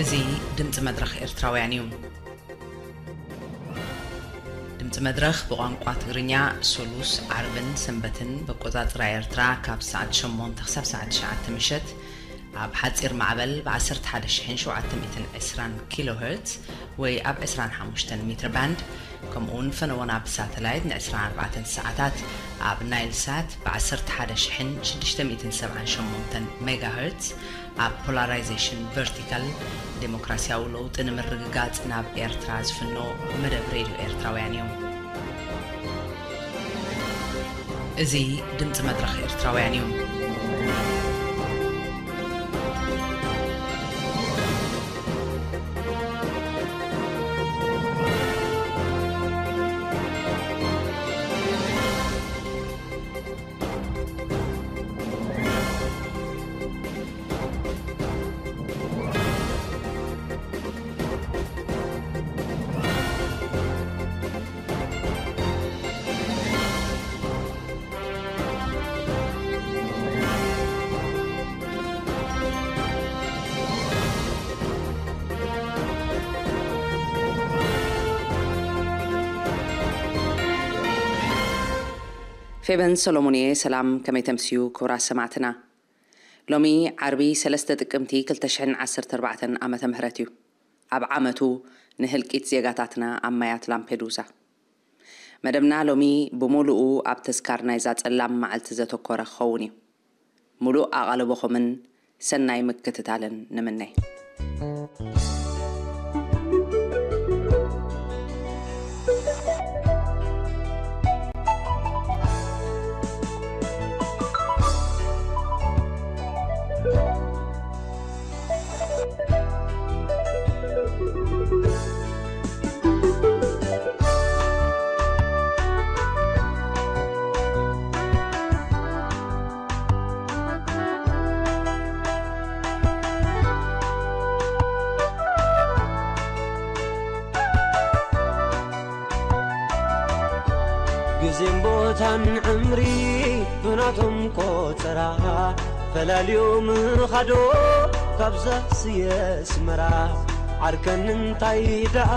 እዚ ድምፂ መድረኽ ኤርትራውያን እዩ። ድምፂ መድረኽ ብቋንቋ ትግርኛ ሶሉስ፣ ዓርብን ሰንበትን ብኣቆፃፅራ ኤርትራ ካብ ሰዓት ሸሞንተ ክሳብ ሰዓት ትሽዓተ ምሸት ኣብ ሓፂር ማዕበል ብ ዓሰርተ ሓደ ሺሕን ሸውዓተ ሚእትን ዕስራን ኪሎ ሄርትዝ ወይ ኣብ ዕስራን ሓሙሽተን ሜትር ባንድ፣ ከምኡ እውን ፈነወና ብሳተላይት ን ዕስራን ኣርባዕተን ሰዓታት ኣብ ናይል ሳት ብ ዓሰርተ ሓደ ሺሕን ሽዱሽተ ሚእትን ሰብዓን ሸሞንተን ሜጋ ሄርትዝ ኣብ ፖላራይዜሽን ቨርቲካል ዴሞክራሲያዊ ለውጢ ንምርግጋጽ ናብ ኤርትራ ዝፍኖ መደብ ሬድዮ ኤርትራውያን እዩ። እዚ ድምጺ መድረኽ ኤርትራውያን እዩ። ፌበን ሰሎሞን እየ። ሰላም፣ ከመይ ተምስዩ ክቡራት ሰማዕትና? ሎሚ ዓርቢ ሰለስተ ጥቅምቲ ክልተ ሽሕን ዓሰርተ ኣርባዕተን ዓመተ ምህረት እዩ። ኣብ ዓመቱ ንህልቂት ዜጋታትና ኣብ ማያት ላምፔዱዛ። መደብና ሎሚ ብምሉኡ ኣብ ተዝካር ናይዛ ጸላም መዓልቲ ዘተኮረ ክኸውን እዩ። ምሉእ ኣቓልቦኹምን ሰናይ ምክትታልን ንምነ። ግዜን ቦታን ዕምሪ ብናቶም ቆጸራ ፈላልዮ ምኻዶ ካብዛ ስየ ኣስመራ። ዓርከን እንታይ ደኣ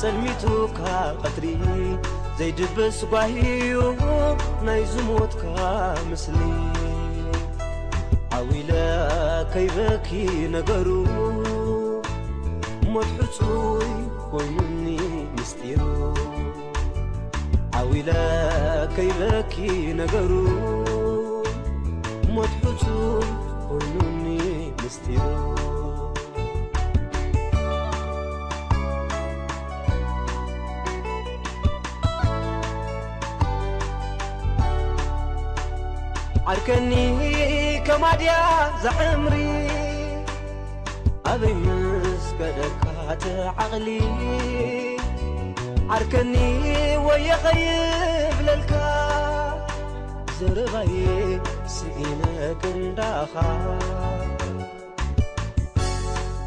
ጸልሚቱካ ቀትሪ ዘይድበስ ጓሂዩ ናይ ዝሞትካ ምስሊ። ዓው ኢለ ከይበኪ ነገሩ ሞት ሕጹይ ኮይኑኒ ምስጢሩ። ዓው ኢለ ከይበኪ ነገሩ ሞት ሕጹይ ኮይኑኒ ምስጢሩ። ዓርከኒ ከማድያ ዘዕምሪ ኣበይ ምስ ከደካ እቲ ዓቕሊ? ዓርከኒ ወየ ኸይብለልካ ዘረባይ ስኢነ ክንዳኻ።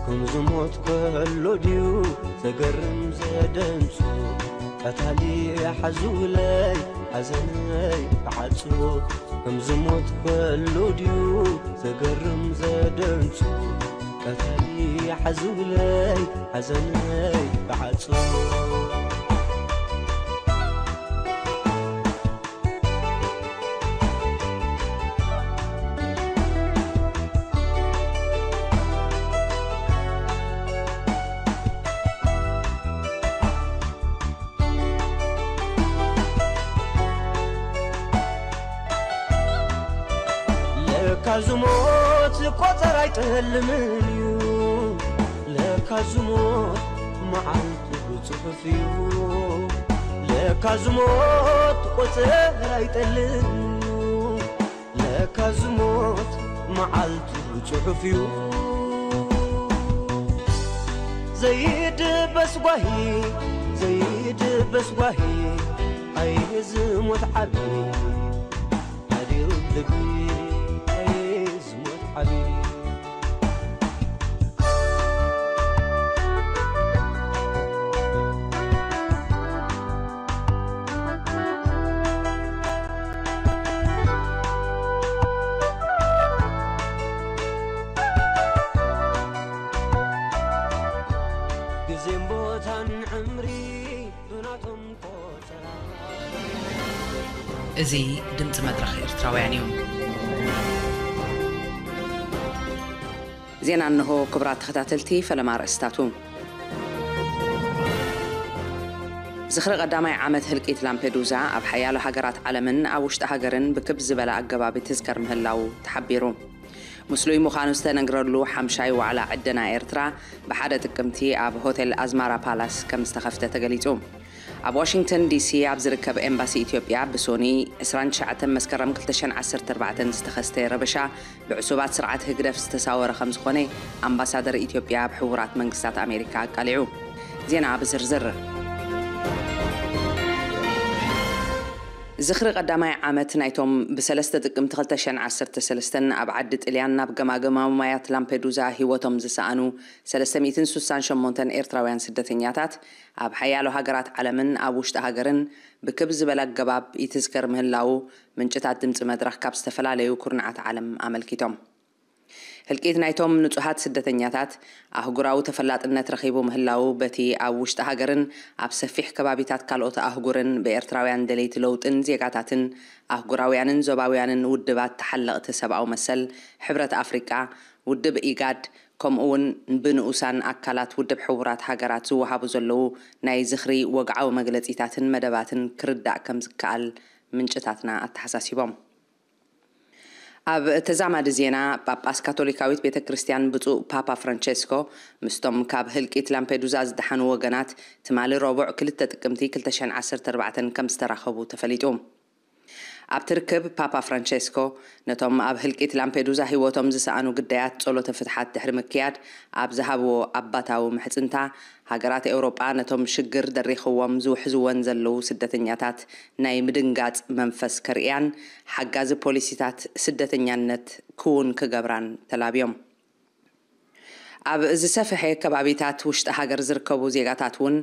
ከም ዝሞት ከሎ ድዩ ዘገርም ዘደንጹ? ቀታሊ ሓዙለይ ሓዘነይ ተዓጹ። ከም ዝሞት ከሎ ድዩ ዘገርም ዘደንጹ? ቀታሊ ሓዙለይ ሓዘነይ ተዓጹ። ለካ ዝሞት ቆጸር ኣይጠልምን እዩ። ለካ ዝሞት መዓልቱ ብጽሑፍ እዩ። ለካ ዝሞት ቆጸር ኣይጠልምን እዩ። ለካ ዝሞት መዓልቱ ጽሑፍ እዩ። ዘይድበስ ጓሂ፣ ዘይድበስ ጓሂ፣ ኣይ ዝሞት ዓቢ፣ ኣድዩ ልቢ፣ ኣይ ዝሞት ዓቢ። እዚ ድምፂ መድረኽ ኤርትራውያን እዩ። ዜና እንሆ። ክቡራት ተኸታተልቲ፣ ፈለማ ኣርእስታቱ። ዝኽሪ ቀዳማይ ዓመት ህልቂት ላምፔዱዛ ኣብ ሓያሎ ሃገራት ዓለምን ኣብ ውሽጢ ሃገርን ብክብ ዝበለ ኣገባብ ይትዝከር ምህላዉ ተሓቢሩ። ምስሉይ ምዃኑ ዝተነግረሉ ሓምሻይ ዋዕላ ዕደና ኤርትራ ብሓደ ጥቅምቲ ኣብ ሆቴል ኣዝማራ ፓላስ ከም ዝተኸፍተ ተገሊጹ። ኣብ ዋሽንግተን ዲሲ ኣብ ዝርከብ ኤምባሲ ኢትዮጵያ ብሶኒ ዕስራን ትሽዓተን መስከረም ክልተ ሽሕን ዓሰርተ ኣርባዕተን ዝተኸስተ ረበሻ ብዕሱባት ስርዓት ህግደፍ ዝተሳወረ ከም ዝኾነ ኣምባሳደር ኢትዮጵያ ኣብ ሕቡራት መንግስታት ኣሜሪካ ኣቃሊዑ። ዜና ብዝርዝር። ዝኽሪ ቀዳማይ ዓመት ናይቶም ብሰለስተ ጥቅምቲ ክልተ ሽሕን ዓሰርተ ሰለስተን ኣብ ዓዲ ጥልያን ናብ ገማግማዊ ማያት ላምፔዱዛ ህይወቶም ዝሰኣኑ ሰለስተ ሚእትን ሱሳን ሸሞንተን ኤርትራውያን ስደተኛታት ኣብ ሓያሎ ሃገራት ዓለምን ኣብ ውሽጢ ሃገርን ብክብ ዝበለ ኣገባብ ይትዝከር ምህላዉ ምንጭታት ድምፂ መድረኽ ካብ ዝተፈላለዩ ኩርናዓት ዓለም ኣመልኪቶም። ህልቂት ናይቶም ንጹሃት ስደተኛታት ኣህጉራዊ ተፈላጥነት ረኺቡ ምህላዉ በቲ ኣብ ውሽጢ ሃገርን ኣብ ሰፊሕ ከባቢታት ካልኦት ኣህጉርን ብኤርትራውያን ደለይቲ ለውጥን ዜጋታትን ኣህጉራውያንን ዞባውያንን ውድባት ተሓለቕቲ ሰብኣዊ መሰል፣ ሕብረት ኣፍሪቃ፣ ውድብ ኢጋድ፣ ከምኡ እውን ብንኡሳን ኣካላት ውድብ ሕቡራት ሃገራት ዝወሃቡ ዘለዉ ናይ ዝኽሪ ወግዓዊ መግለጺታትን መደባትን ክርዳእ ከም ዝከኣል ምንጭታትና ኣተሓሳሲቦም። ኣብ ተዛማዲ ዜና፣ ጳጳስ ካቶሊካዊት ቤተ ክርስቲያን ብፁዕ ፓፓ ፍራንቸስኮ ምስቶም ካብ ህልቂት ላምፔዱዛ ዝደሓኑ ወገናት ትማሊ ረቡዕ ክልተ ጥቅምቲ ክልተ ሽሕን ዓሰርተ ኣርባዕተን ከም ዝተራኸቡ ተፈሊጡ። ኣብቲ ርክብ ፓፓ ፍራንቸስኮ ነቶም ኣብ ህልቂት ላምፔዱዛ ህይወቶም ዝሰኣኑ ግዳያት ጸሎተ ፍትሓት ድሕሪ ምክያድ ኣብ ዝሃብዎ ኣባታዊ ምሕጽንታ፣ ሃገራት ኤውሮጳ ነቶም ሽግር ደሪኽዎም ዝውሕዝወን ዘለዉ ስደተኛታት ናይ ምድንጋጽ መንፈስ ከርእያን ሓጋዚ ፖሊሲታት ስደተኛነት ክውን ክገብራን ተላብዮም። ኣብ ዝሰፍሐ ከባቢታት ውሽጢ ሃገር ዝርከቡ ዜጋታት እውን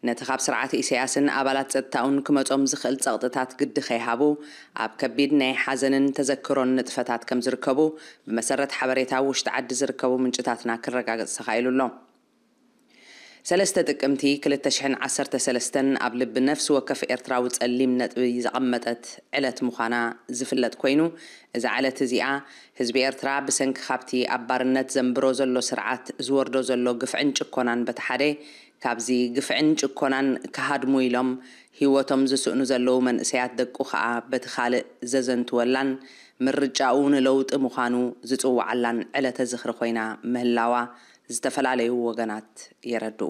ነቲ ካብ ስርዓት ኢሳያስን ኣባላት ጸጥታኡን ክመጾም ዝኽእል ጸቕጥታት ግዲ ከይሃቡ ኣብ ከቢድ ናይ ሓዘንን ተዘክሮን ንጥፈታት ከም ዝርከቡ ብመሰረት ሓበሬታ ውሽጢ ዓዲ ዝርከቡ ምንጭታትና ክረጋገጽ ተኻኢሉ ኣሎ። ሰለስተ ጥቅምቲ ክልተ ሽሕን ዓሰርተ ሰለስተን ኣብ ልቢ ነፍሲ ወከፍ ኤርትራዊ ጸሊም ነጥቢ ዘቐመጠት ዕለት ምዃና ዝፍለጥ ኮይኑ፣ እዛ ዕለት እዚኣ ህዝቢ ኤርትራ ብሰንኪ ካብቲ ኣብ ባርነት ዘንብሮ ዘሎ ስርዓት ዝወርዶ ዘሎ ግፍዕን ጭኮናን በቲ ሓደ፣ ካብዚ ግፍዕን ጭኮናን ክሃድሙ ኢሎም ህይወቶም ዝስእኑ ዘለዉ መንእሰያት ደቁ ከኣ በቲ ካልእ ዘዘንትወላን ምርጫኡ ንለውጢ ምዃኑ ዝጽውዓላን ዕለተ ዝኽሪ ኮይና ምህላዋ ዝተፈላለዩ ወገናት የረድኡ።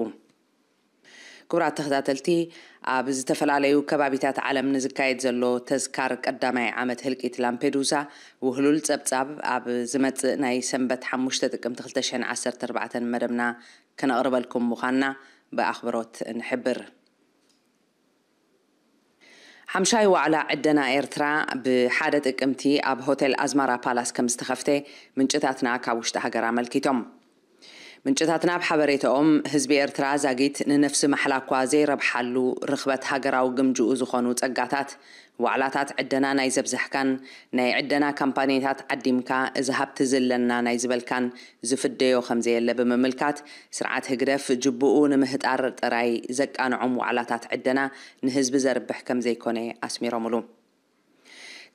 ክቡራት ተኸታተልቲ፣ ኣብ ዝተፈላለዩ ከባቢታት ዓለም ንዝካየድ ዘሎ ተዝካር ቀዳማይ ዓመት ህልቂት ላምፔዱዛ ውህሉል ጸብጻብ ኣብ ዝመጽእ ናይ ሰንበት ሓሙሽተ ጥቅምቲ ክልተ ሽሕን ዓሰርተ ኣርባዕተን መደብና ከነቕርበልኩም ምዃንና ብኣኽብሮት ንሕብር። ሓምሻይ ዋዕላ ዕደና ኤርትራ ብሓደ ጥቅምቲ ኣብ ሆቴል ኣዝማራ ፓላስ ከም ዝተኸፍተ ምንጭታትና ካብ ውሽጢ ሃገር ኣመልኪቶም። ምንጭታትና ኣብ ሓበሬታኦም፣ ህዝቢ ኤርትራ ዛጊት ንነፍሲ ማሕላ እኳ ዘይረብሓሉ ርኽበት ሃገራዊ ግምጅኡ ዝኾኑ ጸጋታት፣ ዋዕላታት ዕደና ናይ ዘብዛሕካን ናይ ዕደና ካምፓኒታት ዓዲምካ እዚ ሃብቲ ዝለና ናይ ዝበልካን ዝፍደዮ ከም ዘየለ ብምምልካት፣ ስርዓት ህግደፍ ጅቡኡ ንምህጣር ጥራይ ዘቃንዖም ዋዕላታት ዕደና ንህዝቢ ዘርብሕ ከም ዘይኮነ ኣስሚሮምሉ።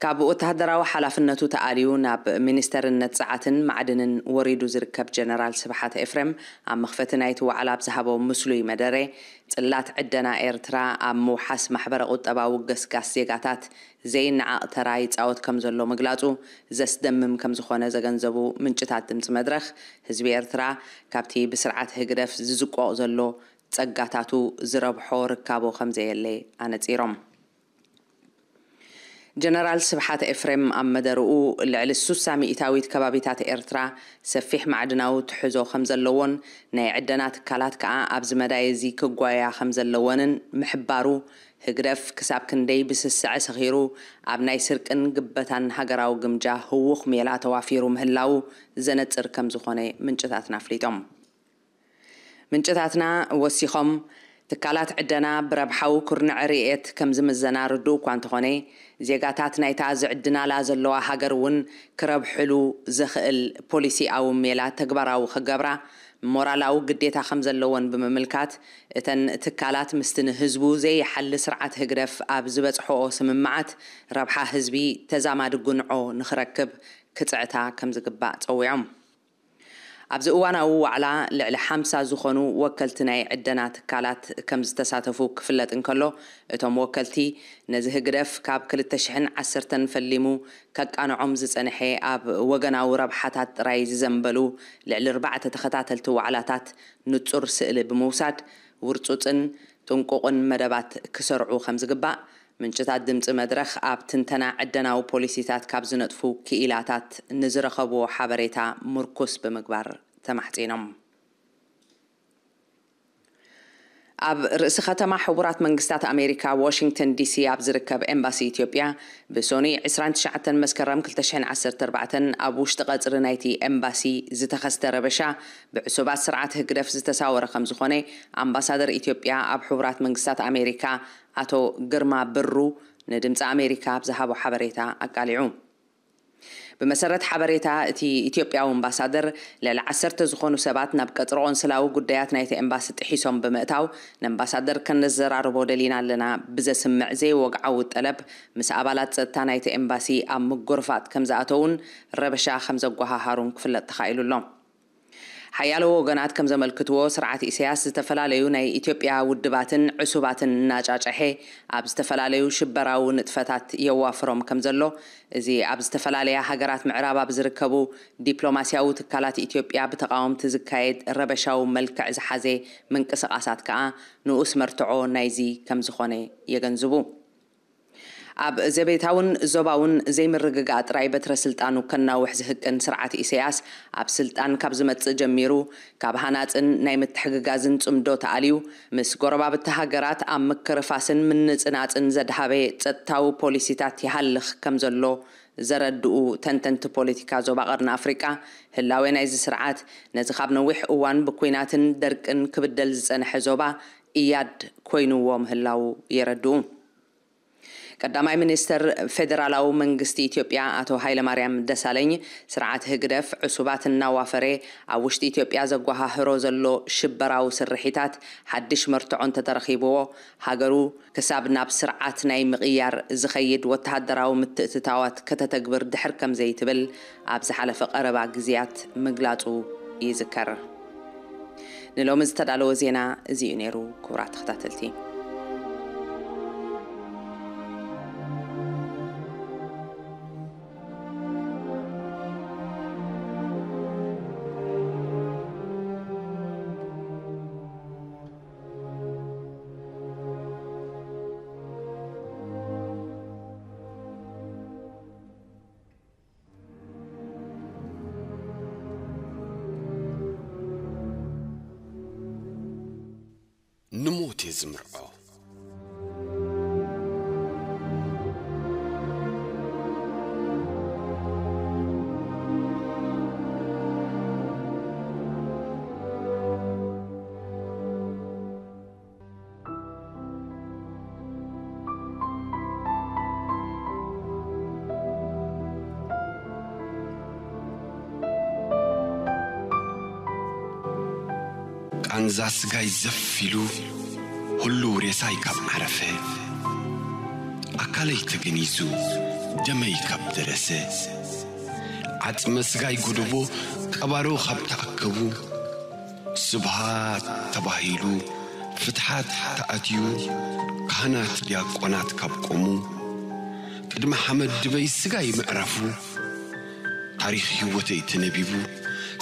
ካብ ወተሃደራዊ ሓላፍነቱ ተኣልዩ ናብ ሚኒስተርነት ጸዓትን ማዕድንን ወሪዱ ዝርከብ ጀነራል ስብሓት ኤፍሬም፣ ኣብ መኽፈቲ ናይቲ ዋዕላ ኣብ ዝሃቦ ምስሉይ መደረ፣ ጽላት ዕደና ኤርትራ ኣብ ምውሓስ ማሕበረ ቁጠባዊ ገስጋስ ዜጋታት ዘይነዓቕ ተራ ይጻወት ከም ዘሎ ምግላጹ ዘስደምም ከም ዝኾነ ዘገንዘቡ ምንጭታት ድምጺ መድረኽ፣ ህዝቢ ኤርትራ ካብቲ ብስርዓት ህግደፍ ዝዝቆቕ ዘሎ ጸጋታቱ ዝረብሖ ርካቦ ከም ዘየለ ኣነጺሮም። ጀነራል ስብሓት ኤፍሬም ኣብ መደርኡ፣ ልዕሊ ሱሳ ሚእታዊት ከባቢታት ኤርትራ ሰፊሕ ማዕድናዊ ትሕዞ ከም ዘለዎን ናይ ዕደና ትካላት ከኣ ኣብዚ መዳይ እዚ ክጓያ ከም ዘለወንን ምሕባሩ፣ ህግደፍ ክሳብ ክንደይ ብስስዐ ሰኺሩ ኣብ ናይ ስርቅን ግበታን ሃገራዊ ግምጃ ህዉኽ ሜላ ተዋፊሩ ምህላዉ ዘነጽር ከም ዝኾነ ምንጭታትና ኣፍሊጦም። ምንጭታትና ወሲኾም፣ ትካላት ዕደና ብረብሓዊ ኩርንዐ ርእየት ከም ዝምዘና ርዱእ እኳ እንተኾነ፣ ዜጋታት ናይታ ዝዕድናላ ዘለዋ ሃገር እውን ክረብሕሉ ዘኽእል ፖሊሲኣዊ ሜላ ተግባራዊ ክገብራ ሞራላዊ ግዴታ ከም ዘለዎን ብምምልካት፣ እተን ትካላት ምስቲ ንህዝቡ ዘይሓሊ ስርዓት ህግደፍ ኣብ ዝበጽሖኦ ስምምዓት ረብሓ ህዝቢ ተዛማዲ ጉንዖ ንኽረክብ ክጽዕታ ከም ዝግባእ ጸዊዖም። ኣብዚ እዋናዊ ዋዕላ ልዕሊ ሓምሳ ዝኾኑ ወከልቲ ናይ ዕደና ትካላት ከም ዝተሳተፉ ክፍለጥ እንከሎ፣ እቶም ወከልቲ ነዚ ህግደፍ ካብ ክልተ ሽሕን ዓሰርተን ፈሊሙ ከቃንዖም ዝጸንሐ ኣብ ወገናዊ ረብሓታት ጥራይ ዝዘንበሉ ልዕሊ ኣርባዕተ ተኸታተልቲ ዋዕላታት ንጹር ስእሊ ብምውሳድ፣ ውርጹጽን ጥንቁቕን መደባት ክሰርዑ ከም ዝግባእ ምንጭታት ድምጺ መድረኽ ኣብ ትንተና ዕደናዊ ፖሊሲታት ካብ ዝነጥፉ ክኢላታት ንዝረኸብዎ ሓበሬታ ምርኩስ ብምግባር ተማሕጺኖም። ኣብ ርእሲ ከተማ ሕቡራት መንግስታት ኣሜሪካ ዋሽንግተን ዲሲ ኣብ ዝርከብ ኤምባሲ ኢትዮጵያ ብሶኒ ዕስራን ትሽዓተን መስከረም ክልተ ሽሕን ዓሰርተ ኣርባዕተን ኣብ ውሽጢ ቀጽሪ ናይቲ ኤምባሲ ዝተኸስተ ረበሻ ብዕሱባት ስርዓት ህግደፍ ዝተሳወረ ከም ዝኾነ ኣምባሳደር ኢትዮጵያ ኣብ ሕቡራት መንግስታት ኣሜሪካ ኣቶ ግርማ ብሩ ንድምፂ ኣሜሪካ ኣብ ዝሃቦ ሓበሬታ ኣቃሊዑ። ብመሰረት ሓበሬታ እቲ ኢትዮጵያዊ ኣምባሳደር፣ ልዕሊ ዓሰርተ ዝኾኑ ሰባት ናብ ቀጽሪ ቆንስላዊ ጉዳያት ናይቲ ኤምባሲ ጥሒሶም ብምእታው፣ ንኣምባሳደር ከነዘራርቦ ደሊና ኣለና ብዘስምዕ ዘይወግዓዊ ጠለብ ምስ ኣባላት ጸጥታ ናይቲ ኤምባሲ ኣብ ምጉርፋጥ ከም ዝኣተዉን ረበሻ ከም ዘጓሃሃሩን ክፍለጥ ተኻኢሉ ኣሎ። ሓያሎ ወገናት ከም ዘመልክትዎ፣ ስርዓት ኢሳያስ ዝተፈላለዩ ናይ ኢትዮጵያ ውድባትን ዕሱባትን እናጫጨሐ ኣብ ዝተፈላለዩ ሽበራዊ ንጥፈታት የዋፍሮም ከም ዘሎ፣ እዚ ኣብ ዝተፈላለያ ሃገራት ምዕራብ ኣብ ዝርከቡ ዲፕሎማስያዊ ትካላት ኢትዮጵያ ብተቓወምቲ ዝካየድ ረበሻዊ መልክዕ ዝሓዘ ምንቅስቓሳት ከኣ ንኡስ መርትዖ ናይዚ ከም ዝኾነ የገንዝቡ። ኣብ ዘቤታውን ዞባውን ዘይምርግጋእ ጥራይ በትረ ስልጣኑ ከናውሕ ዝህቅን ስርዓት ኢሳያስ፣ ኣብ ስልጣን ካብ ዝመጽእ ጀሚሩ፣ ካብ ሃናጽን ናይ ምትሕግጋዝን ጽምዶ ተኣልዩ፣ ምስ ጎረባብቲ ሃገራት ኣብ ምክርፋስን ምንጽናጽን ዘድሃበ ጸጥታዊ ፖሊሲታት ይሃልኽ ከም ዘሎ ዘረድኡ ተንተንቲ ፖለቲካ ዞባ ቀርኒ ኣፍሪቃ፣ ህላዌ ናይዚ ስርዓት ነዚ ካብ ነዊሕ እዋን ብኲናትን ደርቅን ክብደል ዝጸንሐ ዞባ ኢያድ ኮይንዎ ምህላዉ የረድኡ። ቀዳማይ ሚኒስተር ፌደራላዊ መንግስቲ ኢትዮጵያ ኣቶ ሃይለማርያም ደሳለኝ፣ ስርዓት ህግደፍ ዕሱባት እናዋፈረ ኣብ ውሽጢ ኢትዮጵያ ዘጓሃህሮ ዘሎ ሽበራዊ ስርሒታት ሓድሽ መርትዖ እንተተረኺብዎ፣ ሃገሩ ክሳብ ናብ ስርዓት ናይ ምቕያር ዝኸይድ ወተሃደራዊ ምትእትታዋት ከተተግብር ድሕር ከም ዘይትብል ኣብ ዝሓለፈ ቀረባ ግዜያት ምግላጹ ይዝከር። ንሎሚ ዝተዳለወ ዜና እዚ እዩ ነይሩ፣ ክቡራት ተኸታተልቲ። ንሞት እየ ዝምርዖ። ቃንዛ ስጋይ ዘፍ ኢሉ፣ ህሉው ሬሳይ ካብ ዓረፈ፣ ኣካለይ ተገኒዙ፣ ደመይ ካብ ደረሰ፣ ዓጽመ ስጋይ ጎደቦ ቀባሮ ካብ ተኣከቡ፣ ስብሃት ተባሂሉ፣ ፍትሓት ተኣትዩ፣ ካህናት ዲያቆናት ካብ ቆሙ፣ ቅድሚ ሓመድ ድበይ ስጋይ ምዕራፉ፣ ታሪኽ ህይወተይ ተነቢቡ፣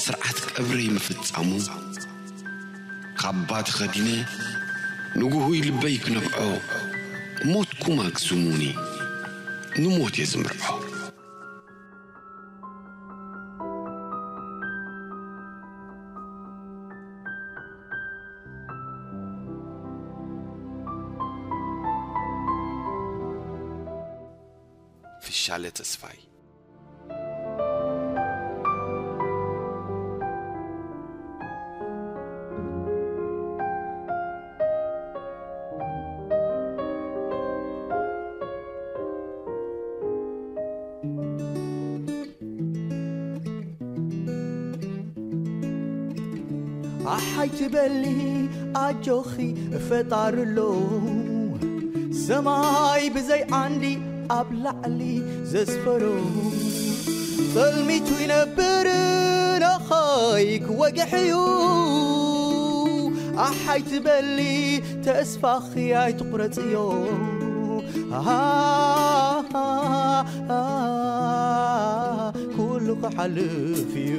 ስርዓት ቀብረይ ምፍጻሙ፣ ካባ ተኸዲነ፣ ንጉሁይ ልበይ ክነብዖ፣ ሞትኩም ኣግዝሙኒ፣ ንሞት እየ ዝምርዖ። ፍሻለ ተስፋይ። ኣሓይ ትበሊ ኣጆኺ ፈጣሪ ኣሎ ሰማይ ብዘይ ዓንዲ ኣብ ላዕሊ ዘስፈሮ ጸልሚቱ ይነብር ነኸይ ክወግሕ እዩ ኣሓይ ትበሊ ተስፋኺ ኣይትቑረጽዮ ኩሉ ክሓልፍ እዩ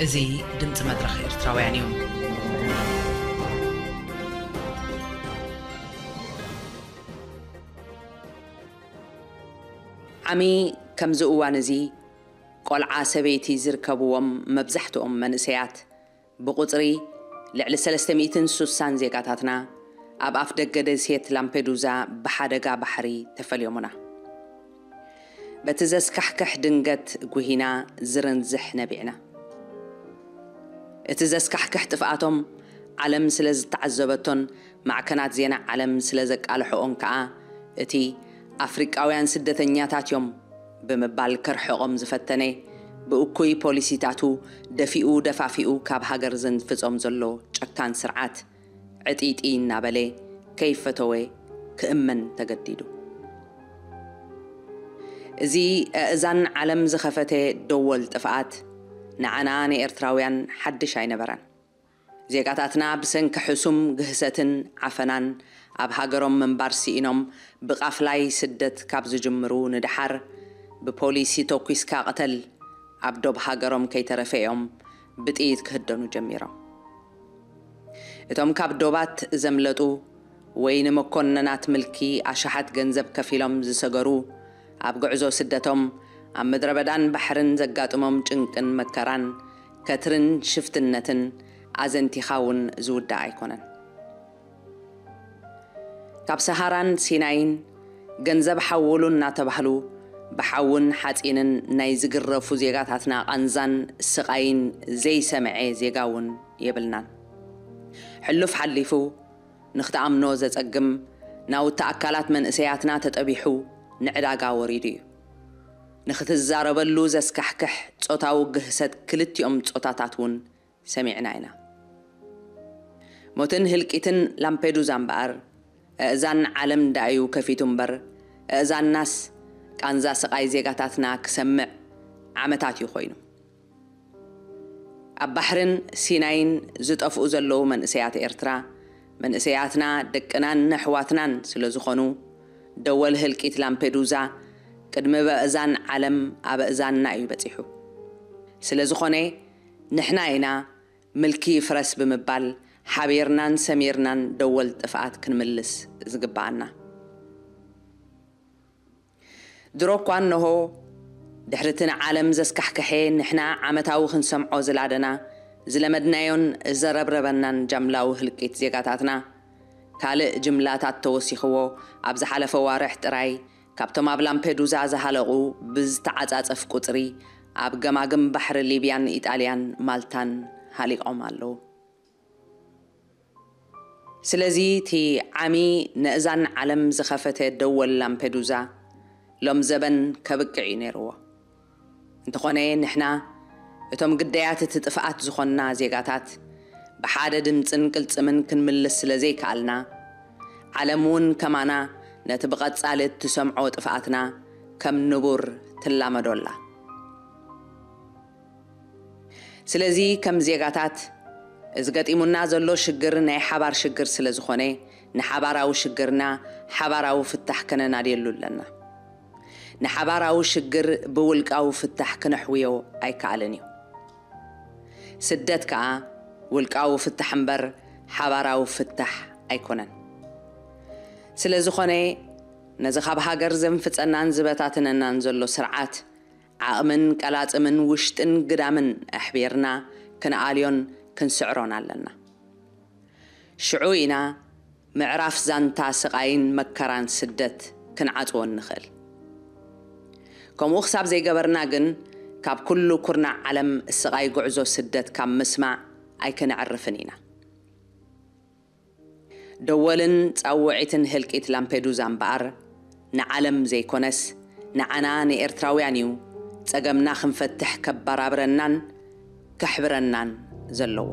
እዚ ድምፂ መድረኽ ኤርትራውያን እዩ። ዓሚ ከምዚ እዋን እዚ ቆልዓ ሰበይቲ ዝርከብዎም መብዛሕትኦም መንእሰያት ብቑጽሪ ልዕሊ ሰለስተ ሚእትን ሱሳን ዜጋታትና ኣብ ኣፍ ደገ ደሴት ላምፔዱዛ ብሓደጋ ባሕሪ ተፈልዮሙና። በቲ ዘስካሕክሕ ድንገት ጉሂና ዝርንዝሕ ነቢዕና። እቲ ዘስካሕክሕ ጥፍኣቶም ዓለም ስለ ዝተዓዘበቶን ማዕከናት ዜና ዓለም ስለ ዘቃልሐኦን ከኣ እቲ ኣፍሪቃውያን ስደተኛታት እዮም ብምባል ከርሕቖም ዝፈተነ ብእኩይ ፖሊሲታቱ ደፊኡ ደፋፊኡ ካብ ሃገር ዘንፍጾም ዘሎ ጨካን ስርዓት ዕጢጢ እናበለ ከይፈተወ ክእመን ተገዲዱ። እዚ ኣእዛን ዓለም ዝኸፈተ ደወል ጥፍኣት ንዓና ንኤርትራውያን ሓድሽ ኣይነበረን። ዜጋታትና ብሰንኪ ሕሱም ግህሰትን ዓፈናን ኣብ ሃገሮም ምንባር ስኢኖም ብቓፍላይ ስደት ካብ ዝጅምሩ ንደሓር ብፖሊሲ ተኲስካ ቅተል ኣብ ዶብ ሃገሮም ከይተረፈ እዮም ብጥይት ክህደኑ ጀሚሮም። እቶም ካብ ዶባት ዘምለጡ ወይ ንመኮነናት ምልኪ ኣሽሓት ገንዘብ ከፊሎም ዝሰገሩ ኣብ ጉዕዞ ስደቶም ኣብ ምድረ በዳን ባሕርን ዘጋጥሞም ጭንቅን መከራን ከትርን ሽፍትነትን ኣዘንቲኻ እውን ዝውዳእ ኣይኮነን። ካብ ሰሃራን ሲናይን ገንዘብ ሓውሉ እናተባህሉ ብሓውን ሓፂንን ናይ ዝግረፉ ዜጋታትና ቃንዛን ስቓይን ዘይሰምዐ ዜጋ እውን የብልናን። ሕሉፍ ሓሊፉ ንክትኣምኖ ዘፀግም ናውቲ ኣካላት መንእሰያትና ተጠቢሑ ንዕዳጋ ወሪዱ እዩ። ንክትዛረበሉ ዘስካሕክሕ ጾታዊ ግህሰት ክልቲኦም ጾታታት እውን ሰሚዕና ኢና። ሞትን ህልቂትን ላምፔዱዛ እምበኣር ኣእዛን ዓለም ዳእዩ ከፊቱ እምበር ኣእዛንናስ ቃንዛ ስቓይ ዜጋታትና ክሰምዕ ዓመታት እዩ ኮይኑ። ኣብ ባሕርን ሲናይን ዝጠፍኡ ዘለዉ መንእሰያት ኤርትራ መንእሰያትና ደቅናን ኣሕዋትናን ስለ ዝኾኑ ደወል ህልቂት ላምፔዱዛ ቅድሚ በእዛን ዓለም ኣብ ኣእዛንና እዩ በጺሑ። ስለ ዝኾነ ንሕና ኢና ምልኪ ይፍረስ ብምባል ሓቢርናን ሰሚርናን ደወል ጥፍኣት ክንምልስ ዝግብኣና። ድሮ እኳ እንሆ ድሕሪ እቲ ንዓለም ዘስካሕክሐ ንሕና ዓመታዊ ክንሰምዖ ዝላደና ዝለመድናዮን ዘረብረበናን ጃምላዊ ህልቂት ዜጋታትና ካልእ ጅምላታት ተወሲኽዎ ኣብ ዝሓለፈ ዋርሕ ጥራይ ካብቶም ኣብ ላምፔዱዛ ዝሃለቑ ብዝተዓጻጸፍ ቁጽሪ ኣብ ገማግም ባሕሪ ሊብያን ኢጣልያን ማልታን ሃሊቖም ኣለዉ። ስለዚ እቲ ዓሚ ነእዛን ዓለም ዝኸፈተ ደወል ላምፔዱዛ ሎም ዘበን ከብቅዕ እዩ ነይርዎ። እንተኾነ ንሕና እቶም ግዳያት እቲ ጥፍኣት ዝኾንና ዜጋታት ብሓደ ድምፅን ቅልፅምን ክንምልስ ስለ ዘይከኣልና ዓለም እውን ከማና ነቲ ብቐጻሊ እትሰምዖ ጥፍኣትና ከም ንቡር ትላመዶ ኣላ። ስለዚ ከም ዜጋታት እዚ ገጢሙና ዘሎ ሽግር ናይ ሓባር ሽግር ስለ ዝኾነ ንሓባራዊ ሽግርና ሓባራዊ ፍታሕ ከነናድየሉ ኣለና። ንሓባራዊ ሽግር ብውልቃዊ ፍታሕ ክነሕውዮ ኣይከኣልን እዩ። ስደት ከኣ ውልቃዊ ፍታሕ እምበር ሓባራዊ ፍታሕ ኣይኮነን። ስለ ዝኾነ ነዚ ካብ ሃገር ዘንፍጸናን ዝበታትነናን ዘሎ ስርዓት ዓቕምን ቀላጽምን ውሽጥን ግዳምን ኣሕቢርና ክንኣልዮን ክንስዕሮን ኣለና። ሽዑ ኢና ምዕራፍ ዛንታ ስቓይን መከራን ስደት ክንዓጽዎ እንኽእል። ከምኡ ክሳብ ዘይገበርና ግን ካብ ኩሉ ኩርናዕ ዓለም ስቓይ ጉዕዞ ስደት ካብ ምስማዕ ኣይክነዕርፍን ኢና። ደወልን ጻውዒትን ህልቂት ላምፔዱዛ እምበኣር ንዓለም ዘይኮነስ ንዓና ንኤርትራውያን እዩ ጸገምና ክንፈትሕ ከባራብረናን ከሕብረናን ዘለዎ።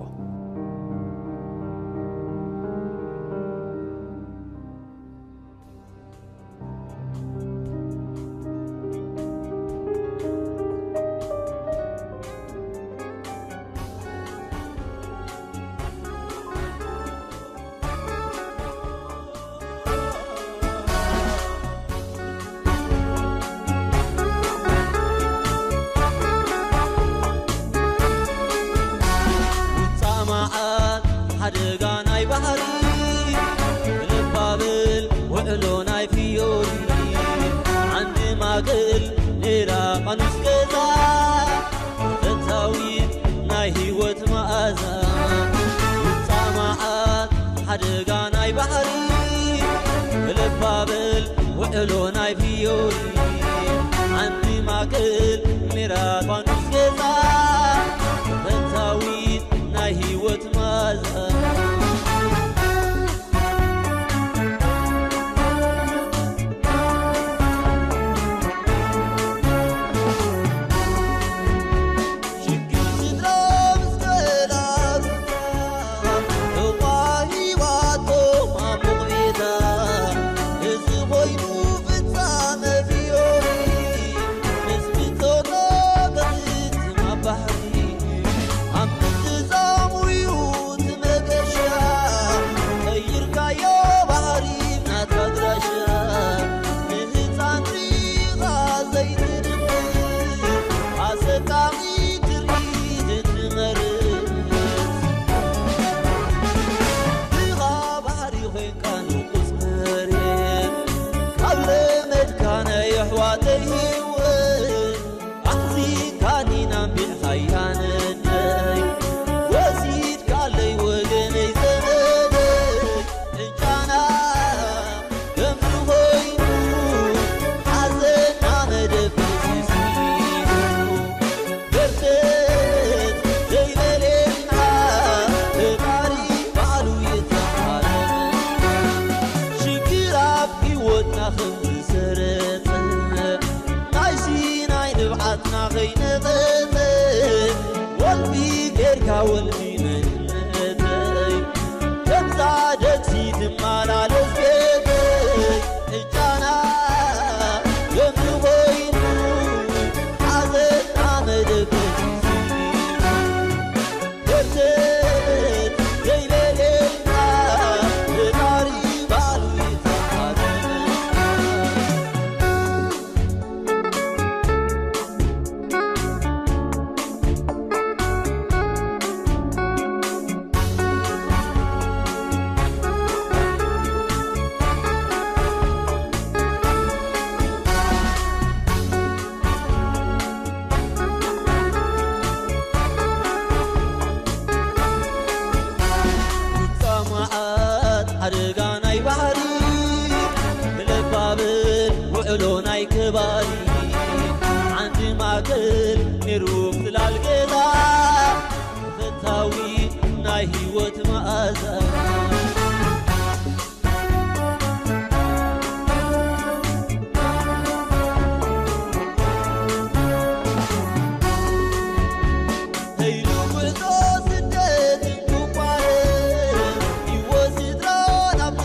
ውጻእ መዓት ሓደጋ ናይ ባሕሪ፣ ክልባብል ውዕሎ ናይ ፊዮሪ፣ ዓንዲ ማእከል ኔራ ቃኑስ ገዛ፣ ፈታዊት ናይ ህይወት መኣዛ። ውጻእ መዓት ሓደጋ ናይ ባሕሪ፣ ክልባብል ውዕሎ ናይ ፊዮሪ፣ ዓንዲ ማእከል ሜራ ፋኑስ ገዛ፣ ፈታዊት ናይ ህይወት መኣዛ። ሽግር ስድራ ምስ ገላግላ፣ ተዋሂባቶም ኣብ ሞቕቤታ። እዚ ኮይኑ ፍጻመ ፊዮሪ፣ ምስ ብጾቶ ክትዝም ኣብ ባሕሪ። ኣብ ምዝዛሙ እዩ እቲ መገሻ፣ ቀይርካዮ ባሕሪ ናትካ ኣድራሻ። ንህጻን ሪኻ ዘይትድምር፣ ኣሰቃቒ ትርኢት ትመርጽ። ድኻ ባሕሪ ኮይንካ ንቑጽ መሬት፣ ካብ ለመድካ ናይ ኣሕዋተይ ህይወት፣ ኣሕዚንካኒ ናምቢል ሓያነደይ፣ ወሲድካለይ ወገነይ ዘመደይ። ጫና ገምዚ ኮይኑ፣ ሓዘንና መደብ ስሲኑ፣ ገርተት ዘይበለና ፈጣሪ ባዕሉ ይተሓረን። ሽግር ኣብ ህይወትና ከም ዝሰረጸ፣ ናይ ሲናይ ንብዓትና ከይነቐጸ፣ ወልፊ ጌርካ ወልፊ መንነተይ፣ ከምዛ ደግሲ ትመላለስ ቤተይ። እጃና ገምሪ ኮይኑ፣ ሓዘንና መደብ ስሲኑ፣ ገርተት ዘይበለና ፈጣሪ ባዕሉ ይተሓረን። ውጻእ መዓት ሓደጋ ናይ ባሕሪ፣ ብለባብን ውዕሎ ናይ ከባቢ፣ ዓንዲ ማእከል ኔሩ ጽላል ገዛ፣ ፈታዊ ናይ ህይወት መኣዛ። ተይሉ ጉዕዞ ስደት እንክቋረጽ፣ ህይወት ስድራ ናብ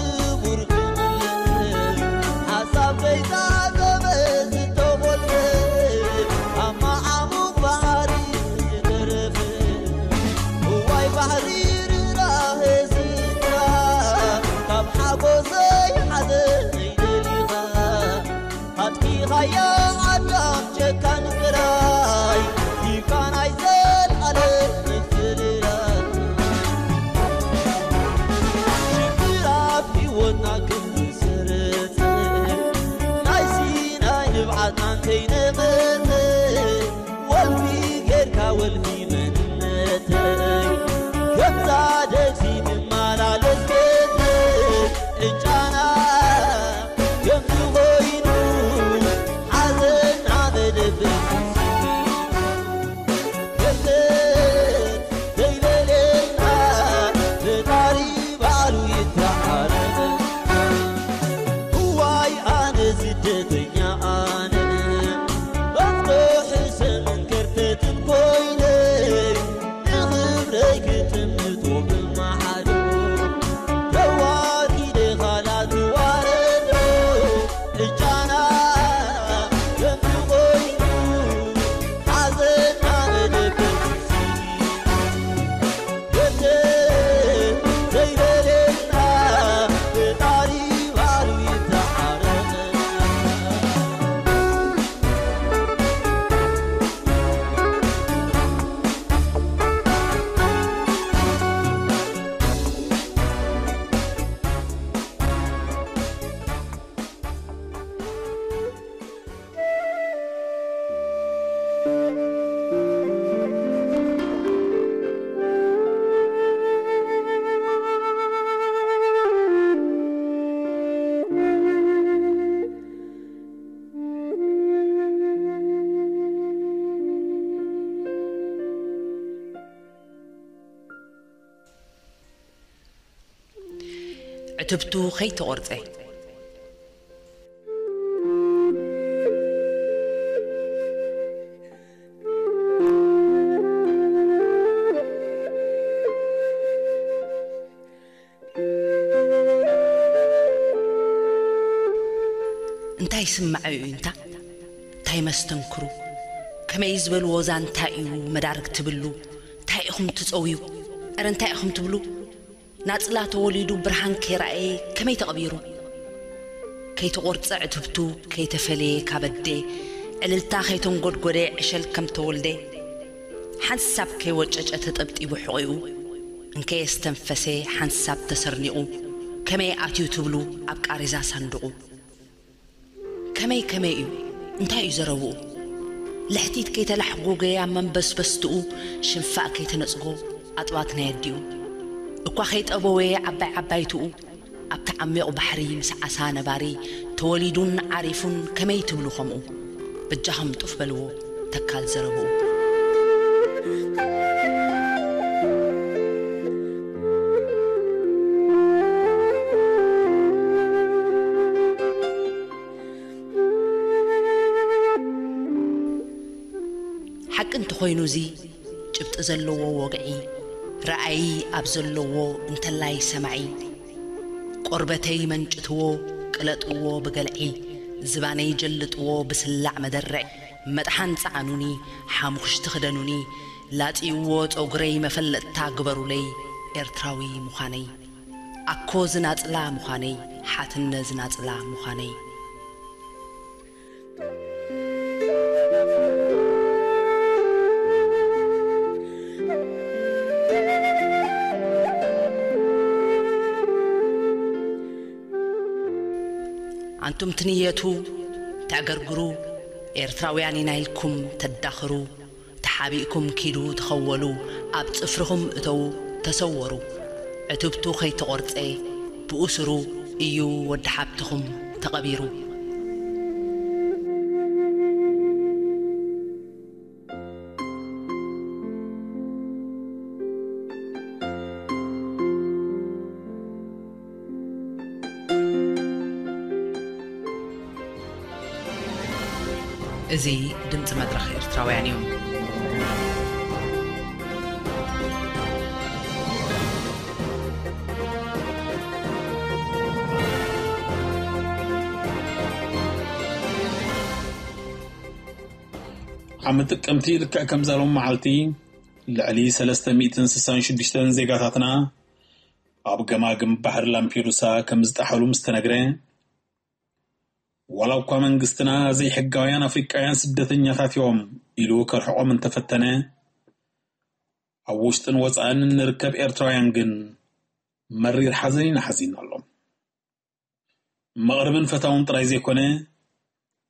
ዕትብቱ ከይተቖርጸ። እንታይ ስምዓዩ እዩ እንታ? እንታይ መስተንክሩ? ከመይ ዝበልዎ ዛንታ እዩ መዳርግ ትብሉ? እንታይ ኢኹም ትጸውዩ? እረ እንታይ ኢኹም ትብሉ? ናጽላ ተወሊዱ ብርሃን ከይረኣየ ከመይ ተቐቢሩ? ከይተቖርጸ ዕትብቱ ከይተፈለየ ካብ ኣደ፣ ዕልልታ ከይተንጎድጎደ ዕሸል ከም ተወልደ፣ ሓንሳብ ከይወጨጨ ተጠብጢቡ ሕቖኡ፣ እንከየስተንፈሰ ሓንሳብ ተሰርኒቑ፣ ከመይ ኣትዩ ትብሉ ኣብ ቃሬዛ ሳንዱቑ? ከመይ ከመይ እዩ? እንታይ እዩ ዘረብኡ? ልሕቲት ከይተላሕጎገ ኣብ መንበስበስትኡ፣ ሽንፋእ ከይተነጽጎ ኣጥባት ናይ ኣዲኡ፣ እኳ ከይጠበወ ዓባይ ዓባይትኡ፣ ኣብቲ ዓሚቕ ባሕሪ ምስ ዓሳ ነባሪ ተወሊዱን ዓሪፉን ከመይ ትብሉ ከምኡ? በጃኹም ጡፍ በልዎ ተካል ዘረብኡ። ሓቂ እንተኾይኑ እዚ ጭብጢ ዘለዎ ወግዒ፣ ረኣዪ ኣብ ዘለዎ እንተላይ ሰማዒ፣ ቆርበተይ መንጭትዎ ቅለጥዎ ብገልዒ፣ ዝባነይ ጀልጥዎ ብስላዕ መደርዕ፣ መጥሓን ጸዓኑኒ፣ ሓሙኽሽቲ ክደኑኒ፣ ላጽይዎ ጸጉረይ መፈለጥታ ግበሩለይ ኤርትራዊ ምዃነይ። ኣኮ ዝናጽላ ምዃነይ፣ ሓትነ ዝናጽላ ምዃነይ። ኣንቱም ትንየቱ፣ ተዕገርግሩ፣ ኤርትራውያን ኢና ኢልኩም ተዳኽሩ፣ ተሓቢእኩም ኪዱ ተኸወሉ፣ ኣብ ጽፍርኹም እተዉ ተሰወሩ። ዕትብቱ ከይተቖርጸ ብእሱሩ እዩ ወዲ ሓብትኹም ተቐቢሩ። እዚ ድምፂ መድረኽ ኤርትራውያን እዩ። ዓሚ ጥቅምቲ ልክዕ ከምዛ ሎም መዓልቲ ልዕሊ ሰለስተ ሚእትን ስሳን ሽዱሽተን ዜጋታትና ኣብ ገማግም ባሕሪ ላምፔዱሳ ከም ዝጠሓሉ ምስ ተነግረ፣ ዋላ እኳ መንግስትና ዘይሕጋውያን ኣፍሪቃውያን ስደተኛታት እዮም ኢሉ ከርሕቖም እንተፈተነ፣ ኣብ ውሽጥን ወጻእን እንርከብ ኤርትራውያን ግን መሪር ሓዘን ኢና ሓዚንናሎም። መቕርብን ፈታውን ጥራይ ዘይኮነ፣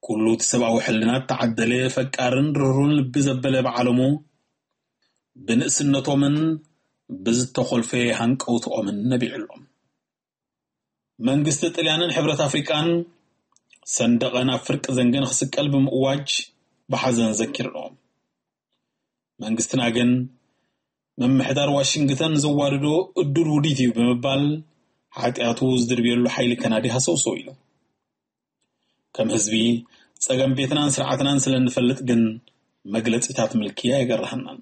ኩሉ እቲ ሰብኣዊ ሕልና እተዓደለ ፈቃርን ርህሩን ልቢ ዘበለ ብዓለሙ፣ ብንእስነቶምን ብዝተኾልፈ ሃንቀውትኦምን ነቢዕሎም። መንግስቲ ጥልያንን ሕብረት ኣፍሪቃን ሰንደቐን ኣብ ፍርቂ ዘንገን ክስቀል ብምእዋጅ ብሓዘን ዘኪርንኦም። መንግስትና ግን ምምሕዳር ዋሽንግተን ዘዋድዶ እዱል ውዲት እዩ ብምባል ሓጢኣቱ ዝድርብየሉ ሓይሊ ከናዲ ሃሰውሰው ኢሉ። ከም ህዝቢ ጸገም ቤትናን ስርዓትናን ስለ እንፈልጥ ግን መግለጺታት ምልኪ ኣየገርሃናን።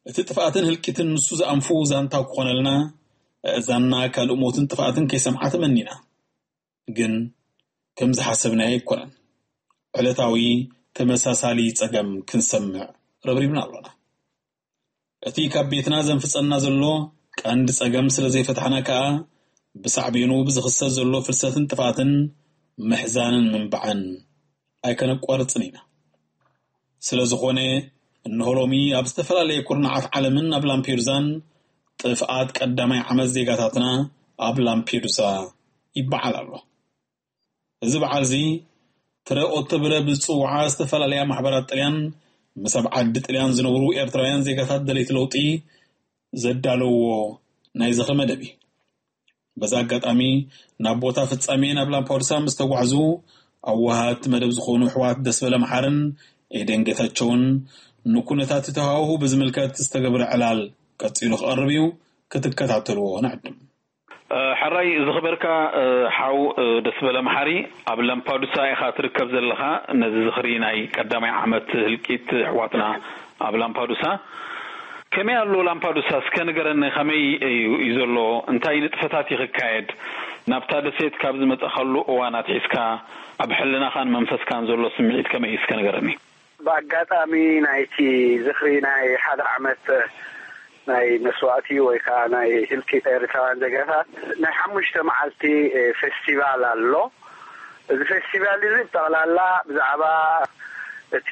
እቲ ጥፍኣትን ህልቂትን ንሱ ዝኣንፉ ዛንታ ክኾነልና፣ ኣእዛንና ካልእ ሞትን ጥፍኣትን ከይሰምዓ ተመኒና። ግን ከም ዝሓሰብናዮ ኣይኮነን። ዕለታዊ ተመሳሳሊ ጸገም ክንሰምዕ ረብሪብና ኣሎና። እቲ ካብ ቤትና ዘንፍጸና ዘሎ ቀንዲ ጸገም ስለ ዘይፈታሕና ከኣ፣ ብሳዕቤኑ ብዝኽሰት ዘሎ ፍልሰትን ጥፍኣትን ምሕዛንን ምንባዕን ኣይከነቋርጽን ኢና። ስለ ዝኾነ፣ እንሆ ሎሚ ኣብ ዝተፈላለየ ኩርናዓት ዓለምን ኣብ ላምፔዱዛን ጥፍኣት ቀዳማይ ዓመት ዜጋታትና ኣብ ላምፔዱዛ ይበዓል ኣሎ። እዚ በዓል እዚ ትረ ኦተብረ ብዝጽውዓ ዝተፈላለያ ማሕበራት ጥልያን፣ ምስ ኣብ ዓዲ ጥልያን ዝነብሩ ኤርትራውያን ዜጋታት ደለይቲ ለውጢ ዘዳለውዎ ናይ ዝኽሪ መደብ እዩ። በዚ ኣጋጣሚ፣ ናብ ቦታ ፍጻሜ ናብ ላምፓዱሳ ምስ ተጓዕዙ፣ ኣወሃድቲ መደብ ዝኾኑ ኣሕዋት ደስበለ መሓርን ኤደን ጌታቸውን፣ ንኩነታት እቲ ሃዋሁ ብዝምልከት ዝተገብረ ዕላል ቀጺሉ ክቐርብ እዩ፣ ክትከታተልዎ ንዕድም። ሕራይ ዝኽበርካ ሓው ደስበለ መሓሪ፣ ኣብ ላምፓዱሳ ኢኻ ትርከብ ዘለኻ። ነዚ ዝኽሪ ናይ ቀዳማይ ዓመት ህልቂት ኣሕዋትና ኣብ ላምፓዱሳ ከመይ ኣሎ? ላምፓዱሳ እስከ ንገረኒ፣ ከመይ እዩ ዘሎ? እንታይ ንጥፈታት እዩ ክካየድ? ናብታ ደሴት ካብ ዝመጸኻሉ እዋን ኣትሒዝካ ኣብ ሕልናኻን መንፈስካን ዘሎ ስምዒት ከመይ እዩ? እስከ ንገረኒ። ብኣጋጣሚ ናይቲ ዝኽሪ ናይ ሓደ ዓመት ናይ መስዋእቲ ወይ ከዓ ናይ ህልቂት ኤርትራውያን ዜጋታት ናይ ሓሙሽተ መዓልቲ ፌስቲቫል ኣሎ። እዚ ፌስቲቫል እዚ ብጠቕላላ ብዛዕባ እቲ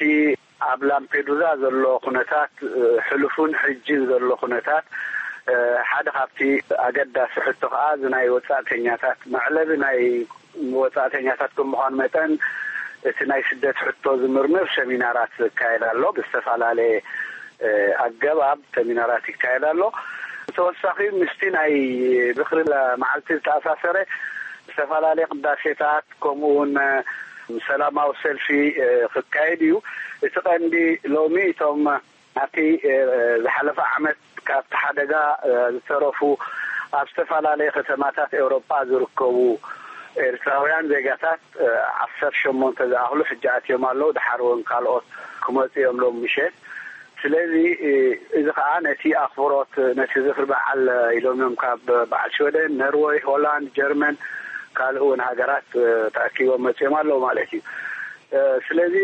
ኣብ ላምፔዱዛ ዘሎ ኩነታት፣ ሕሉፉን ሕጅን ዘሎ ኩነታት፣ ሓደ ካብቲ ኣገዳሲ ሕቶ ከዓ እዚ ናይ ወፃእተኛታት መዕለቢ ናይ ወፃእተኛታት ከም ምዃኑ መጠን እቲ ናይ ስደት ሕቶ ዝምርምር ሰሚናራት ይካየድ ኣሎ። ብዝተፈላለየ ኣገባብ ሰሚናራት ይካየድ ኣሎ። ብተወሳኺ ምስቲ ናይ ዝኽሪ መዓልቲ ዝተኣሳሰረ ዝተፈላለየ ቅዳሴታት ከምኡ እውን ሰላማዊ ሰልፊ ክካየድ እዩ። እቲ ቀንዲ ሎሚ እቶም ኣብቲ ዝሓለፈ ዓመት ካብቲ ሓደጋ ዝተረፉ ኣብ ዝተፈላለየ ከተማታት ኤውሮጳ ዝርከቡ ኤርትራውያን ዜጋታት ዓሰርተ ሸሞንተ ዝኣኽሉ ሕጂ ኣትዮም ኣለዉ። ድሓር እውን ካልኦት ክመፁ እዮም ሎም ምሸት። ስለዚ እዚ ከዓ ነቲ ኣኽብሮት ነቲ ዝኽሪ በዓል ኢሎም እዮም ካብ በዓል ሽወደን፣ ነርወይ፣ ሆላንድ፣ ጀርመን ካልእ እውን ሃገራት ተኣኪቦም መፅኦም ኣለዉ ማለት እዩ። ስለዚ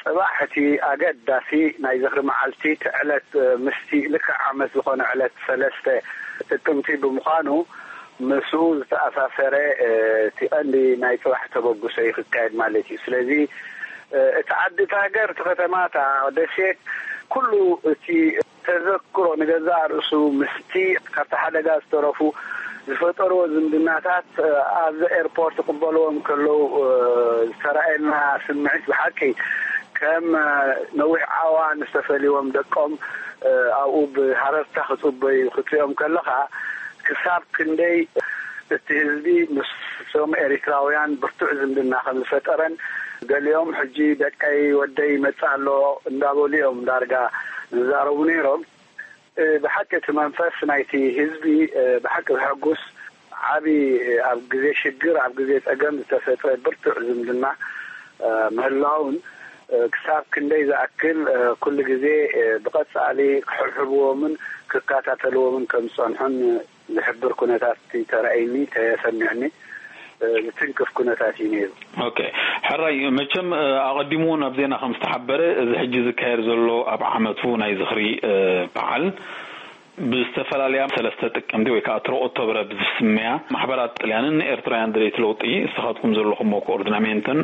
ፅባሕ እቲ ኣገዳሲ ናይ ዝኽሪ መዓልቲ እቲ ዕለት ምስቲ ልክዕ ዓመት ዝኾነ ዕለት ሰለስተ ጥቅምቲ ብምዃኑ ምስኡ ዝተኣሳሰረ እቲ ቀንዲ ናይ ፅባሕ ተበግሶ እዩ ክካየድ ማለት እዩ። ስለዚ እቲ ዓዲ እቲ ሃገር እቲ ከተማ እታ ደሴት ኩሉ እቲ ተዘክሮ ንገዛእ ርእሱ ምስቲ ካብቲ ሓደጋ ዝተረፉ ዝፈጠርዎ ዝምድናታት ኣብዚ ኤርፖርት ክቕበልዎም ከለዉ ዝተረኣየና ስምዒት ብሓቂ ከም ነዊሕ ዓዋን ዝተፈልዎም ደቆም ኣብኡ ብሃረርታ ክፅበዩ ክትሪኦም ከለኻ ክሳብ ክንደይ እቲ ህዝቢ ምስቶም ኤሪትራውያን ብርቱዕ ዝምድና ከም ዝፈጠረን ገሊኦም ሕጂ ደቀይ ወደይ ይመፅእ ኣሎ እንዳበሉ እዮም ዳርጋ ዝዛረቡ ነይሮም። ብሓቂ እቲ መንፈስ ናይቲ ህዝቢ ብሓቂ ዘሐጉስ ዓቢ ኣብ ግዜ ሽግር ኣብ ግዜ ጸገም ዝተፈጥረ ብርቱዕ ዝምድና ምህላውን ክሳብ ክንደይ ዝኣክል ኩሉ ግዜ ብቐጻሊ ክሕብሕብዎምን ክከታተልዎምን ከም ዝጸንሑን ዝሕብር ኩነታት ተራእይኒ ተሰሚዕኒ ዝትንክፍ ኩነታት እዩ ነይሩ። ኦኬ፣ ሕራይ መቸም ኣቐዲሙ እውን ኣብ ዜና ከም ዝተሓበረ እዚ ሕጂ ዝካየድ ዘሎ ኣብ ዓመቱ ናይ ዝኽሪ በዓል ብዝተፈላለያ ሰለስተ ጥቅምቲ ወይ ከዓ ትሮ ኦክቶብረ ብዝስመያ ማሕበራት ጥልያንን ኤርትራውያን ደለይቲ ለውጢ እስኻትኩም ዘለኹሞ ኮኦርዲናሜንትን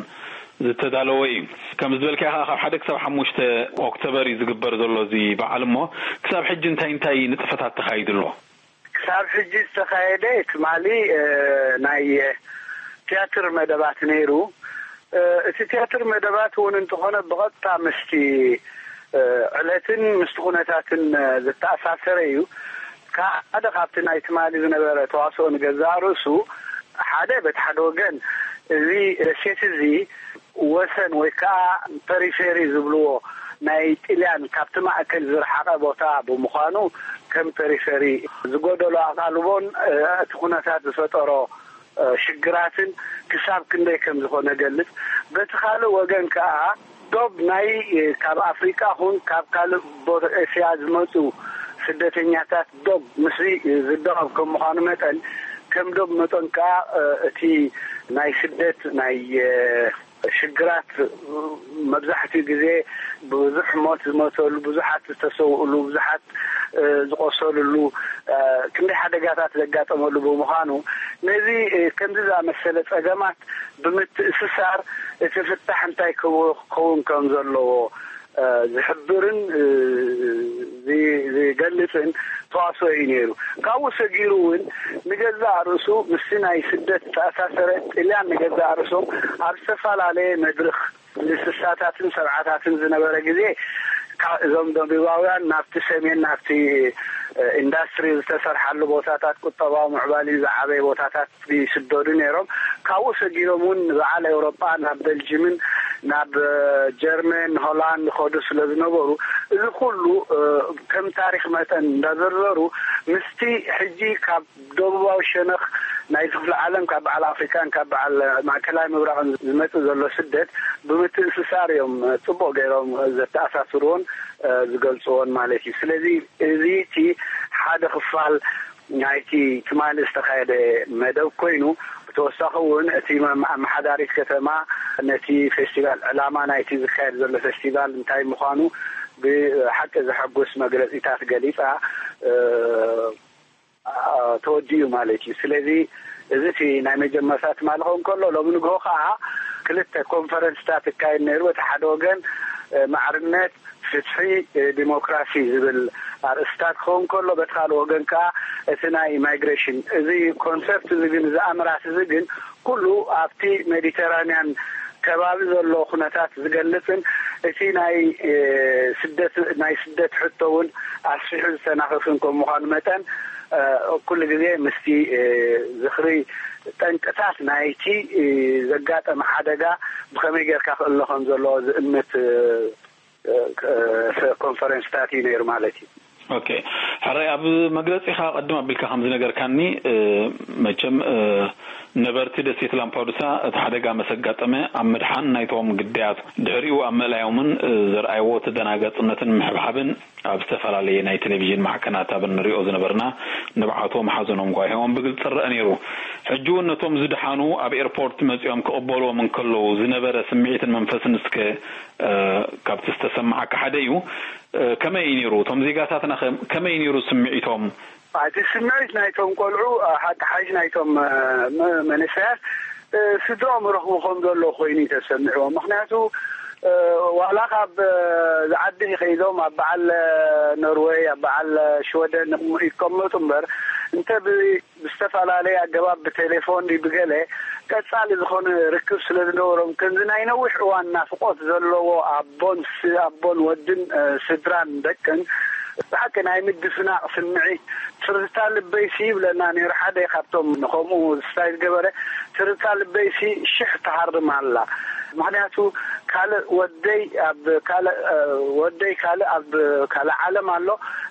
ዝተዳለወ እዩ። ከም ዝበልካዮ ከዓ ካብ ሓደ ክሳብ ሓሙሽተ ኦክቶበር እዩ ዝግበር ዘሎ እዚ በዓል። እሞ ክሳብ ሕጂ እንታይ እንታይ ንጥፈታት ተኻይዱ ኣሎ? ክሳብ ሕጂ ዝተኻየደ ትማሊ ናይ ቲያትር መደባት ነይሩ። እቲ ቲያትር መደባት እውን እንተኾነ ብቐጥታ ምስቲ ዕለትን ምስቲ ኩነታትን ዝተኣሳሰረ እዩ። ሓደ ካብቲ ናይ ትማሊ ዝነበረ ተዋስኦ ንገዛእ ርእሱ ሓደ በቲ ሓደ ወገን እዚ ደሴት እዚ ወሰን ወይ ከዓ ፐሪፌሪ ዝብልዎ ናይ ጥልያን ካብቲ ማእከል ዝረሓቐ ቦታ ብምዃኑ ከም ፐሪፌሪ ዝጎደሎ ኣቓልቦን እቲ ኩነታት ዝፈጠሮ ሽግራትን ክሳብ ክንደይ ከም ዝኾነ ገልጽ። በቲ ካልእ ወገን ከዓ ዶብ ናይ ካብ ኣፍሪቃ ኹን ካብ ካልእ ቦታ ኤስያ ዝመፁ ስደተኛታት ዶብ ምስዚ ዝደቐብ ከም ምዃኑ መጠን ከም ዶብ መጠን ከዓ እቲ ናይ ስደት ናይ ሽግራት መብዛሕትኡ ግዜ ብዙሕ ሞት ዝሞተሉ፣ ብዙሓት ዝተሰውእሉ፣ ብዙሓት ዝቆሰልሉ ክንደይ ሓደጋታት ዘጋጠመሉ ብምዃኑ ነዚ ከምዚ ዝኣመሰለ ጸገማት ብምትእስሳር እቲ ፍታሕ እንታይ ክኸውን ከም ዘለዎ ዝሕብርን ዝገልጽን ተዋስኦ እዩ ነይሩ። ካብኡ ሰጊሩ እውን ንገዛእ ርእሱ ምስቲ ናይ ስደት ዝተኣሳሰረ ጥልያን ንገዛእ ርእሶም ኣብ ዝተፈላለየ መድርኽ ስሳታትን ሰብዓታትን ዝነበረ ግዜ እዞም ደቡባውያን ናብቲ ሰሜን ናብቲ ኢንዳስትሪ ዝተሰርሓሉ ቦታታት ቁጠባዊ ምዕባሊ ዝዓበየ ቦታታት ይስደዱ ነይሮም። ካብኡ ሰጊሮም እውን ንበዓል ኤውሮጳ ናብ በልጅምን ናብ ጀርመን፣ ሆላንድ ኸዱ ስለ ዝነበሩ፣ እዚ ኩሉ ከም ታሪኽ መጠን እንዳዘርዘሩ፣ ምስቲ ሕጂ ካብ ደቡባዊ ሸነኽ ናይዚ ክፍለ ዓለም፣ ካብ በዓል ኣፍሪካን ካብ በዓል ማእከላይ ምብራቕን ዝመጽእ ዘሎ ስደት ብምትእስሳር እዮም ጽቡቕ ገይሮም ዘተኣሳስርዎን ዝገልጽዎን ማለት እዩ። ስለዚ እዚ እቲ ሓደ ክፋል ናይቲ ትማሊ ዝተኻየደ መደብ ኮይኑ፣ ብተወሳኺ እውን እቲ ኣመሓዳሪት ከተማ ነቲ ፌስቲቫል፣ ዕላማ ናይቲ ዝካየድ ዘሎ ፌስቲቫል እንታይ ምዃኑ ብሓቂ ዘሐጉስ መግለጺታት ገሊጻ ተወዲኡ ማለት እዩ። ስለዚ እዚ እቲ ናይ መጀመርታ ትማሊ ክኸውን ከሎ፣ ሎሚ ንግሆ ከዓ ክልተ ኮንፈረንስታት ይካየድ ነይሩ። እቲ ሓደ ወገን ማዕርነት፣ ፍትሒ፣ ዲሞክራሲ ዝብል ኣርእስታት ክኸውን ከሎ፣ በቲ ካልእ ወገን ከዓ እቲ ናይ ማይግሬሽን፣ እዚ ኮንሰፕት እዚ ግን፣ እዚ ኣምራት እዚ ግን ኩሉ ኣብቲ ሜዲተራንያን ከባቢ ዘሎ ኩነታት ዝገልጽን እቲ ናይ ስደት፣ ናይ ስደት ሕቶ እውን ኣስፊሑ ዝተናኸፍን ከም ምዃኑ መጠን፣ ኩሉ ግዜ ምስቲ ዝኽሪ ጠንቅታት ናይቲ ዘጋጠመ ሓደጋ ብኸመይ ጌርካ ክእሎ ከም ዘለዎ ዝእምት ኮንፈረንስታት እዩ ነይሩ ማለት እዩ። ኦኬ፣ ሕራይ፣ ኣብ መግለጺኻ ቅድም ኣቢልካ ከም ዝነገርካኒ፣ መቸም ነበርቲ ደሴት ላምፓዱሳ እቲ ሓደጋ መሰጋጠመ ኣብ ምድሓን ናይቶም ግዳያት፣ ድሕሪኡ ኣብ ምእላዮምን ዘርኣይዎ ተደናጋጽነትን ምሕብሓብን ኣብ ዝተፈላለየ ናይ ቴሌቪዥን ማዕከናት ኣብ እንሪኦ ዝነበርና፣ ንብዓቶም ሓዘኖም ጓሂኦም ብግልጺ ረአ ነይሩ። ሕጂ እውን ነቶም ዝድሓኑ ኣብ ኤርፖርት መጺኦም ክቕበልዎም እንከለዉ ዝነበረ ስምዒትን መንፈስን እስከ ካብቲ ዝተሰማዓካ ሓደ እዩ። ከመይ እዩ ነይሩ? እቶም ዜጋታትና ከመይ እዩ ነይሩ ስምዒቶም? እቲ ስምዒት ናይቶም ቆልዑ ሓቂ ሓይሽ ናይቶም መንእሰያት ስድራኦም ረኽቡ ከም ዘሎ ኮይኑ እዩ ተሰሚዕዎም። ምክንያቱ ዋላ ካብ ዝዓዲ ከይዶም ኣብ በዓል ኖርወይ፣ ኣብ በዓል ሽወደን ይቀመጡ እምበር፣ እንተ ብዝተፈላለየ ኣገባብ ብቴሌፎን ድዩ ብገለ ቀጻሊ ዝኾነ ርክብ ስለ ዝነበሮም፣ ከምዚ ናይ ነዊሕ እዋን ናፍቆት ዘለዎ ኣቦን ስ-፣ ኣቦን ወድን ስድራን ደቅን ብሓቂ ናይ ምድፍናቕ ስምዒት፣ ትርታ ልበይሲ ይብለና ነይሩ። ሓደ ካብቶም ንኸምኡ ስታይ ዝገበረ፣ ትርታ ልበይሲ ሽሕ ትሃርም ኣላ። ምክንያቱ ካልእ ወደይ ኣብ ካልእ ወደይ ካልእ ኣብ ካልእ ዓለም ኣሎ።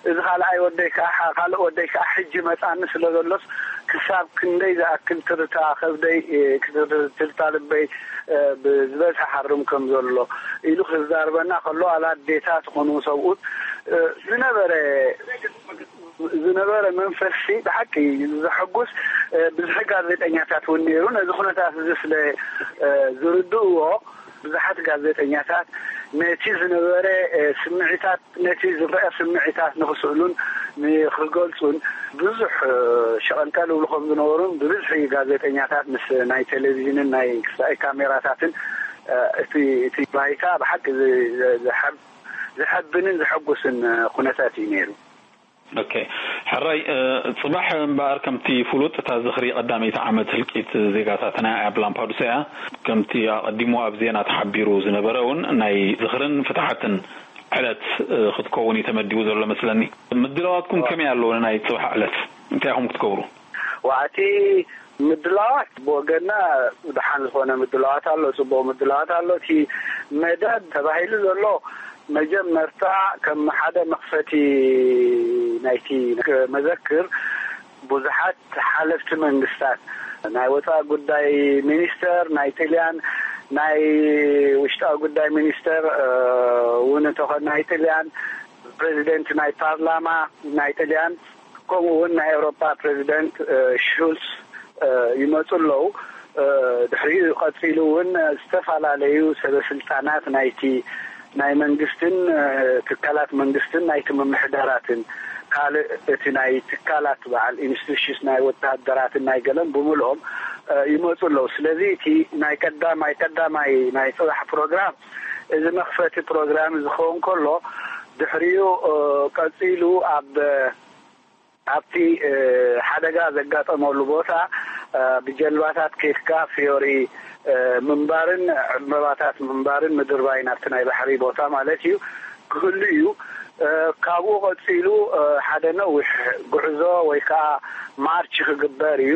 እዚ ካልኣይ ወደይ ከዓ ካልእ ወደይ ከዓ ሕጂ መጻኒ ስለ ዘሎስ፣ ክሳብ ክንደይ ዝኣክል ትርታ ከብደይ፣ ትርታ ልበይ ብዝበዝሐ ሓርም ከም ዘሎ ኢሉ ክዛርበና ከሎ፣ ኣላ ኣዴታት ኾኑ ሰብኡት ዝነበረ ዝነበረ መንፈስሲ ብሓቂ ዘሐጉስ፣ ብዙሕ ጋዜጠኛታት እውን ነይሩ። ነዚ ኩነታት እዚ ስለ ዝርድእዎ፣ ብዙሓት ጋዜጠኛታት ነቲ ዝነበረ ስምዒታት፣ ነቲ ዝረአ ስምዒታት ንኽስእሉን ንኽገልጹን ብዙሕ ሸቐልቀል ይብሉ ከም ዝነበሩን፣ ብብዝሒ ጋዜጠኛታት ምስ ናይ ቴሌቪዥንን ናይ ክሳኤ ካሜራታትን እቲ እቲ ባይታ ብሓቂ ዝ-፣ ዝ-፣ ዘሐብ-፣ ዘሐብንን ዘሐጉስን ኩነታት እዩ ነይሩ። ኦኬ፣ ሕራይ፣ ጽባሕ እምበኣር ከምቲ ፍሉጥ እታ ዝኽሪ ቀዳመይቲ ዓመት ህልቂት ዜጋታትና ኣብ ላምፓዱሳ እያ። ከምቲ ኣቐዲሙ ኣብ ዜና ተሓቢሩ ዝነበረ እውን ናይ ዝኽርን ፍትሓትን ዕለት ክትከውን እዩ ተመዲቡ ዘሎ መስለኒ። ምድላዋትኩም ከመይ ኣሎ ንናይ ጽባሕ ዕለት? እንታይ ኢኹም ክትገብሩ? ዋዕቲ ምድላዋት ብወገንና ደሓን ዝኾነ ምድላዋት ኣሎ፣ ጽቡቕ ምድላዋት ኣሎ። እቲ መደብ ተባሂሉ ዘሎ መጀመርታ ከም ሓደ መኽፈቲ ናይቲ መዘክር ብዙሓት ሓለፍቲ መንግስታት፣ ናይ ወፃኢ ጉዳይ ሚኒስተር ናይ ጥልያን፣ ናይ ውሽጣዊ ጉዳይ ሚኒስተር እውን እንተኾነ ናይ ጥልያን፣ ፕሬዚደንት ናይ ፓርላማ ናይ ጥልያን፣ ከምኡ እውን ናይ ኤውሮጳ ፕሬዚደንት ሹልስ ይመፁ ኣለዉ። ድሕሪኡ ቀፂሉ እውን ዝተፈላለዩ ሰበ ስልጣናት ናይቲ ናይ መንግስትን ትካላት መንግስትን ናይቲ ምምሕዳራትን ካልእ እቲ ናይ ትካላት በዓል ኢንስቲቱሽንስ ናይ ወተሃደራትን ናይ ገለን ብምልኦም ይመፁ ኣለዉ። ስለዚ እቲ ናይ ቀዳማይ ቀዳማይ ናይ ፅባሕ ፕሮግራም እዚ መኽፈቲ ፕሮግራም ዝኸውን ከሎ፣ ድሕሪኡ ቀፂሉ ኣብ ኣብቲ ሓደጋ ዘጋጠመሉ ቦታ ብጀልባታት ኬድካ ፊዮሪ ምንባርን ዕምበባታት ምንባርን ምድርባይ ናብቲ ናይ ባሕሪ ቦታ ማለት እዩ ክህሉ እዩ። ካብኡ ቀፂሉ ሓደ ነዊሕ ጉዕዞ ወይ ከዓ ማርች ክግበር እዩ።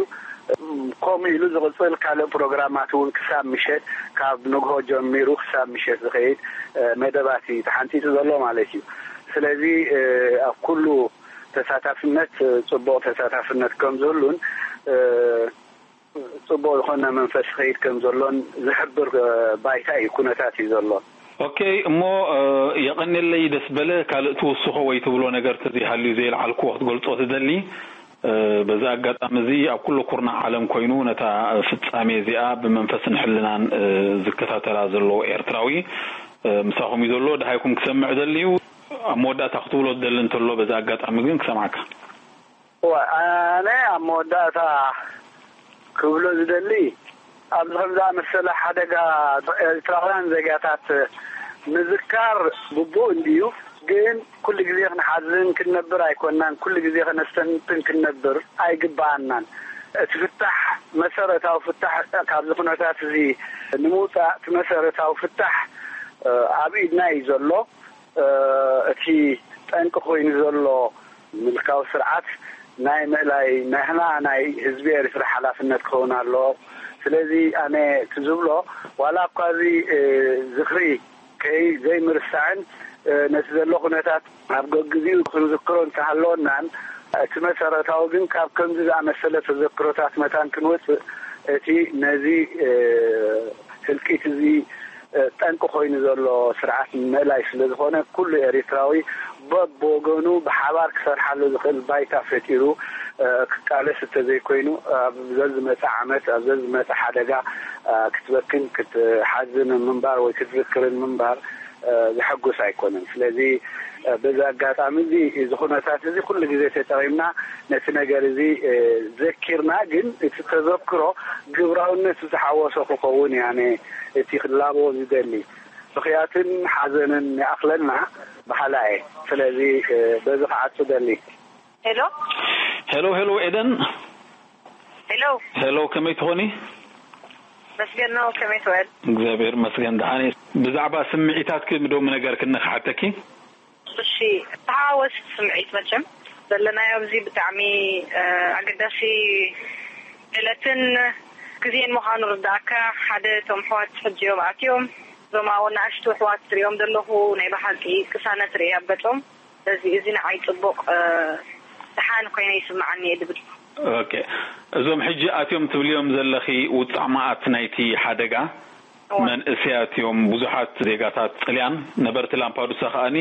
ከምኡ ኢሉ ዝቕጽል ካልእ ፕሮግራማት እውን ክሳብ ምሸት፣ ካብ ንግሆ ጀሚሩ ክሳብ ምሸት ዝኸይድ መደባት እዩ ተሓንጺጹ ዘሎ ማለት እዩ። ስለዚ ኣብ ኩሉ ተሳታፍነት ጽቡቕ ተሳታፍነት ከም ዝህሉን ጽቡቕ ዝኾነ መንፈስ ይኸይድ ከም ዘሎን ዝሕብር ባይታ እዩ፣ ኩነታት እዩ ዘሎ። ኦኬ። እሞ የቐኔለይ ደስ በለ፣ ካልእ ትውስኾ ወይ ትብሎ ነገር ተዘይሃልዩ ዘየልዓልክዎ ክትገልጾ ትደሊ? በዚ ኣጋጣሚ እዚ ኣብ ኩሉ ኩርናዕ ዓለም ኮይኑ ነታ ፍጻሜ እዚኣ ብመንፈስን ሕልናን ዝከታተላ ዘሎ ኤርትራዊ ምሳኹም እዩ ዘሎ። ደሃይኩም ክሰምዕ ደልዩ? ኣብ መወዳእታ ክትብሎ ዝደሊ እንተሎ በዚ ኣጋጣሚ ግን ክሰምዓካ። እዋ፣ ኣነ ኣብ መወዳእታ ክብሎ ዝደሊ፣ ኣብዚ ከም ዝኣመሰለ ሓደጋ ኤርትራውያን ዜጋታት ምዝካር ግቡእ እንድዩ። ግን ኩሉ ግዜ ክንሓዝን ክንነብር ኣይኮናን፣ ኩሉ ግዜ ከነስተንትን ክንነብር ኣይግባኣናን። እቲ ፍታሕ፣ መሰረታዊ ፍታሕ፣ ካብዚ ኩነታት እዚ ንምውፃእ እቲ መሰረታዊ ፍታሕ ኣብ ኢድና እዩ ዘሎ። እቲ ጠንቂ ኮይኑ ዘሎ ምልካዊ ስርዓት ናይ ምእላይ ናህና ናይ ህዝቢ ኤርትራ ሓላፍነት ክኸውን ኣለዎ። ስለዚ ኣነ እቲ ዝብሎ፣ ዋላ እኳ እዚ ዝኽሪ ከይ ዘይምርሳዕን ነቲ ዘሎ ኩነታት ኣብ ገግዚኡ ክንዝክሮ እንተሃለወናን፣ እቲ መሰረታዊ ግን ካብ ከምዚ ዝኣመሰለ ተዘክሮታት መታን ክንወፅእ፣ እቲ ነዚ ህልቂት እዚ ጠንቂ ኮይኑ ዘሎ ስርዓት ምእላይ ስለ ዝኾነ፣ ኩሉ ኤርትራዊ በብወገኑ ብሓባር ክሰርሓሉ ዝኽእል ባይታ ፈጢሩ ክቃለስ እንተዘይኮይኑ፣ ኣብ ዘዝመጸ ዓመት፣ ኣብ ዘዝመጸ ሓደጋ ክትበክን ክትሓዝን ምንባር ወይ ክትዝክርን ምንባር ዘሐጉስ ኣይኮነን። ስለዚ በዚ ኣጋጣሚ እዚ፣ እዚ ኩነታት እዚ ኩሉ ግዜ ተጠቒምና ነቲ ነገር እዚ ዘኪርና፣ ግን እቲ ተዘክሮ ግብራውነት ዝሓወሶ ክኸውን እየ ኣነ እቲ ክላቦ ዝደሊ። ብኽያትን ሓዘንን ይኣኽለና በሃላ እየ። ስለዚ በዚ ክዓጹ ደሊ። ሄሎ። ሄሎ፣ ሄሎ፣ ኤደን። ሄሎ። ሄሎ፣ ከመይ ትኾኒ? መስገን ነው፣ ከመይ ትውዕል? እግዚኣብሔር መስገን፣ ደሓን እየ። ብዛዕባ ስምዒታትኪ ዶ ምነገርክኒ ክሓተኪ? እሺ፣ ተሓዋወስ ስምዒት መቸም ዘለናዮ ኣብዚ ብጣዕሚ፣ እ፣ ኣገዳሲ ዕለትን ግዜን ምዃኑ ርዳእካ። ሓደ እቶም ኣሕዋት ሕጂ እዮም ኣትዮም። እዞም ኣብ ንኣሽቱ ኣሕዋት ትሪኦም ዘለኹ ናይ ብሓቂ ቅሳነት ርኢ ኣብ ገጾም። ስለዚ እዚ ንዓይ ጽቡቕ፣ እ፣ ደሓን ኮይነ ይስምዓኒ እየ ድብል። ኦኬ። እዞም ሕጂ ኣትዮም ትብልዮም ዘለኺ ውጻእ መዓት ናይቲ ሓደጋ እዋ። መንእሰያት እዮም። ብዙሓት ዜጋታት ጥልያን ነበርቲ ላምፓዱሳ ከኣኒ፣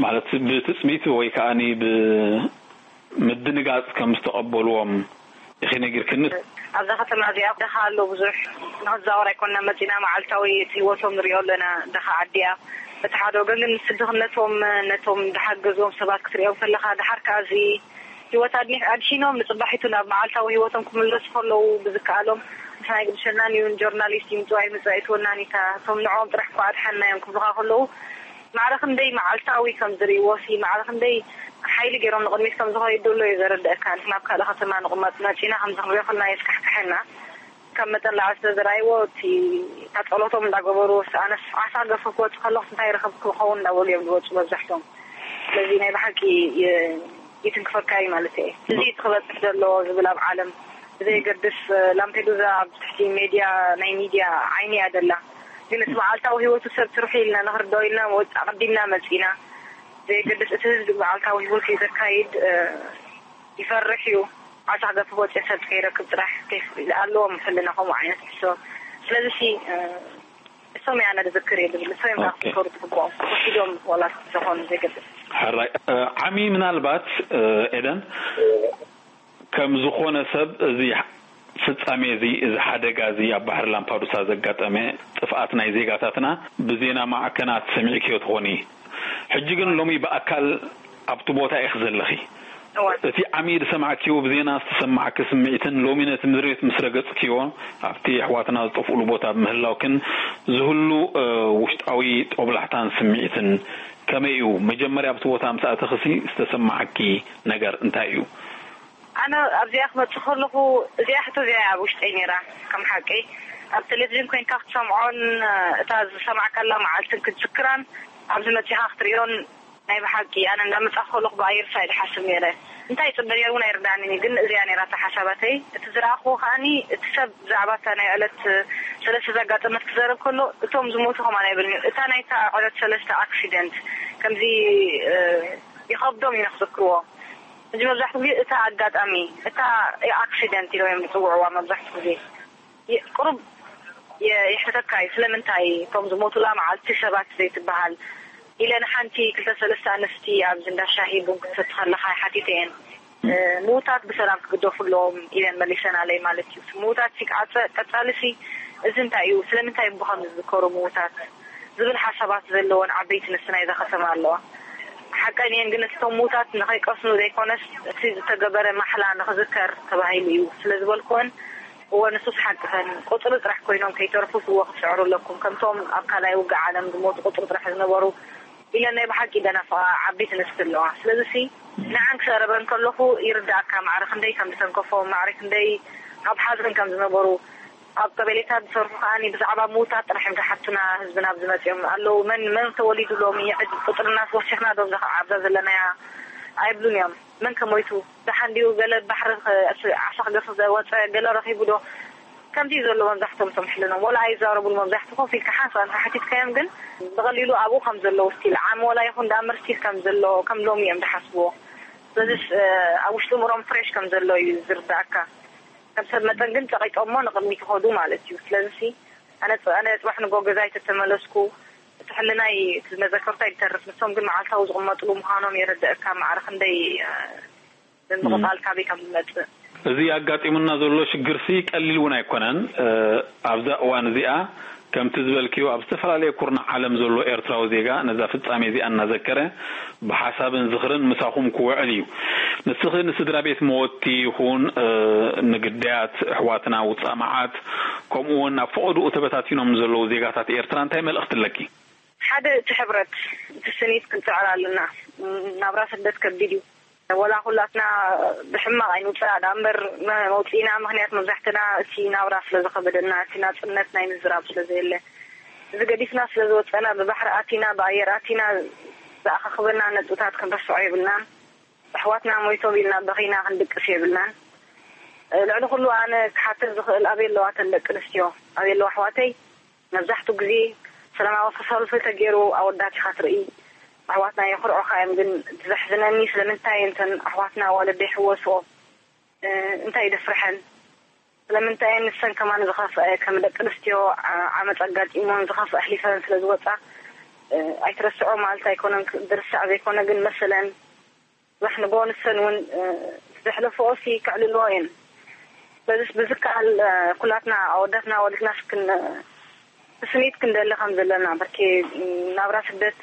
ማለት ብትጽቢት ወይ ከኣኒ ብምድንጋጽ ከም ዝተቐበልዎም ኢኺ ነጊርክኒ። ኣብዛ ከተማ እዚኣ ደኻ ኣሎ ብዙሕ። ንኽዛወር ኣይኮንና መጺና፣ መዓልታዊ እቲ ህይወቶም ንሪኦ ኣለና። ደኻ ዓዲ እያ። በቲ ሓደ ወገን ግን ምስ ድኽነቶም፣ ነቶም ዝሓገዝዎም ሰባት ክትሪኦም ከለኻ፣ ደሓር ከኣ እዚ ህይወት ኣድኒ-፣ ኣድሒኖም ንጽባሒቱ ናብ መዓልታዊ ህይወቶም ክምለሱ ከለዉ ብዝከኣሎም፣ ንሕና ኣይግድሸናን እዩ፣ ጆርናሊስት ይምጽእ ኣይምጽእ ኣይትወናን ኢታ። እቶም ንዕኦም ጥራሕ እኳ ኣድሓንናዮም ክብሉኻ ከለዉ፣ ማዕረ ክንደይ መዓልታዊ ከም ዝርእይዎ ሲ፣ ማዕረ ክንደይ ሓይሊ ገይሮም ንቕድሚት ከም ዝኸይዱ ኣሎ እዩ ዘረድአካ። ንሕና ኣብ ካልእ ከተማ ንቕመጥ መጺና ከምዚ ክንሪኦ ከለና የስካሕክሐና። ካብ መጠን ላዕሊ ስለ ዝረኣይዎ፣ እቲ፣ እታ ጸሎቶም እንዳገበሩ፣ ኣነስ ዓሳ ገፈ ክወጽእ ከለኹስ እንታይ ረኸብኩ ክኸውን እንዳበሉ እዮም ዝወጹ መብዛሕትኦም። ስለዚ ናይ ብሓቂ የ-፣ ይትንክፈካ እዩ ማለት እየ። እዚ እዩ ክበጽሕ ዘለዎ ዝብል ኣብ ዓለም ብዘየገድስ፣ ላምፔዱዛ ኣብ ትሕቲ ሜድያ፣ ናይ ሚድያ ዓይኒ እያ ዘላ። ግን እቲ መዓልታዊ ህይወቱ ሰብ ትርሑ ኢልና ንኽርድኦ ኢልና ወጽ-፣ ኣቐዲምና መጺና። ዘየገድስ እቲ ህዝቢ መዓልታዊ ህይወቱ እዩ ዘካይድ፣ እ፣ ይፈርሕ እዩ። ዓሳ ክገፍፍ ወጽየ ሰብ ከይረክብ ጥራሕ ከይፍ-፣ ኣለዎም ሕልና ከምኡ ዓይነት ሕሶ። ስለዚ ሲ፣ እ፣ እሶም እያ ነዝክር እየ ዝብል፣ እሶም እዮም ኦኬ። ክዝከሩ ዝግብኦም። ወሲዶም ዋላ ዝኾኑ ዘይገድስ። ሕራይ፣ እ፣ ዓሚ ምናልባት፣ እ፣ ኤደን፣ ከም ዝኾነ ሰብ እዚ ፍጻሜ እዚ፣ እዚ ሓደጋ እዚ ኣብ ባሕሪ ላምፓዱሳ ዘጋጠመ ጥፍኣት ናይ ዜጋታትና ብዜና ማዕከናት ሰሚዕክዮ ትኾኒ። ሕጂ ግን ሎሚ ብኣካል ኣብቲ ቦታ ኢኺ ዘለኺ። እወ። እቲ ዓሚ ዝሰማዕክዮ፣ ብዜና ዝተሰማዕኪ ስምዒትን ሎሚ ነቲ ምድሪ ቤት ምስ ረገጽክዮ፣ ኣብቲ ኣሕዋትና ዝጠፍኡሉ ቦታ ብምህላውክን ዝህሉ፣ እ፣ ውሽጣዊ ጦብላሕታን ስምዒትን ከመይ እዩ? መጀመርያ ኣብቲ ቦታ ምስ ኣተኽሲ ዝተሰማዓኪ ነገር እንታይ እዩ? ኣነ ኣብዚኣ ክመጽእ ከለኹ፣ እዚኣ ሕቶ እዚኣ እያ ኣብ ውሽጠይ ነይራ። ከም ሓቂ ኣብ ቴሌቪዥን ኮይንካ ክትሰምዖን፣ እታ ዝሰማዕካላ መዓልትን ክትዝክራን፣ ኣብዚ መጺኻ ክትርእዮን ናይ ብሓቂ ኣነ እንዳመጻእኩ ከለኹ ብኣየር ሳይድ ሓስብ ነይረ። እንታይ ይጽበ ነይሩ እውን ኣይርዳእንን እዩ፣ ግን እዚኣ ነይራ እታ ሓሳባተይ። እቲ ዝረኣኹዎ ከኣኒ እቲ ሰብ ብዛዕባ እታ ናይ ዕለት ሰለስተ ዘጋጠመት ክዛረብ ከሎ፣ እቶም ዝሞቱ ከማን ኣይብልን እዩ። እታ ናይታ ዕለት ሰለስተ ኣክሲደንት ከምዚ፣ እ፣ ይኸብዶም ኢና ክዝክርዎ። ሕጂ መብዛሕትኡ ግዜ እታ ኣጋጣሚ፣ እታ ኣክሲደንት ኢሎም እዮም ዝጽውዕዋ መብዛሕትኡ ግዜ። የ-፣ ቁሩብ የ-፣ የሕተተካ እዩ። ስለምንታይ እቶም ዝሞቱላ መዓልቲ ሰባት ዘይትበሃል ኢለ ንሓንቲ ክልተ ሰለስተ ኣንስቲ ኣብዚ እንዳ ሻሂ ቡን ክትሰቲ ከለኻ ሓቲተ እየን። እ፣ ምዉታት ብሰላም ክግደፉ ኣለዎም ኢለን መሊሰናለይ ማለት እዩ። እቲ ምዉታት ሲ ቀጸ-፣ ቀጻሊ ሲ እዚ እንታይ እዩ? ስለምንታይ እሞ ከም ዝዝከሩ ምዉታት ዝብል ሓሳባት ዘለወን ዓበይቲ ኣንስቲ ናይዛ ከተማ ኣለዋ። ሓቀን እየን፣ ግን እቶም ምዉታት ንኸይቀስኑ ዘይኮነስ እቲ ዝተገበረ ማሕላ ንኽዝከር ተባሂሉ እዩ ስለ ዝበልኩወን፣ እወ፣ ንሱስ ሓቅኸን፣ ቁጽሪ ጥራሕ ኮይኖም ከይተርፉስ፣ እወ፣ ክትስዕሩ ኣለኩም። ከምቶም ኣብ ካልኣይ ውግእ ዓለም ዝሞቱ ቁጽሪ ጥራሕ ዝነበሩ ኢለን ናይ ብሓቂ ደናፍቓ ዓበይቲ ኣንስቲ ኣለዋ። ስለዚሲ ንዓን ክዛረበን ከለኹ ይርድኣካ፣ ማዕረ ክንደይ ከም ዝተንከፎም፣ ማዕረ ክንደይ ኣብ ሓዘን ከም ዝነበሩ። ኣብ ቀበሌታት ዝሰርሑ ከኣ ብዛዕባ ምዉታት ጥራሕ እዮም ዝሓቱና፣ ህዝብና ኣብዚ መጺኦም ኣለዉ። መን፣ መን ተወሊዱ ሎሚ፣ ሕጂ ቁጽሪ እናስ ወሲኽና ዶ እዛ ኣብዛ ዘለናያ ኣይብሉን እዮም። መን ከ ሞይቱ? ደሓን ድዩ? ገለ ባሕሪ ኸ-፣ ዓሳ ክገፍፍ ዝወጸ ገለ ረኺቡ ዶ? ከምዚ እዩ ዘሎ መብዛሕትኦም እቶም ሕልኖም። ወላ ኣይዛረቡን መብዛሕትኡ ኮፍ ኢልካ ሓንሳእ እንተ ሓቲትካዮም ግን ብቐሊሉ ኣብኡ ከም ዘለዉ ስቲል ዓሚ ወላ ይኹን ደኣምበር ስቲል ከም ዘሎ፣ ከም ሎሚ እዮም ዝሓስብዎ። ስለዚስ፣ እ፣ ኣብ ውሽጢ እምሮም ፍሬሽ ከም ዘሎ እዩ ዝርዳእካ። ከም ሰብ መጠን ግን ጸቒጦሞ ንቕድሚት ይኸዱ ማለት እዩ። ስለዚሲ ኣነ ጽ-፣ ኣነ ጽባሕ ንጎ ገዛይ ተተመለስኩ፣ እቲ ሕልናይ፣ እቲ መዘከርታ ይተርፍ። ንሶም ግን መዓልታዊ ዝቕመጥሉ ምዃኖም የረድአካ። ማዕረ ክንደይ፣ እ፣ ምቕጻል ካበይ ከም ዝመጽእ። እዚ ኣጋጢሙና ዘሎ ሽግርሲ ቀሊል እውን ኣይኮነን። እ፣ ኣብዛ እዋን እዚኣ ከምቲ ዝበልክዮ ኣብ ዝተፈላለየ ኩርናዕ ዓለም ዘሎ ኤርትራዊ ዜጋ ነዛ ፍጻሜ እዚኣ እናዘከረ ብሓሳብን ዝኽርን ምሳኹም ክውዕል እዩ። ንስኺ ንስድራ ቤት መወቲ ይኹን፣ እ፣ ንግዳያት ኣሕዋትና ውጻእ መዓት፣ ከምኡ እውን ኣብ ፈቐድኡ ተበታቲኖም ንዘለዉ ዜጋታት ኤርትራ እንታይ መልእኽቲ ኣለኪ? ሓደ እቲ ሕብረት፣ እቲ ስኒት ክንጽዕር ኣለና። ናብራ ስደት ከቢድ እዩ። ወላ ኩላትና ብሕማቕ ኣይንውጻእ ደኣ እምበር፣ መ-፣ መውጽኢና ምኽንያት መብዛሕትና እቲ ናብራ ስለ ዝኸበደና፣ እቲ ናጽነት ናይ ምዝራብ ስለ ዘየለ፣ እዚ ገዲፍና ስለ ዝወጸና፣ ብባሕሪ ኣቲና፣ ብኣየር ኣቲና፣ ዝኣኻኽበና ነጥብታት ክንረስዖ የብልናን። ኣሕዋትና ሞይቶም ኢልና በኺና ክንድቅስ የብልናን። ልዕሊ ኩሉ ኣነ ክሓተን ዝኽእል ኣበይ ኣለዋ እተን ደቂ ኣንስትዮ? ኣበይ ኣለዋ ኣሕዋተይ? መብዛሕትኡ ግዜ ሰላማዊ ሰልፊ ተገይሩ ኣወዳት ኢኻ ትርኢ። ኣሕዋትና የኹርዑኻ እዮም፣ ግን እቲ ዘሕዝነኒ ስለምንታይ እንተን ኣሕዋትና ኣዋልድ ይሕወስኦ? እ፣ እንታይ ይደፍርሐን? ስለምንታይ ንሰን ከማን ዝኸፍአ፣ ከም ደቂ ኣንስትዮ ዓ-፣ ዓመፅ ኣጋጢሞን ዝኸፍአ ኣሕሊፈን ስለ ዝወፃ፣ እ፣ ኣይትረስዖ ማለት ኣይኮነን፣ ክ-፣ ዝርሳዕ ዘይኮነ ግን መሰለን፣ ጽባሕ ንግሆ ንሰን እውን፣ እ፣ ዘሕለፈኦሲ ከዕልልዎ እየን። ስለዚስ ብዝከኣል፣ እ፣ ኩላትና ኣወዳትና ኣዋልድናስ ክን-፣ ስኒት ክንደሊ ከም ዘለና፣ ብርኬ ናብራ ስደት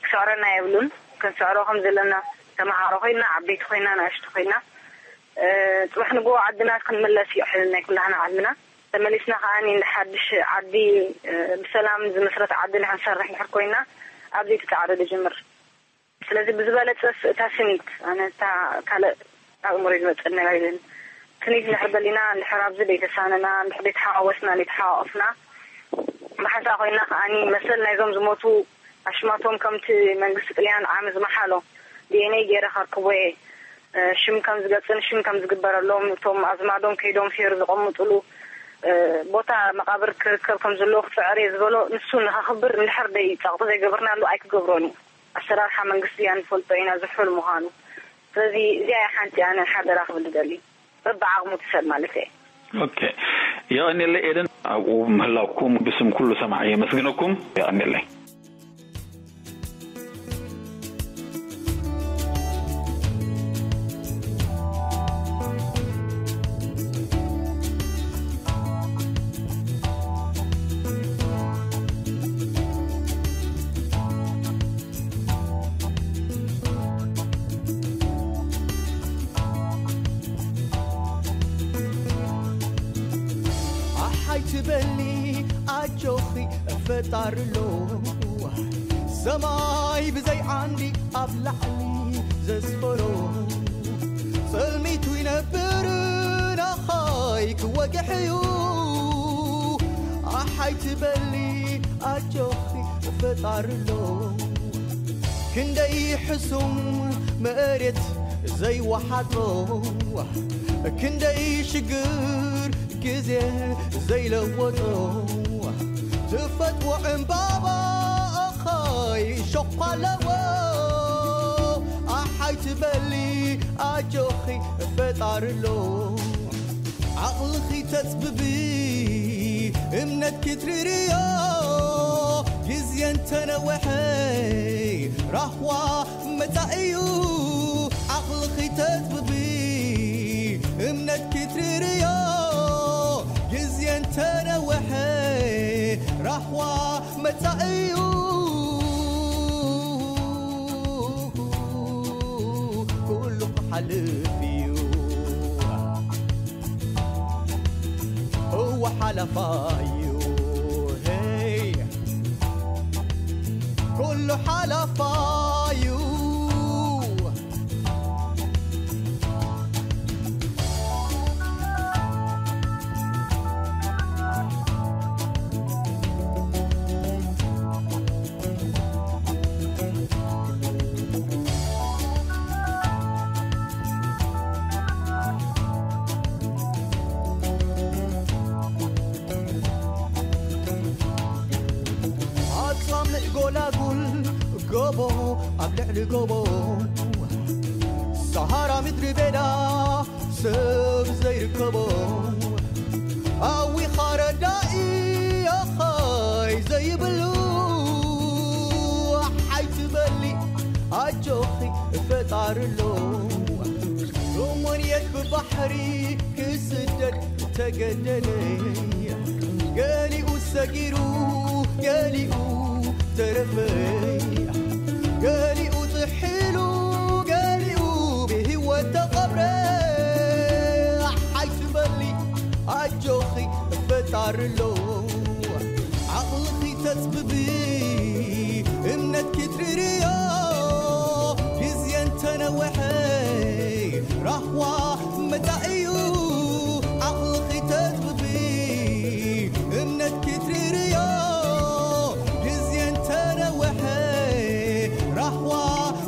ክስዕረና የብሉን። ክንስዕሮ ከም ዘለና፣ ተመሃሮ ኮይና፣ ዓበይቲ ኮይና፣ ንኣሽቱ ኮይና፣ እ፣ ጽባሕ ንግሆ ዓድና ክንምለስ እዩ ሕልም ናይ ኩላህና ዓልምና። ተመሊስና ከኣ ንሓድሽ ዓዲ፣ እ፣ ብሰላም ዝምስረት ዓዲ ንክንሰርሕ እንድሕር ኮይና፣ ኣብዚ እቲ ጻዕሪ ዝጅምር። ስለዚ ብዝበለጸስ እታ ስኒት፣ ኣነ እታ ካልእ ኣእምሮ ዝመጸኒ ኣይብልን። ስኒት እንድሕር ደሊና፣ እንድሕር ኣብዚ ዘይተሳነና፣ እንድሕር ዘይተሓዋወስና፣ ዘይተሓዋወስና፣ ብሓንሳእ ኮይና ከኣኒ መሰል ናይዞም ዝሞቱ ኣሽማቶም ከምቲ መንግስቲ ጥልያን ዓሚ ዝመሓሎ ዲ ኤን ኤ ገይረ ከርክቦ እየ። እ፣ ሽም ከም ዝገጽን ሽም ከም ዝግበረሎም፣ እቶም ኣዝማዶም ከይዶም ፌር ዘቐምጥሉ፣ እ፣ ቦታ መቓብር ክርከብ ከም ዘለዎ ክጽዕር እየ ዝበሎ፣ ንሱ ንኸኽብር እንድሕር ደይ ጸቕጢ ዘይገበርናሉ ኣይክገብሮን እዩ። ኣሰራርሓ መንግስቲ እያ ንፈልጦ ኢና ዝሑል ምዃኑ። ስለዚ እዚኣ እያ ሓንቲ ኣነ ሓደራ ክብል ዝደሊ። በብዓቕሙ እቲ ሰብ ማለት እየ። ኦኬ። የቐንየለይ ኤደን፣ ኣብኡ ምህላውኩም ብስም ኩሉ ሰማዒ የመስግነኩም። የቐንየለይ። ኣሓይ ትበሊ ኣጆኺ ፈጣሪ ኣሎ። ሰማይ ብዘይ ዓንዲ ኣብ ላዕሊ ዘስፈሮ፣ ጸልሚቱ ይነብር ናኻይ ክወግሕ እዩ። ኣሓይ ትበሊ ኣጆኺ ፈጣሪ ኣሎ። ክንደይ ሕሱም መሬት ዘይወሓጦ፣ ክንደይ ሽግር ግዜ ዘይለወጦ፣ ተፈጥሮ ዕምባባ ኣኻይ ሸዃ ኣለዎ። ኣሓይ ትበሊ ኣጆኺ ፈጣሪ ኣሎ። ዓቕልኺ ተጽብቢ እምነትኪ ትርርዮ፣ ግዜ እንተነወሐ ራህዋ መጻኢዩ። ዓቕልኺ ተጽብቢ እምነትኪ ትርርዮ፣ ግዜ እንተነወሐ ራህዋ መጻኢዩ። ኩሉ ክሓልፍ እዩ። እወ ሓላፋ እዩ። ሄይ፣ ኩሉ ሓላፋ እዩ። ኣጻምእ ጎላጉል ጎቦ ኣብ ልዕሊ ጎቦ፣ ሰሃራ ምድሪ በዳ ሰብ ዘይርከቦ፣ ኣዊኻ ረዳኢ ኣኻይ ዘይብሉ፣ ሓይ ትበሊ ኣጆኺ ፈጣሪ ኣሎ። እሞንየት ብባሕሪ ክስደድ ተገደደ። ገሊኡ ሰጊሩ፣ ገሊኡ ተረፈ። ገሊኡ ጥሒሉ፣ ገሊኡ ብህይወት ተቐብረ። ሓይ ትበሊ ኣጆኺ ፈጣሪ ኣሎ። ዓቕልኺ ተጽብቢ እምነትኪ ትርርዮ፣ ግዜ እንተነወሐ ራህዋ መጻኢዩ። ዓቕልኺ ተጽብቢ እምነትኪ ትርርዮ፣ ግዜ እንተነወሐ ራህዋ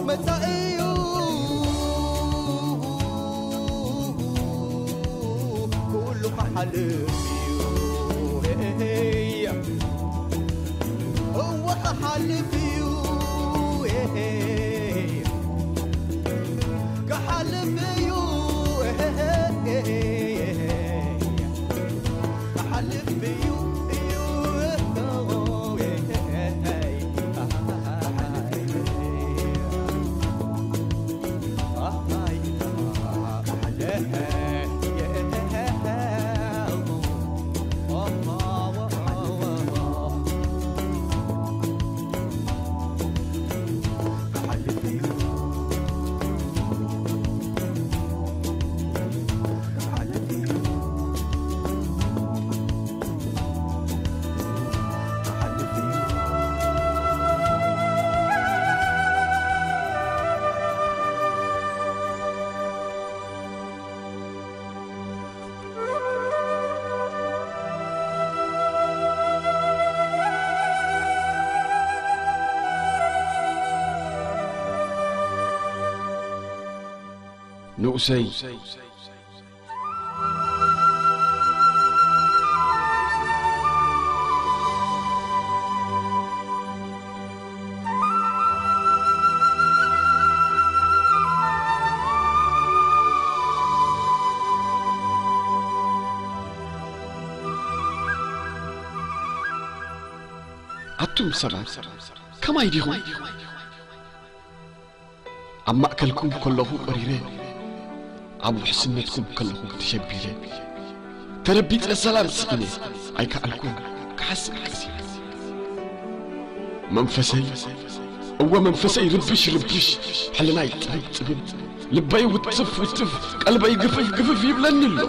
መጻኢዩ። ኩሉ ክሓልፍ እዩ። እወ ክሓልፍ እዩ። ክሓልፍ እዩ። ክሓልፍ እዩ። ንኡሰይ፣ ኣቱም ሰባት፣ ከማይ ዲኹም? ኣብ ማእከልኩም ከለኹ ቆሪረ፣ ኣብ ውሕስነትኩም ከለኹ ተሸቢረ፣ ተረቢጸ ሰላም ስኢነ ኣይከኣልኩን ክሓስብ ቀሲነ። መንፈሰይ፣ እወ መንፈሰይ ርብሽ ርብሽ፣ ሕልናይ ጥብብ ጥብብ፣ ልበይ ውትፍ ውትፍ፣ ቀልበይ ግፍፍ ግፍፍ ይብለኒ ኣሎ።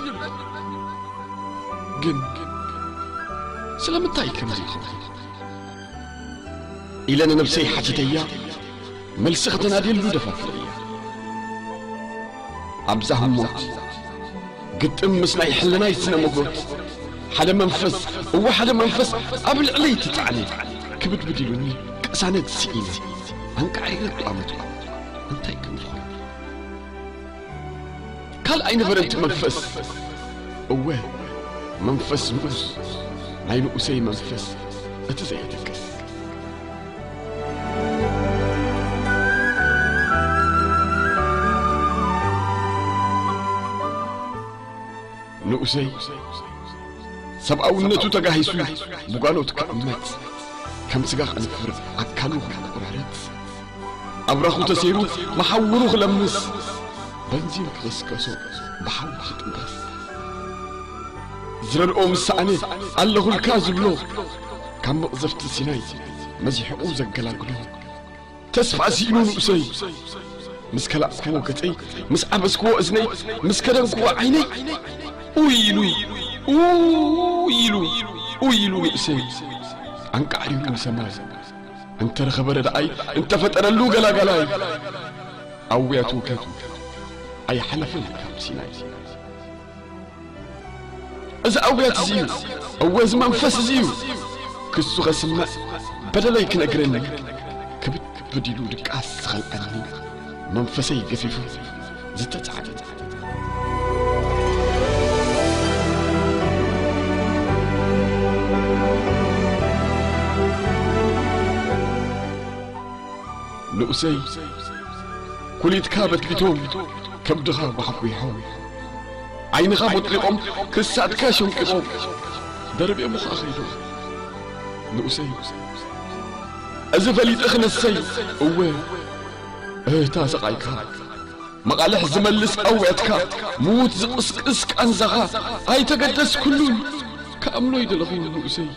ግን ስለምንታይ ከምዚ ይኸውን? ኢለ ንነብሰይ ሓቲተያ፣ መልሲ ከተናድየሉ ደፋፍለያ። ኣብዛ ህሞት ግጥም ምስ ናይ ሕልናይ ስነ መጎት፣ ሓደ መንፈስ፣ እወ ሓደ መንፈስ ኣብ ልዕለይ ተጻዕነ፣ ክብድብድ ኢሉኒ ቅሳነት ስኢነ። ኣንቃዕሪረ እኳ መቱ። እንታይ ከም ዝኾነ ካልእ ኣይነበረን እቲ መንፈስ። እወ፣ መንፈስ ንኡስ፣ ናይ ንኡሰይ መንፈስ፣ እቲ ዘየተክስ። ንኡሰይ ሰብኣውነቱ ተጋሂሱ ብጓኖት ክዕመት፣ ከም ስጋ ክነፍር ኣካሉ ክቁራረጽ፣ ኣብራኹ ተሰይሩ መሓውሩ ክለምስ፣ በንዚን ክቕስቀሶ ብሓዊ ክጥበስ። ዝረድኦ ምስ ሰኣነ ኣለኹልካ ዝብሎ፣ ካብ መቕዘፍቲ ሲናይ መዚሕቑ ዘገላግሎ። ተስፋ ስኢኑ ንኡሰይ። ምስ ከላእክዎ ገጸይ፣ ምስ ዓበስክዎ እዝነይ፣ ምስ ከደንክዎ ዓይነይ፣ ኡይ ኢሉ፣ ኡይ ኢሉ፣ ኡይ ኢሉ ንእሰይ ኣንቃዕሪሩ ንሰማይ። እንተረኸበ ረድኣይ፣ እንተፈጠረሉ ገላጋላይ፣ ኣውያቱ ከቱ ኣይሓለፈን ካብ ሲናይ። እዚ ኣውያት እዚ እዩ። እወ፣ እዚ መንፈስ እዚ እዩ። ክሱ ኸስምዕ፣ በደለይ ክነግረኒ፣ ክብድ ክብድ ኢሉ ድቃስ ዝኸልኣኒ፣ መንፈሰይ ገፊፉ ዝተጻዕደ። ንኡሰይ፣ ኩሊትካ በትቢቶም፣ ከብድኻ ጓሕጒሖም፣ ዓይንኻ ቦጥሊቖም፣ ክሳድካ ሸንቂቖም፣ ደርብዮምኻ ኸይዶም። ንኡሰይ፣ እዚ ፈሊጠ ክነሰይ፣ እወ፣ እህታ ሰቓይካ፣ መቓልሕ ዝመልስ ኣውያትካ፣ ምዉት ዝቕስቅስ ቃንዛኻ ኣይተገደስኩሉን፣ ክኣምኖ ይደለኹ ንኡሰይ።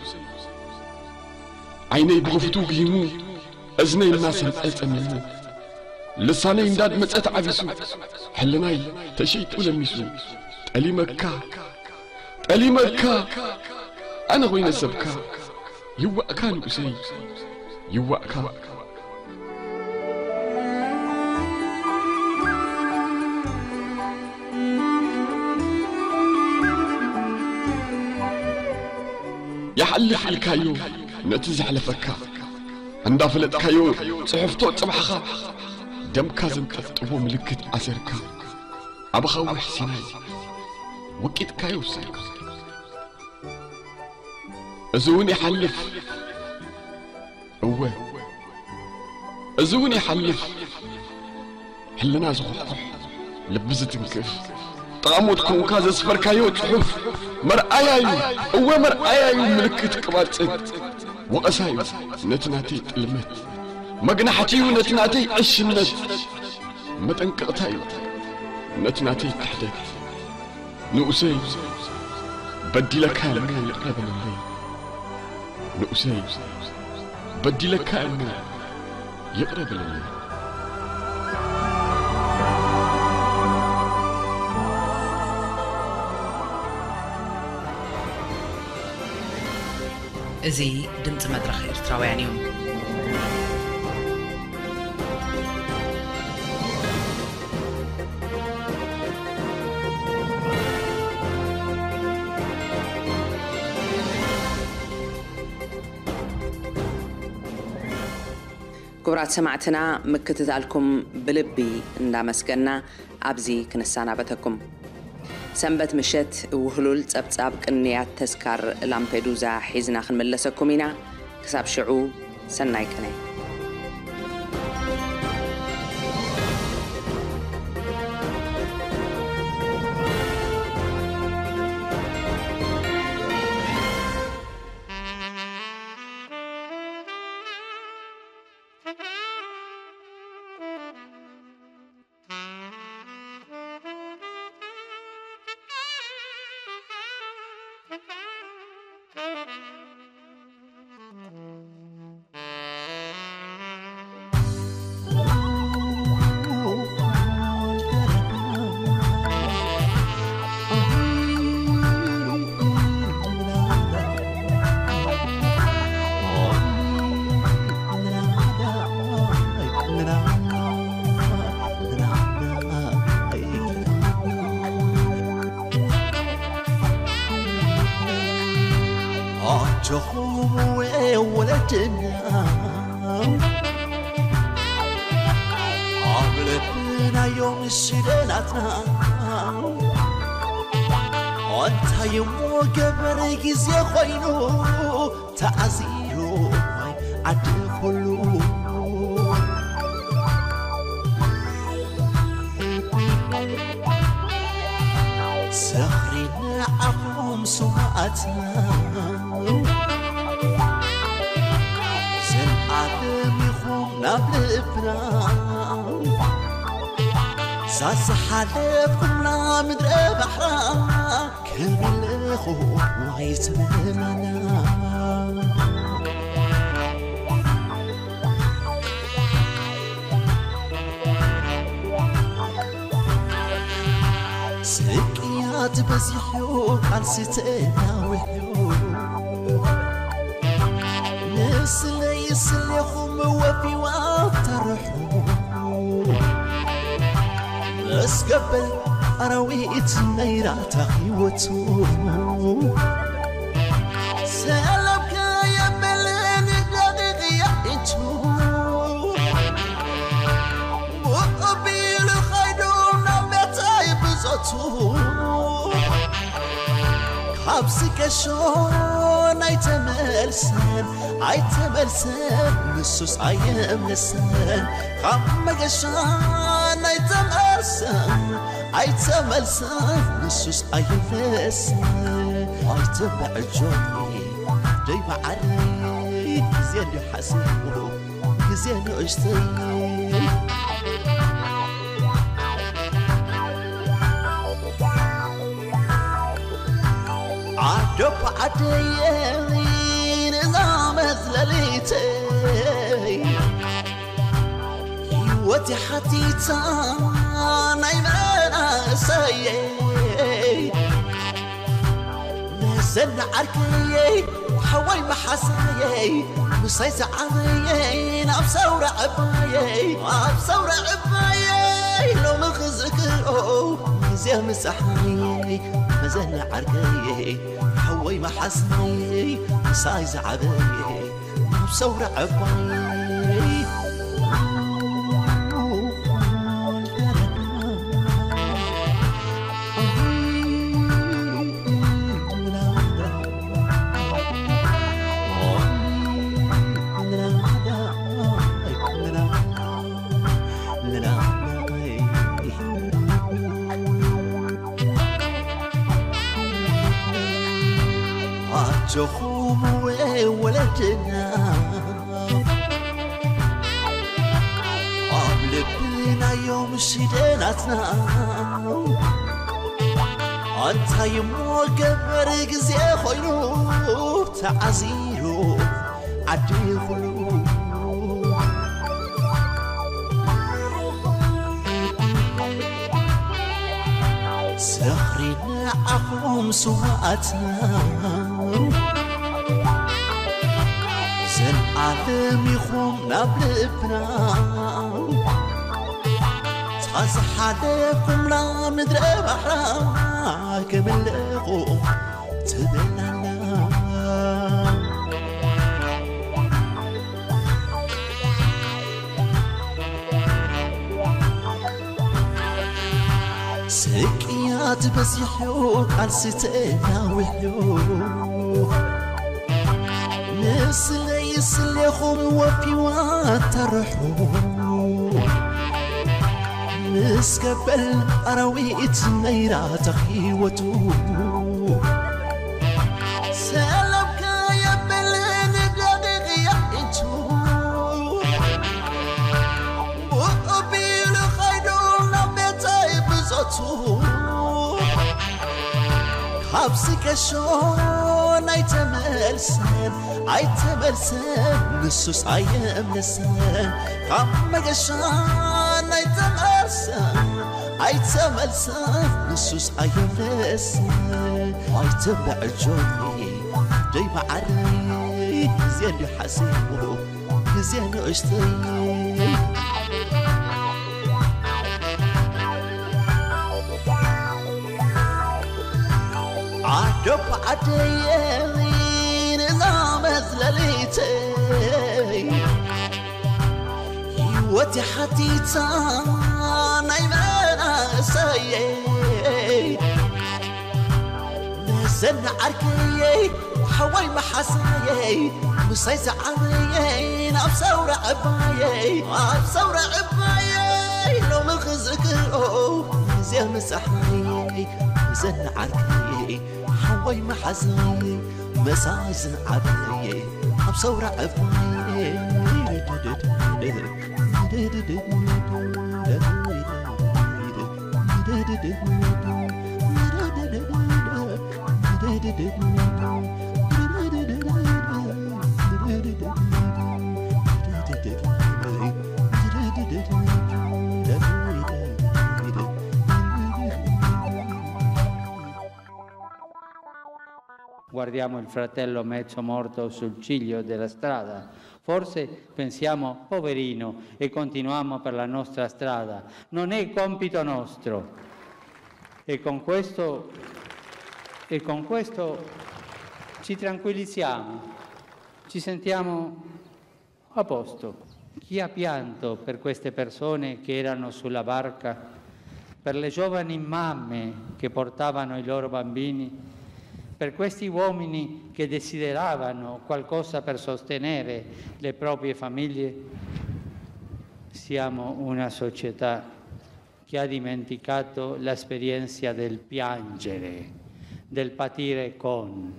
ዓይነይ ብኽፉቱ ግሂሙ፣ እዝነይ እናሰምዐ ጸሚሙ፣ ልሳነይ እንዳድመጸ ተዓቢሱ፣ ሕልናይ ተሸይጡ ለሚሱ። ጠሊመካ፣ ጠሊመካ፣ ኣነ ኾይነ ሰብካ፣ ይዋእካ ንኡሰይ፣ ይዋእካ። ይሓልፍ ኢልካዮ ነቲ ዘሕለፈካ፣ እንዳፈለጥካዮ ጽሕፍቶ ጽባሕኻ፣ ደምካ ዘንጠፍጥቦ ምልክት ኣሰርካ፣ ኣብ ኣኻውሕ ሲናይ ወቂጥካዮ ውሳንካ። እዚ እውን ይሓልፍ፣ እወ፣ እዚ እውን ይሓልፍ። ሕልና ዝኹሕኩሕ፣ ልቢ ዝትንክፍ፣ ጠቓሞት ኮንካ ዘስፈርካዮ ጽሑፍ መርኣያ እዩ። እወ፣ መርኣያ እዩ፣ ምልክት ቅባጽን። ወቐሳ እዩ ነቲ ናተይ ጥልመት፣ መግናሕቲ እዩ ነቲ ናተይ ዕሽነት፣ መጠንቀቕታ እዩ ነቲ ናተይ ክሕደት። ንኡሰይ፣ በዲለካ እሞ ይቕረ በለለይ። ንኡሰይ፣ በዲለካ እሞ ይቕረ በለለይ። እዚ ድምጺ መድረኽ ኤርትራውያን እዩ። ክቡራት ሰማዕትና፣ ምክትታልኩም ብልቢ እንዳመስገና ኣብዚ ክንሰናበተኩም። ሰንበት ምሸት ውህሉል ጸብጻብ ቅንያት ተስካር ላምፔዱዛ ሒዝና ክንምለሰኩም ኢና። ክሳብ ሽዑ፣ ሰናይ ቅነ። ኣጆኹም ወለድና፣ ብናዮም ሽደናትና እንታይ እሞ ገበር ግዜ ኮይኑ ተዓዚሩ ዓዲ ኩሉ ዝኽሪ ንዓኹም ስውኣትና ዘልኣለም ይኹም ናብ ልብና ዛዝሓለፍኩምና ምድረ ባሕራ ክምልኹ ኣይትብለና ስቅያት በዚሑ ቃልሲ ተናዊሑ ንስለይ ስሌኹም ወፊዋ ተርሑ መስገበል ኣራዊት ነይራታ ህይወቱ ሰላም ከየበለን ደቂቕ ያኢቱ ብቕቢሉ ኸይዱ ናብ ቤተይ ብዞቱ ካብዚ ገሾ ኣይተመልሰን ኣይተመልሰን ንሱስ ኣየምልሰን ካብ መገሻ ኣይተመልሰን ኣይተመልሰን ንሱስ ኣይምለሰን ኣይተበዕጆ ደይ በዓለይ ግዜ እንዲዩ ሓሲቡ ግዜ ንእሽተይ ዓደቦ ዓደየይ ንዛ መዝለሊተይ ህይወት ሓቲታ ናይ መናእሰየይ መዘና ዓርከየይ ሓወይ መሓሳየይ ምሳይ ዝዓበየይ ናብ ሰውራ ዕባየይ ኣብ ሰውራ ዕባየይ ሎሚ ክዝክሮ ግዜ ምሳሓየይ መዘና ዓርከየይ ሓወይ መሓሳየይ ምሳይ ዝዓበየይ ናብ ሰውራ ዕባየይ ኣጆኹም ወለድና ኣብ ልብናዮም ሽደናትና እንታይ እሞ ገበር ግዜ ኮይኑ ተዓዚሩ ዓዲ ኩሉ ዝኽሪ ንዓኹም ስውኣትና ዘልኣለም ይኹም ናብ ልብና ዝሓለፍኩምላ ምድረ ባሕራ ክምልኹ ትብለና ስቅያት በዚሑ ቃልሲ ተናዊሑ ንስለይ ስሌኹም ወፊዋ ተርሑ ምስ ገበል ኣራዊት ነይራ ተኺወቱ ሰላም ከየበለ ንደቂቕ ያኢቱ ብቐቢሉ ኸይዱ ናብ ቤተይ ብዞቱ ካብዚ ገሾ ኣይተመልሰን ኣይተመልሰን ንሱስ ኣየምልሰን ካብ መገሻ ኣይተመልሰን ኣይተመልሰን ንሱስ ኣየምልሰን ኣይተበዕጆኒ ደይ መዓረይ ግዜ እንዲ ሓሲቡ ግዜ ንእሽተይ ዓደቦ ዓደየ ንዛ መዝለሊተይ ህይወት ሓቲታ መዘና ዓርከየይ ሓወይ መሓዛየይ ምሳይ ዝዓበየይ ናብ ሰውራ ዕባየይ ኣብ ሰውራ ዕባየይ ሎሚ ክዝክሮ ግዜ ምሳሓየይ መዘና ዓርከየይ ሓወይ መሓዛየይ ምሳይ ዝዓበየይ ኣብ ሰውራ ዕባየይ Guardiamo il fratello mezzo morto sul ciglio della strada. Forse pensiamo, poverino, e continuiamo per la nostra strada. Non è compito nostro. E con questo, e con questo ci tranquillizziamo, ci sentiamo a posto. Chi ha pianto per queste persone che erano sulla barca, per le giovani mamme che portavano i loro bambini, per questi uomini che desideravano qualcosa per sostenere le proprie famiglie? Siamo una società che ha dimenticato l'esperienza del piangere, del patire con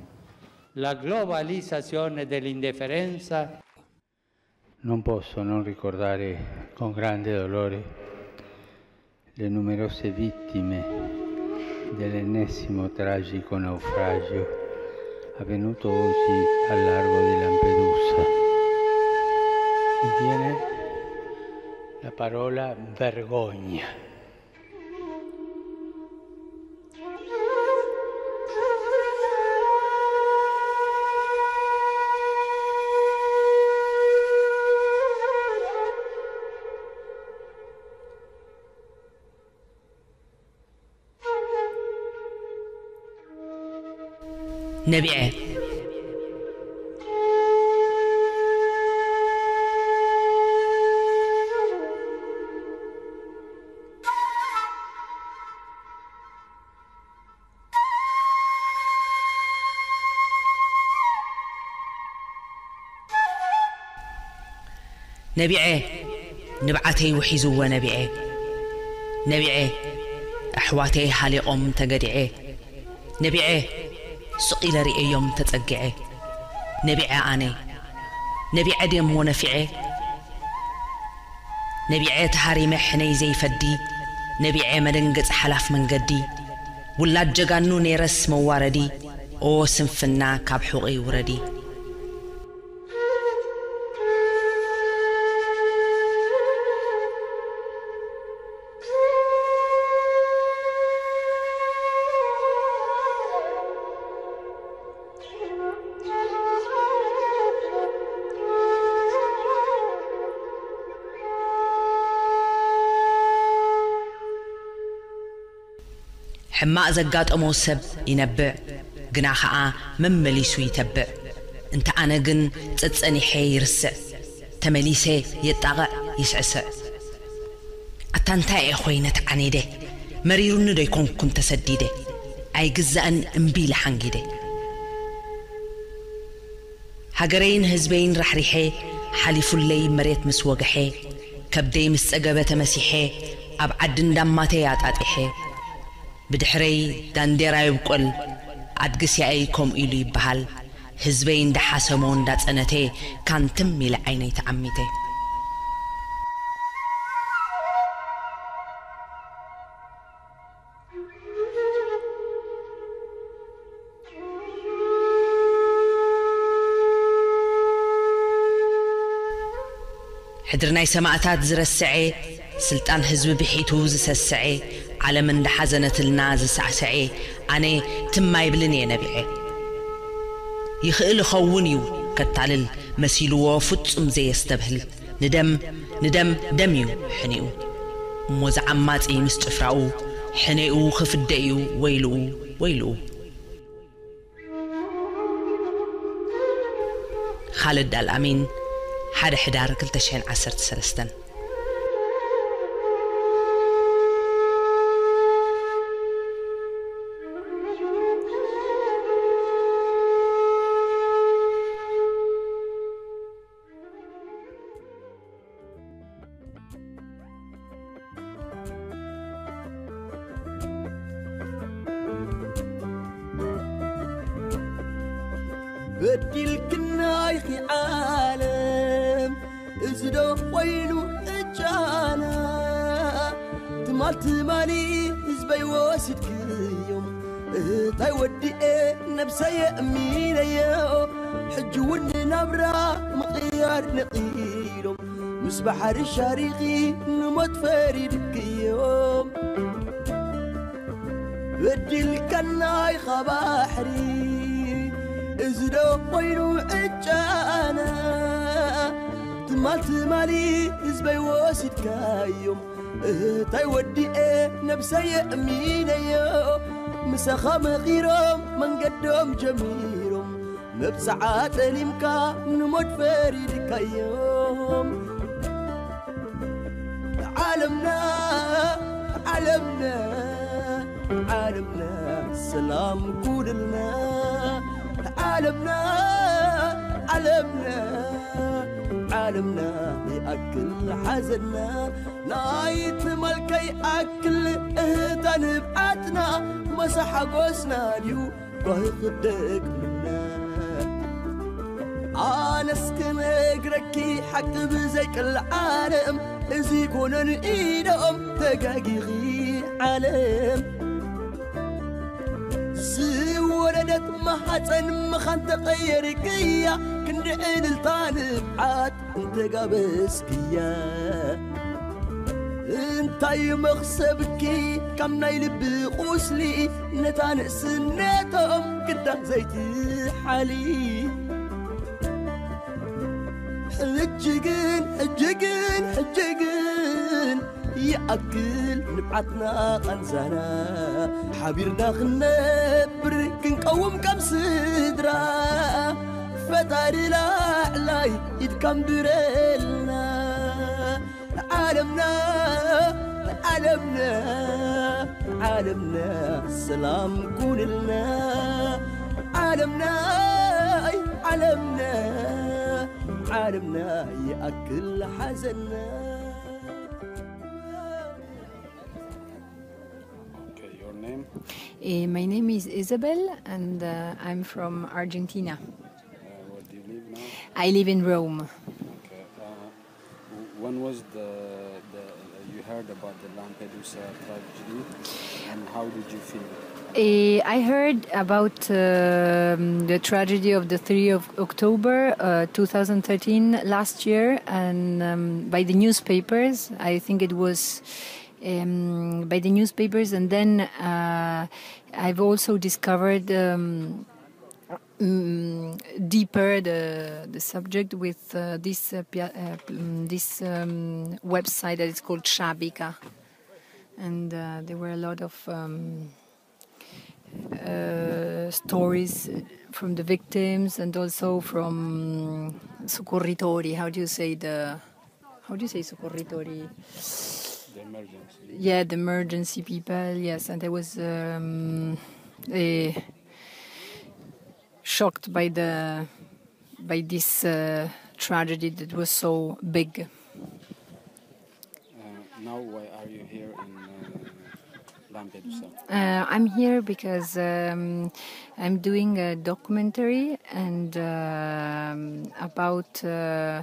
la globalizzazione dell'indifferenza. Non posso non ricordare con grande dolore le numerose vittime dell'ennesimo tragico naufragio avvenuto oggi al largo di Lampedusa. Mi viene la parola vergogna. ነቢዐ። ነቢዐ ንብዓተይ ውሒዝዎ ነቢዐ ነቢዐ ኣሕዋተይ ሃሊቖም ተገዲዐ ነቢዐ ስቕ ኢለ ርእየዮም ተጸጊዐ ነቢዐ ኣነ ነቢዐ ድየሞ ነፊዐ ነቢዐ ተሃሪመ ሕነይ ዘይፈዲ ነቢዐ መደንገጺ ሓላፍ መንገዲ ውላድ ጀጋኑ ነይረስ መዋረዲ ኦ ስንፍና ካብ ሑቐይ ውረዲ። ሕማቕ ዘጋጠሞ ሰብ ይነብዕ፣ ግና ኸኣ መመሊሱ ይተብዕ። እንተ ኣነ ግን ጸጸኒሐ ይርስዕ፣ ተመሊሰ የጣቕዕ ይስዕስዕ። ኣታ እንታይ እየ ኾይነ ተዓኒደ፣ መሪሩኒ ዶ ኣይኮንኩን ተሰዲደ፣ ኣይግዛእን እምቢ ኢለ ሓንጊደ። ሃገረይን ህዝበይን ራሕሪሐ፣ ሓሊፉለይ መሬት ምስ ወግሐ፣ ከብደይ ምስ ጸገበ ተመሲሐ፣ ኣብ ዓዲ እንዳማተይ ኣጣጢሐ። ብድሕረይ ዳንዴራ ይብቆል ኣድግስ ያእይ ከምኡ ኢሉ ይበሃል ህዝበይ እንዳሓሰሞ እንዳጸነተ ካንትም ኢለ ዓይነይ ተዓሚተ። ሕድሪ ናይ ሰማእታት ዝረስዐ ስልጣን ህዝቢ ብሒቱ ዝሰስዐ ዓለም እንዳሓዘነትልና ዝሳዕሰዐ ኣነ ትም ኣይብልን እየ ነቢዐ ይኽእል እኸውን እዩ ከታልል መሲልዎ ፍጹም ዘየስተብህል ንደም ንደም ደም እዩ ሕኒኡ እሞ ዝዓማጺ ምስ ጭፍራኡ ሕኔኡ ክፍደ እዩ ወይልኡ ወይልኡ ኻልድ ኣልኣሚን ሓደ ሕዳር ክልተ ሽሕን ዓሰርተ ሰለስተን በዲልክና ኢኺ ዓለም፣ እዚ ዶ ኮይኑ ዕጫና? ትማል ትማሊ ህዝበይ ወሲድክዮም፣ እህታይ ወዲኤ ነብሰየ እሚነዮ። ሕጂ እውን ንናብራ ምቕያር ነቒሎም፣ ምስ ባሕሪ ሻሪኺ ንሞት ፈሪድክዮም። በዲልካና ኢኻ ባሕሪ፣ እዚ ዶ ኮይኑ ዕጫና? ትማል ትማሊ ህዝበይ ወሲድካዮም፣ እህታይ ወዲኤ ነብሰየ እሚነዮ። ምሳኻ መኺሮም መንገዶም ጀሚሮም፣ መብጽዓ ጠሊምካ ንሞት ፈሪድካዮም። ዓለምና፣ ዓለምና፣ ዓለምና፣ ሰላም ኩንልና። ዓለምና፣ ዓለምና፣ ዓለምና፣ ይኣክል ሓዘንና። ናይ ትማል ከይኣክል እህታ ንብዓትና፣ መሳ ሓጎስና ድዩ ጓሂ ክደግምና? ኣነስ ክነግረኪ ሓቂ ብዘይቅል ዓለም፣ እዚ ኮነን ኢዶም ተጋጊኺ ዓለም። ዝወለደት ማሓፀን ምኻን ተቐየርክያ፣ ክንዲ ዕልልታ ንብዓት እንተጋበስክያ። እንታይ መኽሰብኪ ካብ ናይ ልቢ ቁስሊ፣ ነታ ንእስነቶም ግዳ ዘይትሓሊ? ሕጂ ግን፣ ሕጂ ግን፣ ሕጂ ግን፣ ይኣክል ንብዓትና ቃንዛና፣ ሓቢርና ክንነብር ክንቀውም ከም ስድራ። ፈጣሪ ላዕላይ ኢድካ ንብረልና። ዓለምና፣ ዓለምና፣ ዓለምና፣ ሰላም ኩንልና። ዓለምና፣ ዓለምና፣ ዓለምና፣ ይኣክል ሓዘንና። Okay, your name? Eh, my name is Isabel and uh, I'm from Argentina. Uh, where do you live now? I live in Rome. Okay. Uh, w- when was the, the you heard about the Lampedusa tragedy, and how did you feel? Eh, I heard about um, the tragedy of the three of October uh, two thousand thirteen last year, and um, by the newspapers. I think it was um, by the newspapers, and then uh, I've also discovered um, mm, deeper the the subject with uh, this uh, pia- uh, mm, this um, website that is called Shabika, and uh, there were a lot of um, uh, stories from the victims and also from soccorritori. How do you say the how do you say soccorritori? The emergency. Yeah, the emergency people. Yes, and I was um, eh, shocked by the by this uh, tragedy that was so big. Uh, now, why are you here in uh, Lampedusa? Uh, I'm here because um, I'm doing a documentary and um, about uh, uh,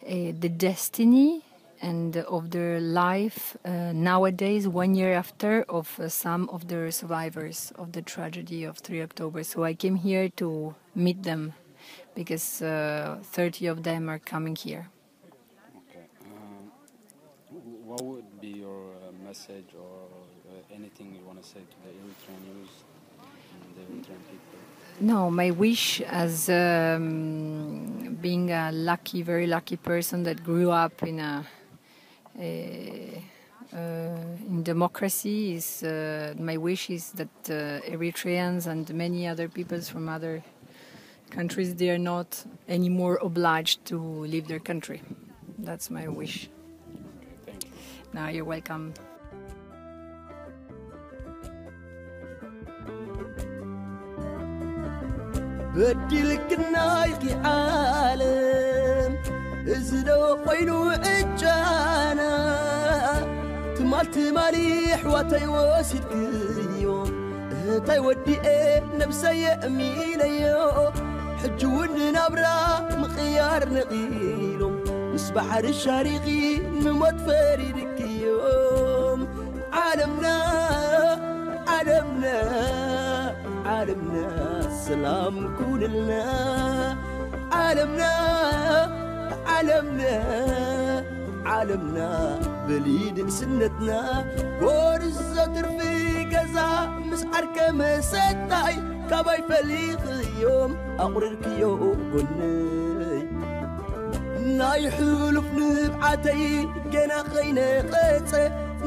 the destiny and of their life uh, nowadays, one year after, of uh, some of the survivors of the tragedy of three October. So I came here to meet them because uh, thirty of them are coming here. Okay. Um, w- what would be your uh, message or uh, anything you want to say to the Eritrean youth and the Eritrean people? No, my wish as um, being a lucky, very lucky person that grew up in a, a uh, in democracy is uh, my wish is that uh, Eritreans and many other peoples from other countries, they are not anymore obliged to leave their country. That's my wish. Thank you. Now you're welcome. በዲልክና ኢኺ ዓለም፣ እዚ ዶ ኮይኑ ዕጫና? ትማል ትማሊ ኣሕዋተይ ወሲድክዮ፣ እህታይ ወዲኤ ነብሰየ እሚነዮ። ሕጂ እውን ንናብራ ምቕያር ነቒሎም፣ ምስ ባሕሪ ሻሪኺ ንሞት ፈሪድክዮም። ዓለምና፣ ዓለምና፣ ዓለምና፣ ሰላም ኩንልና። ዓለምና፣ ዓለምና፣ ዓለምና፣ በሊ ንእስነትና። ጎርዞ ትርፊ ገዛ ምስ ዓርከ መሰታይ፣ ካባይ ፈሊኽዮም ኣቑሪርክዮ ጎነይ። ናይ ሕሉፍ ንብዓተይ ገና ኸይነቐጸ፣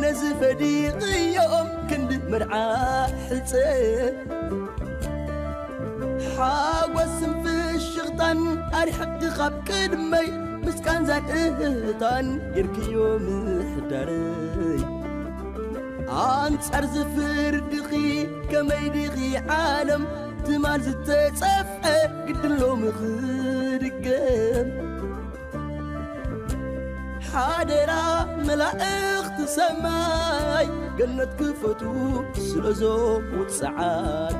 ነዚ ፈዲኽዮም ክንዲ መርዓ ሕጸ። ሓጎስን ፍሽኽታን ኣርሒቕኪ ካብ ቅድመይ፣ ምስ ቃንዛን እህታን ጌርክዮ ምሕዳረይ። ኣንጻር ዝፍርድኺ ከመይ ዲኺ ዓለም፣ ትማል ዝተጸፍዐ ግድን ሎሚ ክድገም። ሓደራ መላእኽቲ ሰማይ፣ ገነት ክፈቱ ስለዞም ውጽዓት።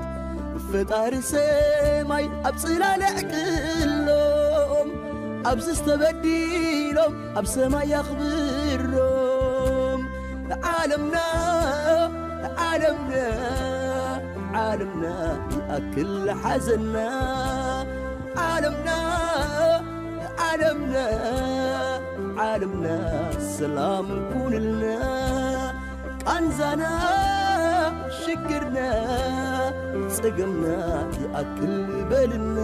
ፈጣሪ ሰማይ ኣብ ጽላል ኣዕቅሎም፣ ኣብዚ ዝተበዲሎም ኣብ ሰማይ ኣኽብሮም። ዓለምና፣ ዓለምና፣ ዓለምና ይኣክል ሓዘንና። ዓለምና፣ ዓለምና፣ ዓለምና፣ ሰላም ኩንልና። ቃንዛና፣ ሽግርና፣ ጸገምና ይኣክል በልና።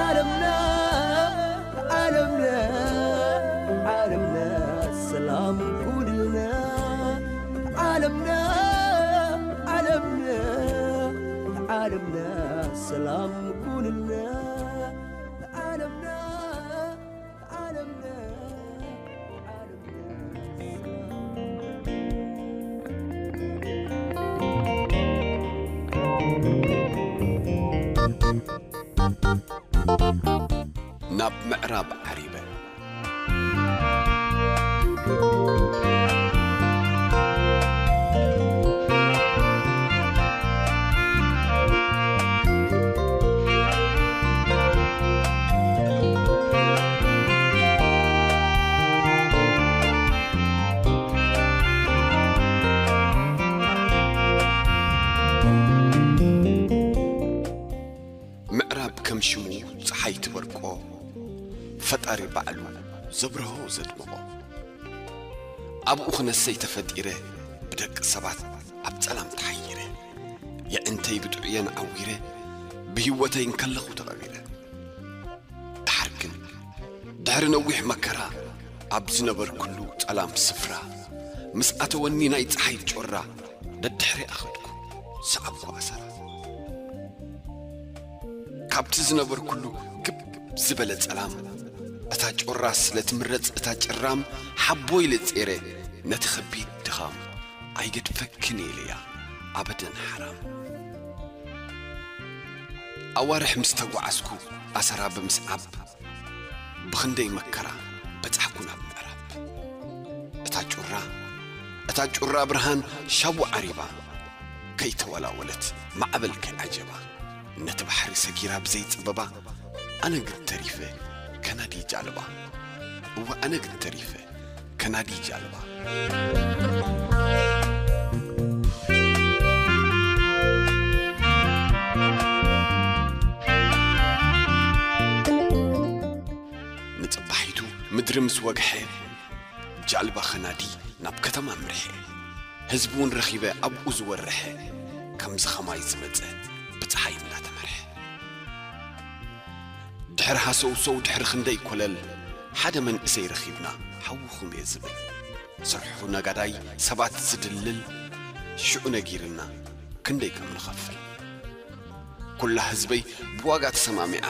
ዓለምና፣ ዓለምና፣ ዓለምና፣ ሰላም ኩንልና። ዓለምና፣ ዓለምና፣ ዓለምና፣ ሰላም ኩንልና። ዓለምና፣ ዓለምና፣ ዓለምና። ናብ ምዕራብ ዓሪበ። ምዕራብ ከም ሽሙ ጸሓይ ትበርቆ፣ ፈጣሪ ባዕሉ ዘብርሆ ዘድምቖ። ኣብኡ ክነሰይ ተፈጢረ፣ ብደቂ ሰባት ኣብ ጸላም ተሓይረ፣ የዕንተይ ብጥዑየን ዓዊረ፣ ብህይወተይ እንከለኹ ተቐቢረ። ደሓር ግን፣ ድሕሪ ነዊሕ መከራ፣ ኣብ ዝነበርኩሉ ጸላም ስፍራ፣ ምስ ኣተወኒ ናይ ጸሓይ ጮራ፣ ደድሕሪኣ ኸድኩ፣ ሰዓብኩ ኣሰራ። ካብቲ ዝነበርኩሉ ግብ ዝበለ ጸላም፣ እታ ጮራ ስለ ትምረጽ እታ ጭራም፣ ሓቦ ኢለ ጼረ ነቲ ኸቢድ ድኻም፣ ኣይገድፈክን እየ ኢለያ ኣበደን ሓራም። ኣዋርሕ ምስ ተጓዓዝኩ ኣሰራ ብምስዓብ፣ ብኽንደይ መከራ በጻሕኩ ናብ ምዕራብ። እታ ጩራ፣ እታ ጩራ ብርሃን ሻቡ ዓሪባ፣ ከይተወላወለት ማዕበል ከይዓጀባ፣ ነቲ ባሕሪ ሰጊራ ብዘይጽበባ፣ ኣነ ግን ተሪፈ ከናዲ ጃልባ። እወ ኣነ ግን ተሪፈ ከናዲ ጃልባ። ንጽባሒቱ ምድሪ ምስ ወግሐ፣ ጃልባ ኸናዲ ናብ ከተማ ኣምርሐ። ህዝቢ እውን ረኺበ ኣብኡ ዝወርሐ፣ ከምዚ ኸማይ ዝመጸ ብጸሓይ እናተመርሐ። ድሕሪ ሃሰውሰው ድሕሪ ክንደይ ኮለል፣ ሓደ መንእሰይ ረኺብና ሓውኹም እየ ዝብል። ስርሑ ነጋዳይ ሰባት ዝድልል፣ ሽዑ ነጊርና ክንደይ ከም ንኸፍል። ኩላ ህዝበይ ብዋጋ ተሰማሚዓ፣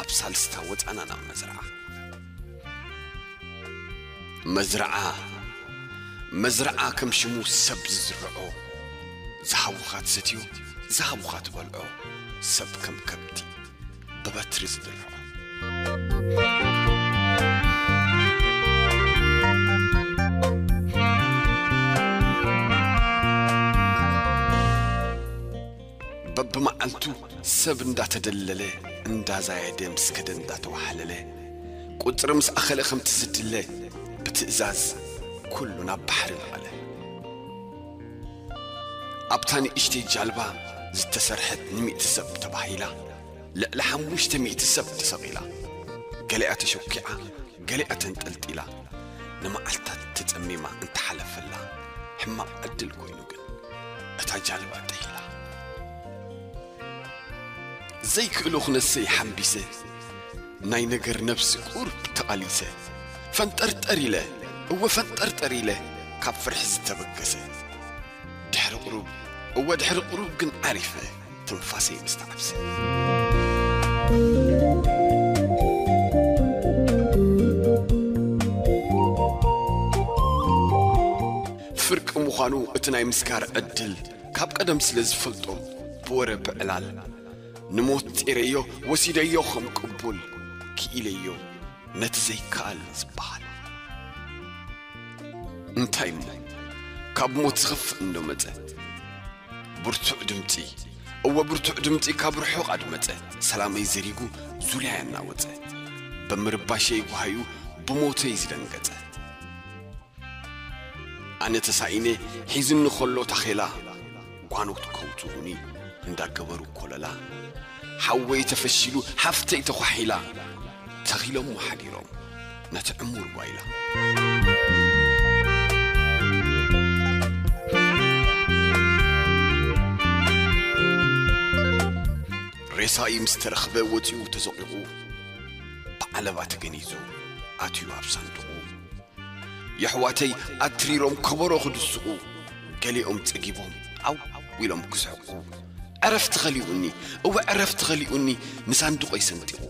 ኣብ ሳልስታ ወጻና ናብ መዝርዓ። መዝርዓ፣ መዝርዓ ከም ሽሙ ሰብ ዝዝርዖ፣ ዝሃቡኻ ትሰትዮ፣ ዝሃቡኻ ትበልዖ፣ ሰብ ከም ከብቲ ብበትሪ ዝድርዖ። ብመዓልቱ ሰብ እንዳተደለለ፣ እንዳዛየደ ምስ ከደ እንዳተዋሓለለ፣ ቁጽሪ ምስ ኣኸለ ከምቲ ዝድለ፣ ብትእዛዝ ኩሉ ናብ ባሕሪ ነቐለ። ኣብታ ንእሽተይ ጃልባ ዝተሰርሐት ንሚእቲ ሰብ ተባሂላ፣ ልዕሊ ሓሙሽተ ሚእቲ ሰብ ተሰቒላ። ገሊኣ ተሸኪዓ፣ ገሊኣ ተንጠልጢላ፣ ንመዓልታት ተጸሚማ እንተሓለፈላ፣ ሕማቕ ዕድል ኮይኑ ግን እታ ጃልባ ጥሒላ። ዘይክእሎ ክነሰይ ሓምቢሰ፣ ናይ ነገር ነብሲ ቁርብ ተቓሊሰ፣ ፈንጠርጠር ኢለ፣ እወ ፈንጠርጠር ኢለ፣ ካብ ፍርሒ ዝተበገሰ። ድሕሪ ቁሩብ፣ እወ ድሕሪ ቁሩብ ግን ዓሪፈ፣ ትንፋሰይ ምስ ተዓብሰ። ፍርቂ ምዃኑ እቲ ናይ ምስጋር ዕድል ካብ ቀደም ስለ ዝፈልጦ፣ ብወረ ብዕላል ንሞት ጺረዮ፣ ወሲደዮ ከም ቅቡል፣ ክኢለዮ ነቲ ዘይከኣል ዝበሃል። እንታይ እሞ ካብ ሞት ዝኸፍእ እንዶ መጸ? ብርቱዕ ድምጺ፣ እወ ብርቱዕ ድምጺ ካብ ርሑቕ ኣድመጸ። ሰላመይ ዘሪጉ ዙርያ ያናወጸ። ብምርባሸይ ጓሃዩ ብሞተይ ዝደንገጸ። ኣነ ተሳኢነ ሒዝኒ ከሎ ታኼላ፣ ጓኖት ከውጽኡኒ እንዳገበሩ ኮለላ። ሓወይ ተፈሺሉ፣ ሓፍተይ ተኳሒላ፣ ተኺሎሞ ሓዲሮም ነቲ ዕሙር ጓይላ። ሬሳይ ምስ ተረኽበ ወጺኡ ተዘቒቑ፣ ብዓለባ ተገኒዙ ኣትዩ ኣብ ሳንዱቑ። የሕዋተይ ኣትሪሮም ከበሮ ክድስቑ፣ ገሊኦም ጸጊቦም ዓው ኢሎም ክስሕቑ። ዕረፍቲ ኸሊኡኒ፣ እወ ዕረፍቲ ኸሊኡኒ፣ ንሳንዱቐይ ሰንጢቑ።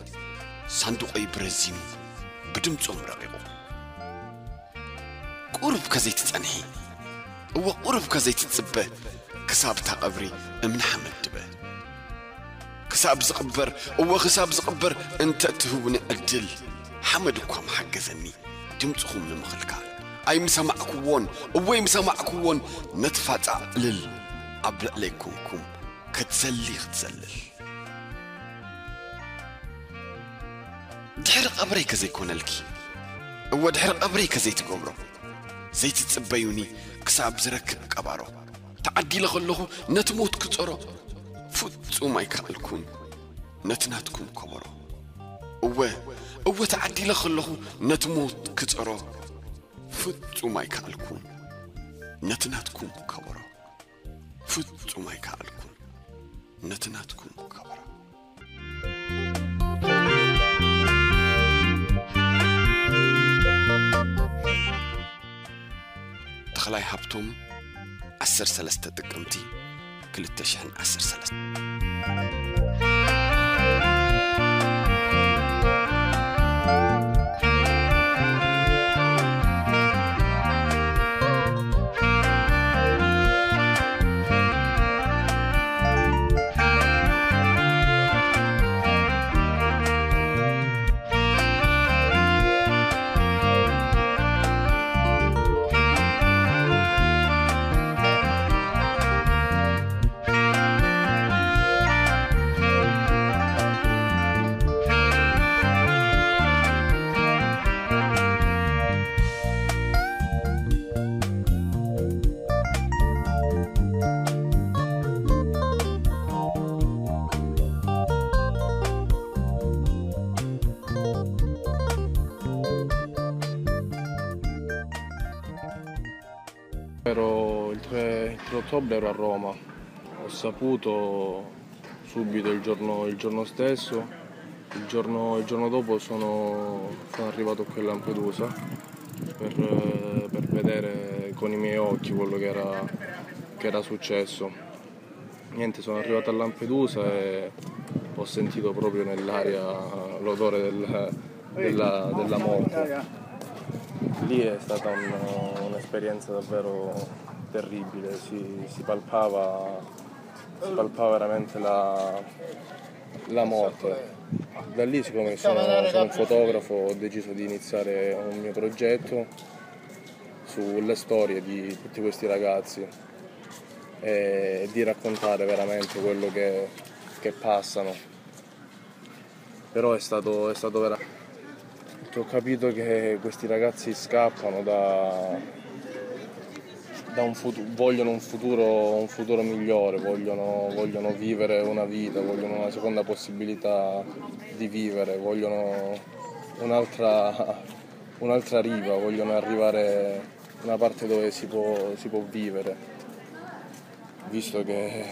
ሳንዱቐይ ብረዚኑ፣ ብድምጾም ረቒቑ። ቁሩብ ከዘይትጸንሒ፣ እወ ቁሩብ ከዘይትጽበ፣ ክሳብ እታ ቀብሪ እምኒ ሓመድ ድበ። ክሳብ ዝቕበር፣ እወ ክሳብ ዝቕበር፣ እንተ እትህቡኒ ዕድል፣ ሓመድ እኳ ምሓገዘኒ፣ ድምጽኹም ንምኽልካል። ኣይምሰማዕክዎን፣ እወ ኣይምሰማዕክዎን፣ ነቲ ፋጻ ዕልል ኣብ ልዕለይ ኮንኩም፣ ክትዘሊ ክትዘልል። ድሕሪ ቀብረይ ከዘይኮነልኪ፣ እወ ድሕሪ ቀብረይ ከዘይትገብሮ፣ ዘይትጽበዩኒ ክሳብ ዝረክብ ቀባሮ። ተዓዲለ ከለኹ ነቲ ሞት ክጸሮ፣ ፍጹም ኣይከኣልኩን ነቲ ናትኩም ከበሮ። እወ፣ እወ ተዓዲለ ከለኹ ነቲ ሞት ክጸሮ፣ ፍጹም ኣይከኣልኩን ነቲ ናትኩም ከበሮ። ፍጹም ኣይከኣልኩን ነቲ ናትኩም ከበሮ። ተኽላይ ሃብቶም፣ ዓሰርተ ሰለስተ ጥቅምቲ ክልተ ሽሕን ዓሰርተ ሰለስተ። Ero il tre, il tre ottobre ero a Roma, ho saputo subito il giorno, il giorno stesso, il giorno, il giorno dopo sono, sono arrivato qui a Lampedusa per, per vedere con i miei occhi quello che era, che era successo. Niente, sono arrivato a Lampedusa e ho sentito proprio nell'aria l'odore del, della, della morte. Lì è stata un, un'esperienza davvero terribile, si, si palpava, si palpava veramente la, la morte. Da lì, siccome sono, sono un fotografo, ho deciso di iniziare un mio progetto sulle storie di tutti questi ragazzi. e di raccontare veramente quello che, che passano. Però è stato, è stato vera-, ho capito che questi ragazzi scappano da, da un futu-, vogliono un futuro, un futuro migliore, vogliono, vogliono vivere una vita, vogliono una seconda possibilità di vivere, vogliono un'altra, un'altra riva, vogliono arrivare una parte dove si può, si può vivere, visto che,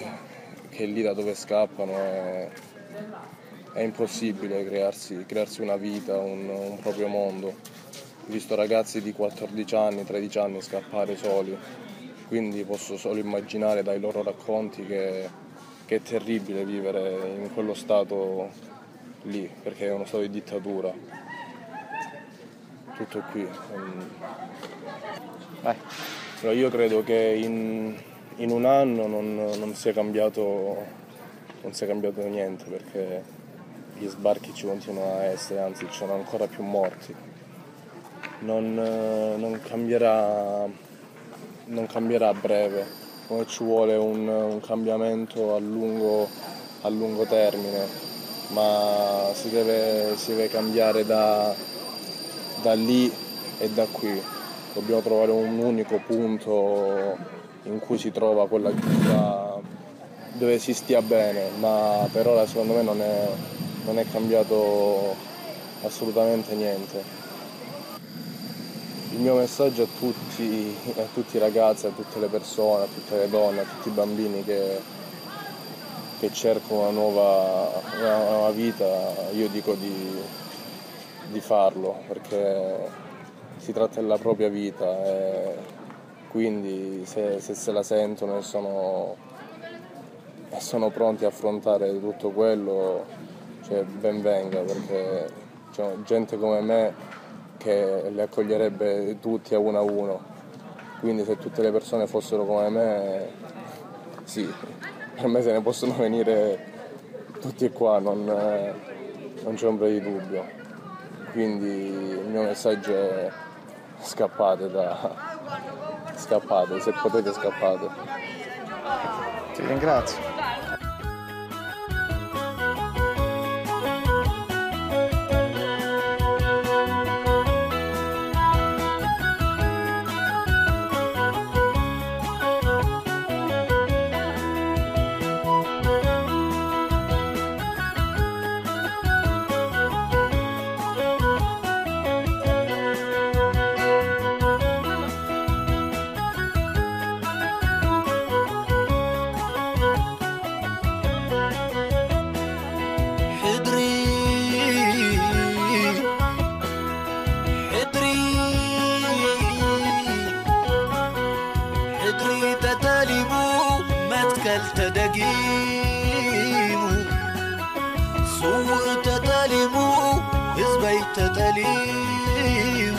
che lì da dove scappano è, è impossibile crearsi, crearsi una vita, un, un proprio mondo. Ho visto ragazzi di quattordici anni, tredici anni scappare soli, quindi posso solo immaginare dai loro racconti che, che è terribile vivere in quello stato lì, perché è uno stato di dittatura. Tutto qui. Mm. Vai. Però io credo che in, in un anno non, non sia cambiato, non sia cambiato niente, perché gli sbarchi ci continuano a essere, anzi ci sono ancora più morti. Non, eh, non cambierà, non cambierà a breve, come ci vuole un, un cambiamento a lungo, a lungo termine, ma si deve, si deve cambiare da, da lì e da qui. Dobbiamo trovare un unico punto in cui si trova quella giusta, dove si stia bene, ma per ora secondo me non è, non è cambiato assolutamente niente. Il mio messaggio a tutti, a tutti i ragazzi, a tutte le persone, a tutte le donne, a tutti i bambini che, che cercano una nuova, una nuova vita, io dico di, di farlo, perché si tratta della propria vita e quindi se, se se la sentono e sono, e sono pronti a affrontare tutto quello, cioè, ben venga, perché c'è gente come me che li accoglierebbe tutti a uno a uno. Quindi se tutte le persone fossero come me, sì, per me se ne possono venire tutti qua, non, non c'è ombra di dubbio. Quindi il mio messaggio è: scappate da, scappate, se potete scappate. Ti ringrazio. ሕድሪ፣ ሕድሪ፣ ሕድሪ ተጠሊሙ፣ መትከል ተደጊሙ፣ ስውእ ተጠሊሙ፣ ህዝበይ ተጠሊሙ።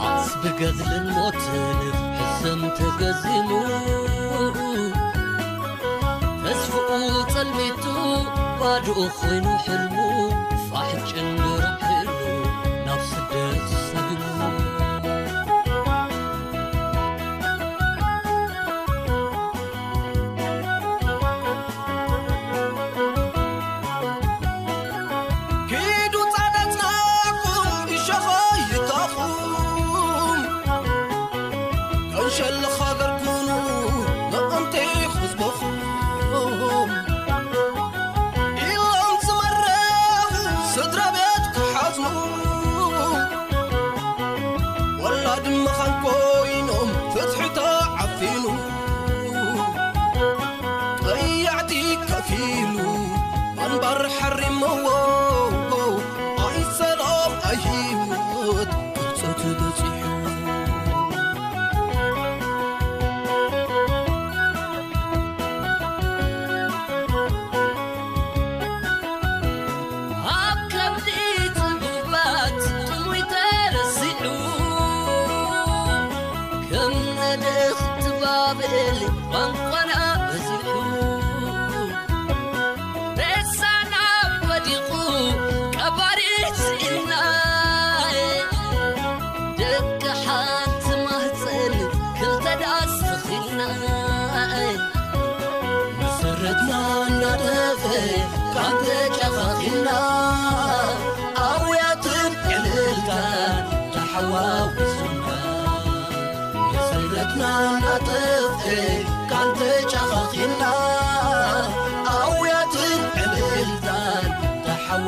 ዓስቢ ገድልን ሞትን ሕሰም ተገዚሙ፣ ተስፍኡ ጸልሚቱ ባዶኡ ኮይኑ ሕልሙ፣ ፋሕ ጭንግርሕሉ ናብ ስደት ሰጊሙ። ኪዱ ጻዕዳ ጽናሕኩም እሾኾ ይታኹም፣ ከንሸልኽ ሃገር ኩኑ ምእንቲ ህዝብኹም። ኢሎም ዝመረቑ ስድራ ቤት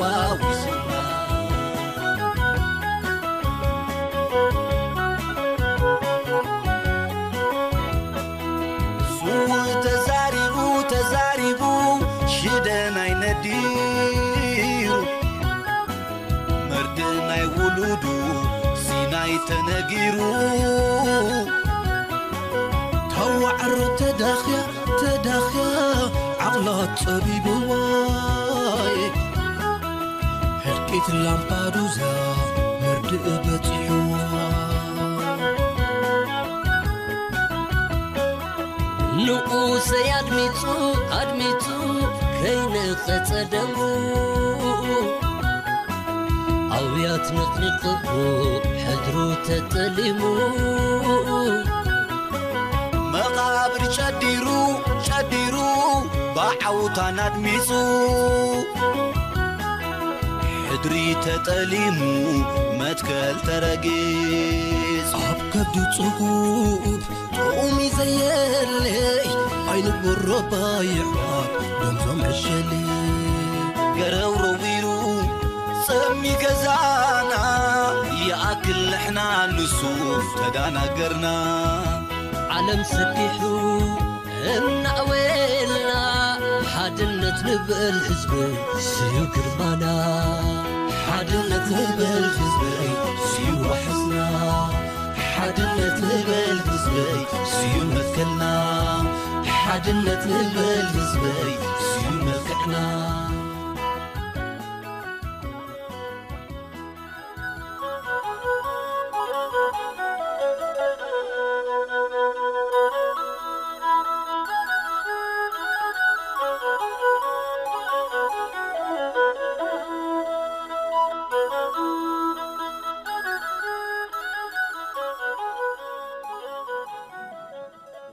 ዋዊስና። ስዉእ ተዛሪቡ፣ ተዛሪቡ፣ ሽደን ኣይነዲሩ። መርድእ ናይ ውሉዱ ሲናይ ተነጊሩ። ተዋዕሮ ተዳኽያ፣ ተዳኽያ፣ ዓቕላ ጸቢብዋይ። ህልቂት ላምፓዱዛ መርድእ በጺሕዋ። ንኡሰይ ኣድሚጹ፣ ኣድሚጹ፣ ከይነቐጸ ደሙ። ኣውያት ነቕኒቕዎ፣ ሕድሩ ተጠሊሙ። መቓብር ጨዲሩ፣ ጨዲሩ፣ ብዓውታን ኣድሚጹ። ሕድሪ ተጠሊሙ፣ መትከል ተረጊጹ። ኣብ ከብዱ ጽጉብ ጥዑም እዩ ዘየለይ፣ ኣይንቦሮ ባይዓት ደምዞም ዕሸሊ። ገረው ረዊሩ ጸሚ ገዛና፣ ይኣክል ንሕና ንሱ ተዳናገርና። ዓለም ሰፊሑ እናዕወየልና፣ ሓድነት ንበል ህዝበይ ስዩ ግርማና። ሓድነት ንበል ህዝበይ ስዩ ዋሕስና። ሓድነት ንበል ህዝበይ ስዩ መትከልና። ሓድነት ንበል ህዝበይ ስዩ መልክዕና።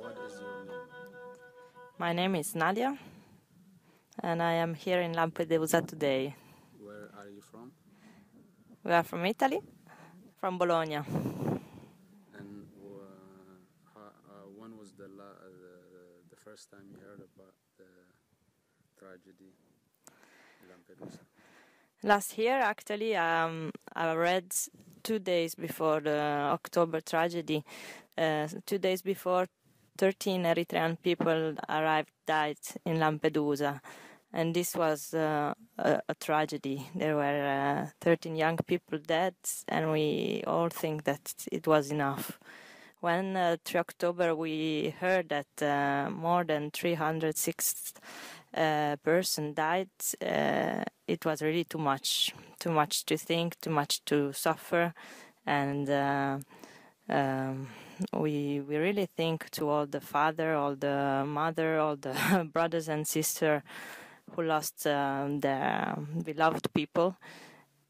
What is your name? My name is Nadia, and I am here in Lampedusa today. Where are you from? We are from Italy, from Bologna. And uh, how, uh, when was the, la- uh, the the first time you heard about the tragedy in Lampedusa? Last year, actually, um, I read two days before the October tragedy, uh, two days before, thirteen Eritrean people arrived, died in Lampedusa. And this was uh, a, a tragedy. There were uh, thirteen young people dead, and we all think that it was enough. When uh, three October we heard that uh, more than three hundred six uh, person died, uh, it was really too much, too much to think, too much to suffer, and uh, um, we we really think to all the father, all the mother, all the brothers and sister who lost um, their beloved people.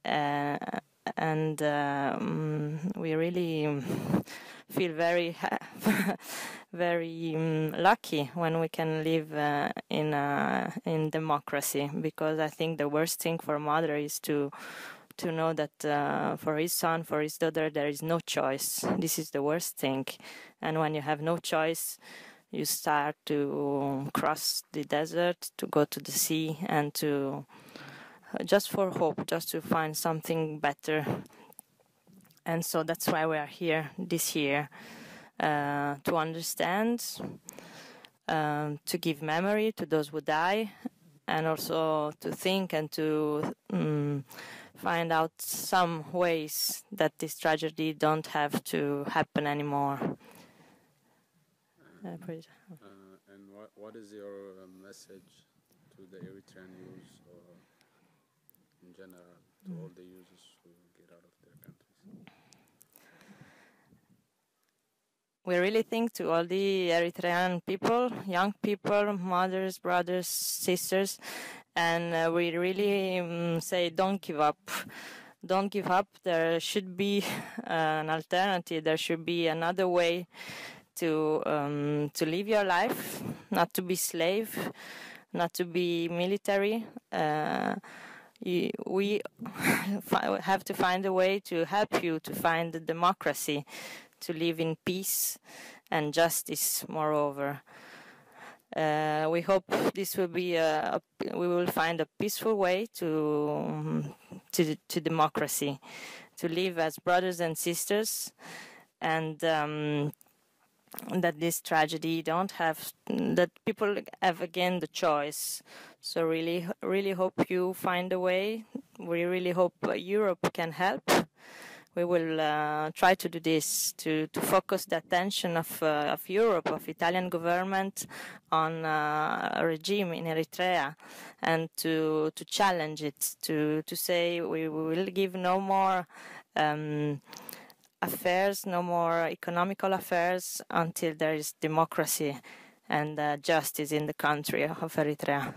Uh, and um, we really feel very ha- very um, lucky when we can live uh, in uh, in democracy, because I think the worst thing for a mother is to to know that uh, for his son, for his daughter, there is no choice. This is the worst thing. And when you have no choice, you start to cross the desert, to go to the sea, and to uh, just for hope, just to find something better. And so that's why we are here this year, uh, to understand, um, to give memory to those who die, and also to think and to um, find out some ways that this tragedy don't have to happen anymore. Uh, please. Uh, and what, what is your uh, message to the Eritrean youth or in general to all the youths who get out of their countries? We really think to all the Eritrean people, young people, mothers, brothers, sisters, and uh, we really um, say don't give up. Don't give up. There should be an alternative. There should be another way to um, to live your life, not to be slave, not to be military. Uh, y- we fi- have to find a way to help you to find the democracy, to live in peace and justice, moreover. Uh, we hope this will be a, a, we will find a peaceful way to, um, to to democracy, to live as brothers and sisters, and um, that this tragedy don't have that people have again the choice. So really, really hope you find a way. We really hope uh, Europe can help. We will uh, try to do this to, to focus the attention of, uh, of Europe, of Italian government, on uh, a regime in Eritrea, and to to challenge it, to to say we will give no more um, affairs, no more economical affairs until there is democracy and uh, justice in the country of Eritrea.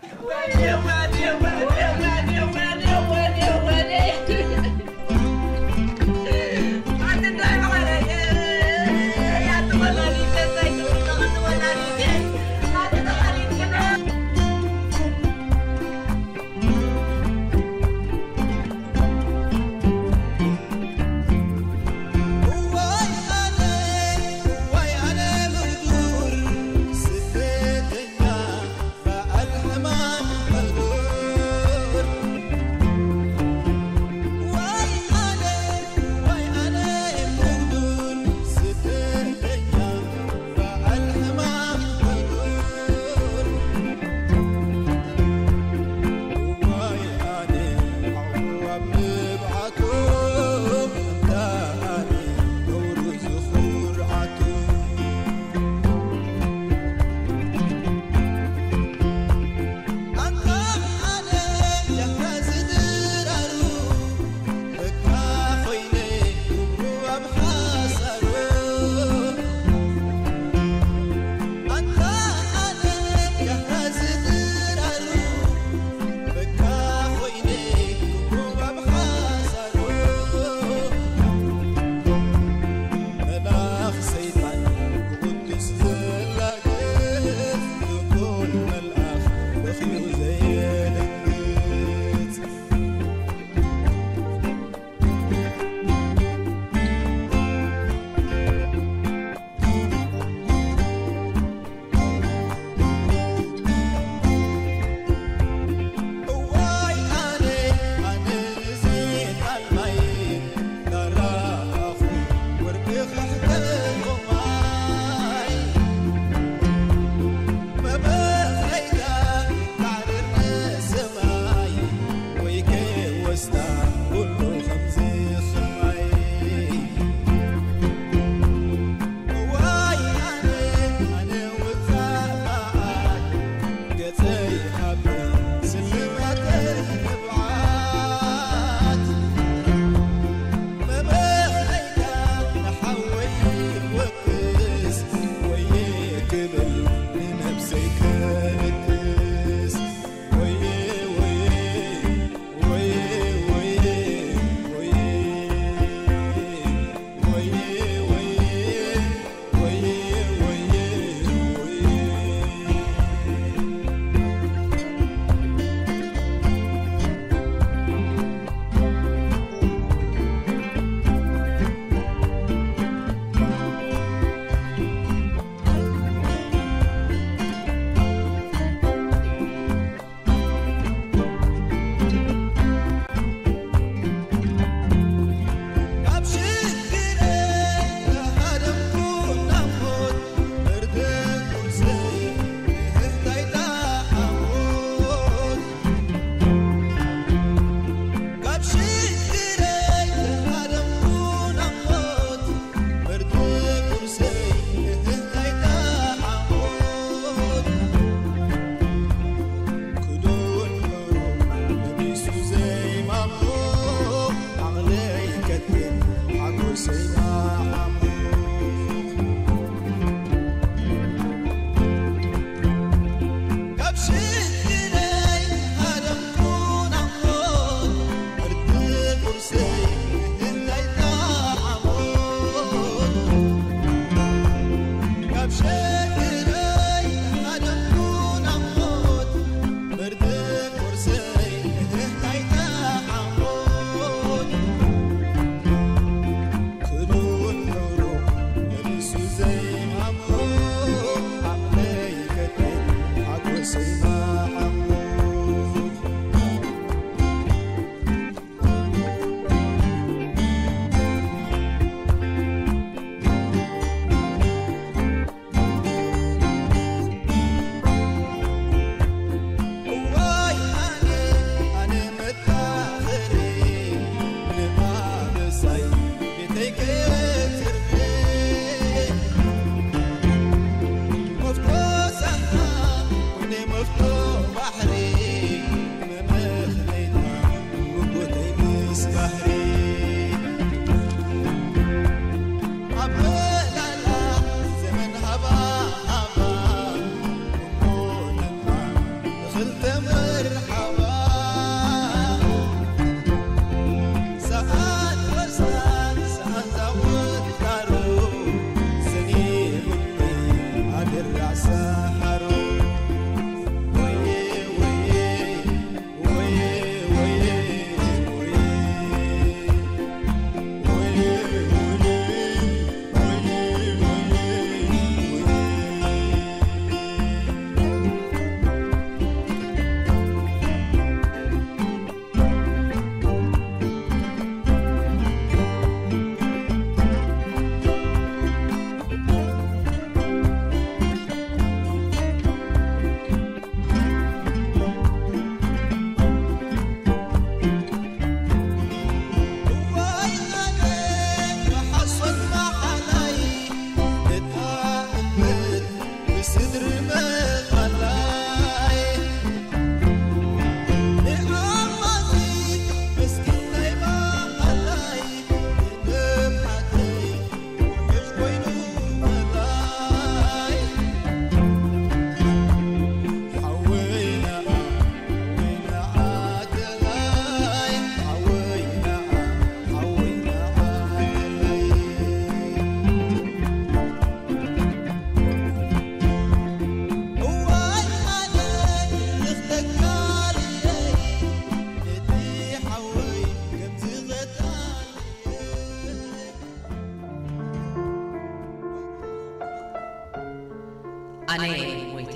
ኣነ ሞይተ።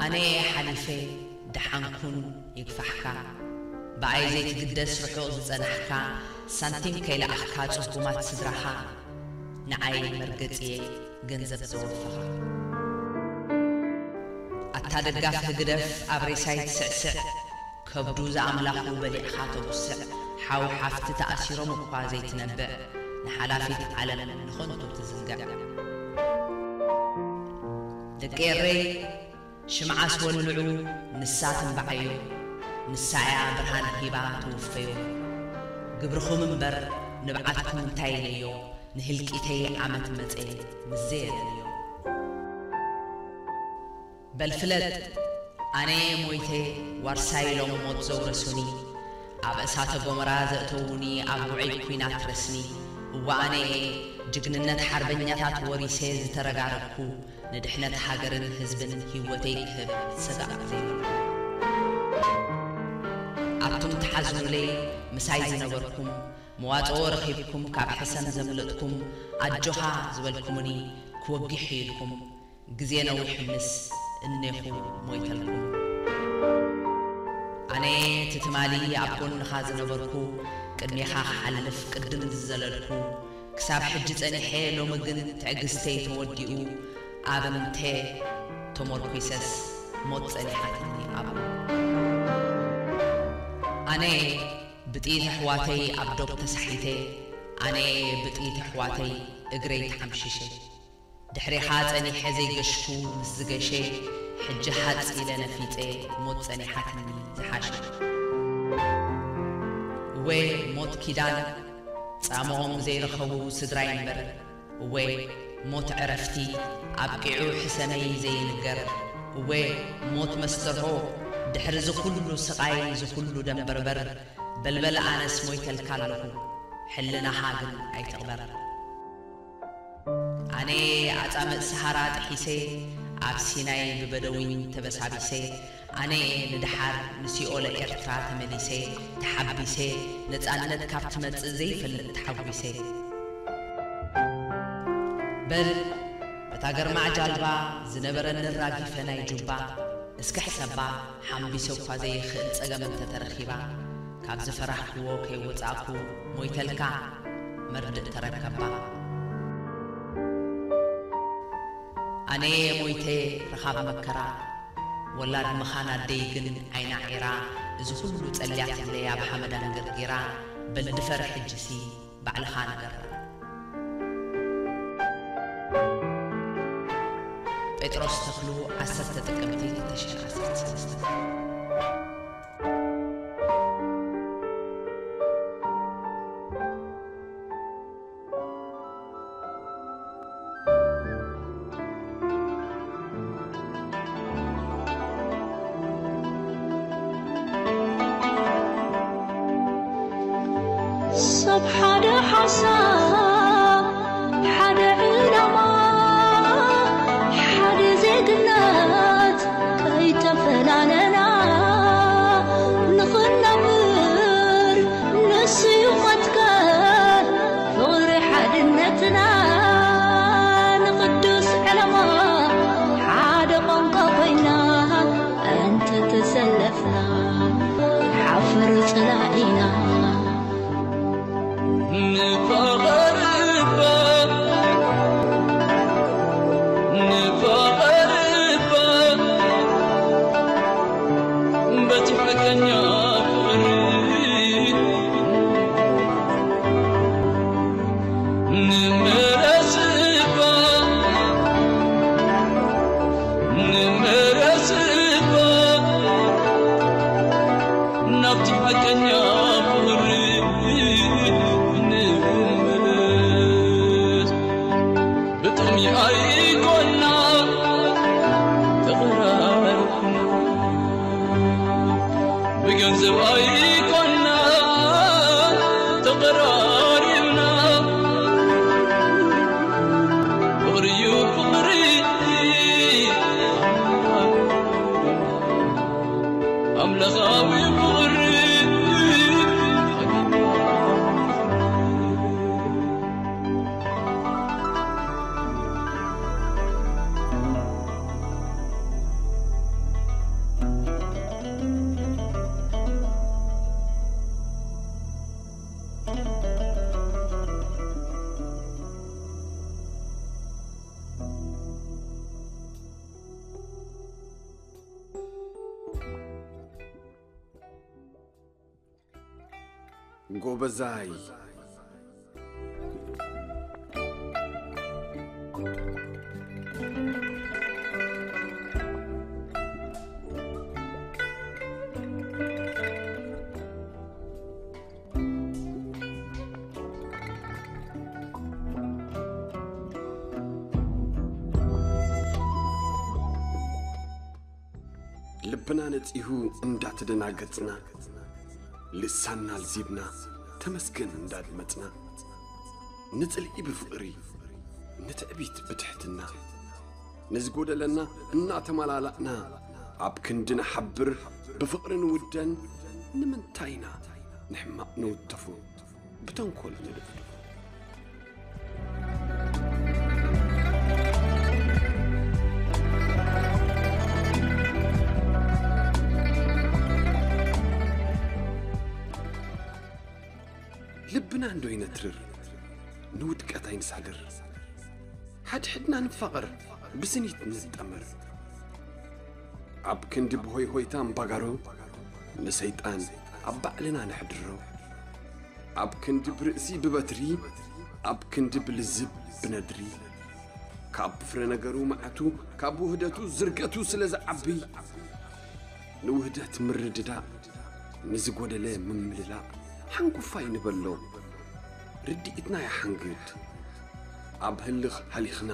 ኣነ ሓሊፈ። ደሓንኩን ይግፋሕካ። ብኣይ ዘይትግደስ ርሑቕ ዝጸናሕካ፣ ሳንቲም ከይለኣኽካ ጽጉማት ስድራኻ፣ ንዓይ መርገጺየ ገንዘብ ዘወፈኻ። ኣታ ደጋፊ ህግደፍ ኣብ ሬሳይ ትስዕስዕ፣ ከብዱ ዝኣምላኹ በሊዕኻ ተጉስዕ፣ ሓው ሓፍቲ ተኣሲሮም እኳ ዘይትነብዕ፣ ንሓላፊት ዓለም ንኸንቱ ትዝንግዕ። ደቂ ኤረይ ሽምዓ ኣስወልዑ፣ ንሳ ትንብዓዮ፣ ንሳ እያ ብርሃን ሂባ ትውፈዮ። ግብርኹም እምበር ንብዓትኩም እንታይ ኢለዮ፣ ንህልቂተይ ዓመት መጸ ምስ ዘየለለዮ። በል ፍለጥ፣ ኣነ ሞይተ፣ ዋርሳይ ኢሎም ሞት ዘውረሱኒ፣ ኣብ እሳተ ጎመራ ዘእተዉኒ፣ ኣብ ውዑይ ኲናት ረስኒ። እወ ኣነ እየ ጅግንነት ሓርበኛታት ወሪሰ ዝተረጋረግኩ፣ ንድሕነት ሃገርን ህዝብን ህይወተይ ክህብ ሰጋእ ዘይብሉ። ኣቱም ትሓዝኑለይ ምሳይ ዝነበርኩም፣ መዋጽኦ ረኺብኩም ካብ ሕሰም ዘምለጥኩም፣ ኣጆኻ ዝበልኩምኒ፣ ክወግሕ ኢልኩም፣ ግዜ ነዊሑ ምስ እኔኹ ሞይተልኩም። ኣነ እቲ ትማሊ ኣብ ጎንኻ ዝነበርኩ፣ ቅድሜኻ ክሓልፍ ቅድም ዝዘለልኩ፣ ክሳብ ሕጂ ጸኒሐ፣ ሎሚ ግን ትዕግስተይ ተወዲኡ፣ ኣብ እንተ ተሞርኲሰስ ሞት ጸኒሓትኒ ኣብኡ። ኣነ ብጥይት ኣሕዋተይ ኣብ ዶብ ተሳሒተ፣ ኣነ ብጥይት ኣሕዋተይ እግረይ ተሓምሺሸ። ድሕሬኻ ጸኒሐ ዘይገሽኩ ምስ ዝገሸ፣ ሕጂ ሃጽ ኢለ ነፊጸ ሞት ጸኒሓትኒ ዝሓሸ። እወ ሞት ኪዳን ጻምኦም ዘይረኸቡ ስድራይ እምበር፣ እወ ሞት ዕረፍቲ ኣብቂዑ ሕሰመይ ዘይንገር፣ እወ ሞት መስተርሆ ድሕሪ ዝኹሉ ስቓይ ዝኹሉ ደንበርበር፣ በልበል ኣነስ ሞይተልካ ኣለኹ፣ ሕልናኻ ግን ኣይትቕበር። ኣነ ኣጻምእ ሰሃራ ጥሒሰ፣ ኣብ ሲናይ ብበደዊን ተበሳቢሰ፣ ኣነ ንደሓር ንሲኦለ ኤርትራ ተመሊሰ፣ ተሓቢሰ፣ ነጻነት ካብ ትመጽእ ዘይፈልጥ ተሓጒሰ። በል በታ ገርማዕ ጃልባ ዝነበረኒ ራጊፈ ናይ ጁባ፣ እስከ ሕሰባ ሓምቢሰ እኳ ዘይኽእል ጸገም እንተተረኺባ፣ ካብ ዝፈራህክዎ ከይወጻእኩ ሞይተልካ መርድእ ተረከባ። ኣነ ሞይተ ረኻብ መከራ፣ ወላድ መኻን ኣደይ ግን ዓይና ዒራ፣ እዚ ኩሉ ጸልያትለይ ኣብ ሓመድ ኣንገርጊራ፣ በል ድፈር ሕጅሲ ባዕልኻ ንገራ። ጴጥሮስ ተኽሉ፣ ዓሰርተ ጥቅምቲ ክልተ ሽሕን ዓሰርተ ሰለስተን። ሰብ ሓደ ሓሳብ፣ ሓደ ዕላማ፣ ሓደ ዜግነት ከይተፈላለና ንኽንነብር፣ ንሱ እዩ መትከል ፍቕሪ ሓድነትና። ንቕዱስ ዕላማ ሓደ ቋንቋ ኮይና እንተተሰለፍና፣ ሓፍር ጽላኢና። ንፋቐር እባ፣ ንፋቐር እባ፣ በቲ ሓቀኛ ፍቕሪ ንመለስ እባ፣ ንመለስ እባ፣ ናብቲ ሓቀኛ ፍቕሪ ንመለስ። ብጥቕሚ ኣይኮና ተቐራሪብና፣ ብገንዘብ ኣይኮና ተቐራሪብና፣ ፍቕሪ እዩ ፍቕሪ፣ ኣምላኻዊ ፍቕሪ። ጎበዛይ። ልብና ነጺሁ እንዳተደናገጽና፣ ልሳንና ኣልዚብና ተመስገን እንዳድመጽና፣ ንጽልኢ ብፍቕሪ፣ ንትዕቢት ብትሕትና፣ ንዝጎደለና እናተመላላእና፣ ኣብ ክንዲ ንሓብር፣ ብፍቕሪ ንውደን፣ ንምንታይ ኢና ንሕማቕ ንውተፎ፣ ብተንኮል ንድፍድፎ? ልብና እንዶ ይነትርር፣ ንውድቀት ኣይንሳግር። ሓድሕድና ንፋቐር፣ ብስኒት ንጠመር። ኣብ ክንዲ ብሆይ ሆይታ እምባጋሮ፣ ንሰይጣን ኣብ ባዕልና ነሕድሮ። ኣብ ክንዲ ብርእሲ ብበትሪ፣ ኣብ ክንዲ ብልዝብ ብነድሪ። ካብ ፍረ ነገሩ መዓቱ፣ ካብ ውህደቱ ዝርገቱ ስለ ዝዓቢ፣ ንውህደት ምርድዳእ፣ ንዝጎደለ ምምልላእ፣ ሓንኩፋይ ንበሎ። ርድኢትና ይሓንግድ። ኣብ ህልኽ ሃሊኽና፣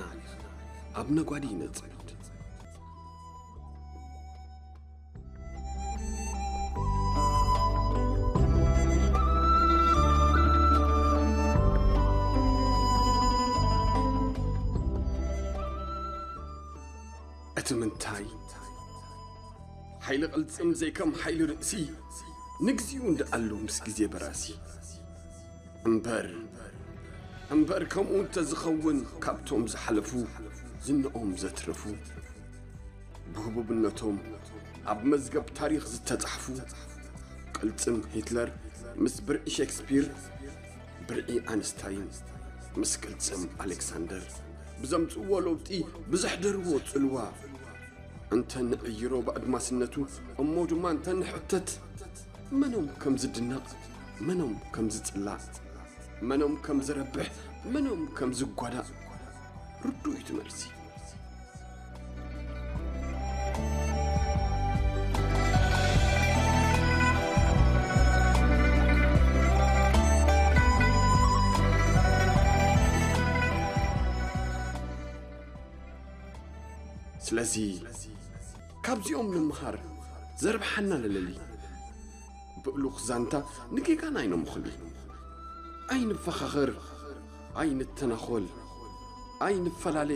ኣብ ነጓዲ ይነጽድ። እቲ ምንታይ፣ ሓይሊ ቅልጽም ዘይከም ሓይሊ ርእሲ፣ ንግዚኡ እንደኣሉ ምስ ግዜ በራሲ። እምበር፣ እምበር ከምኡ እንተዝኸውን፣ ካብቶም ዝሓለፉ ዝንኦም ዘትረፉ፣ ብህቡብነቶም ኣብ መዝገብ ታሪኽ ዝተጻሕፉ፣ ቅልጽም ሂትለር ምስ ብርዒ ሼክስፒር፣ ብርዒ ኣንስታይን ምስ ቅልጽም ኣሌክሳንደር ብዘምጽእዎ ለውጢ ብዘሕደርዎ ጽልዋ፣ እንተ ንዕይሮ ብኣድማስነቱ እሞ ድማ እንተ ንሕተት፣ መኖም ከም ዝድነቕ፣ መኖም ከም ዝጽላእ፣ መኖም ከም ዝረብሕ፣ መኖም ከም ዝጓዳእ ርዱእ እዩ እቲ መልሲ። ስለዚ ካብዚኦም ንምሃር፣ ዘርብሓና ንለሊ። ብእሉኽ ዛንታ ንጌጋና ኣይነምኹሊ። ኣይንፈኻኸር፣ ኣይንተናኾል፣ ኣይንፈላለ።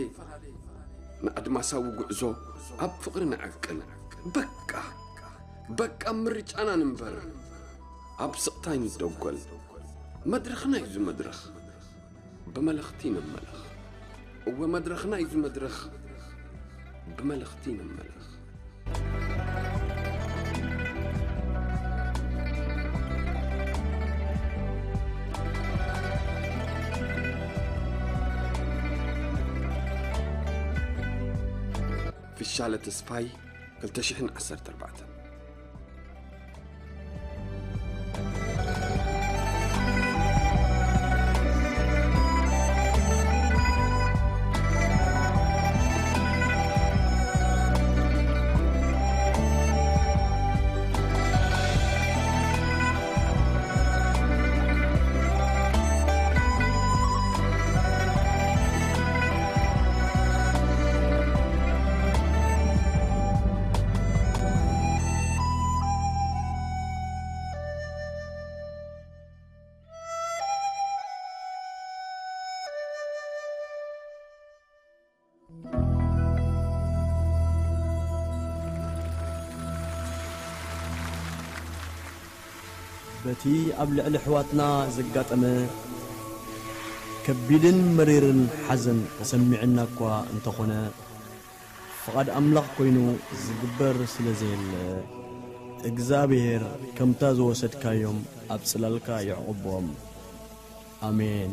ንኣድማሳዊ ጉዕዞ ኣብ ፍቕሪ ንዕቅል። በቃ፣ በቃ ምርጫና ንንበር። ኣብ ስቕታ ኣይንደጎል። መድረኽና እዩ እዚ መድረኽ። ብመለኽቲ ንመለኽ። እወ መድረኽና እዩ እዚ መድረኽ። ብመለኽቲ ንመለኽ። ፍሻለ ተስፋይ፣ ክልተ ሽሕን ዓሰርተ ኣርባዕተን። በቲ ኣብ ልዕሊ ኣሕዋትና ዘጋጠመ ከቢድን መሪርን ሓዘን ተሰሚዑና እኳ እንተኾነ፣ ፍቓድ ኣምላኽ ኮይኑ ዝግበር ስለ ዘየለ፣ እግዚኣብሔር ከምታ ዝወሰድካዮም ኣብ ጽላልካ የዕቑቦም። ኣሜን።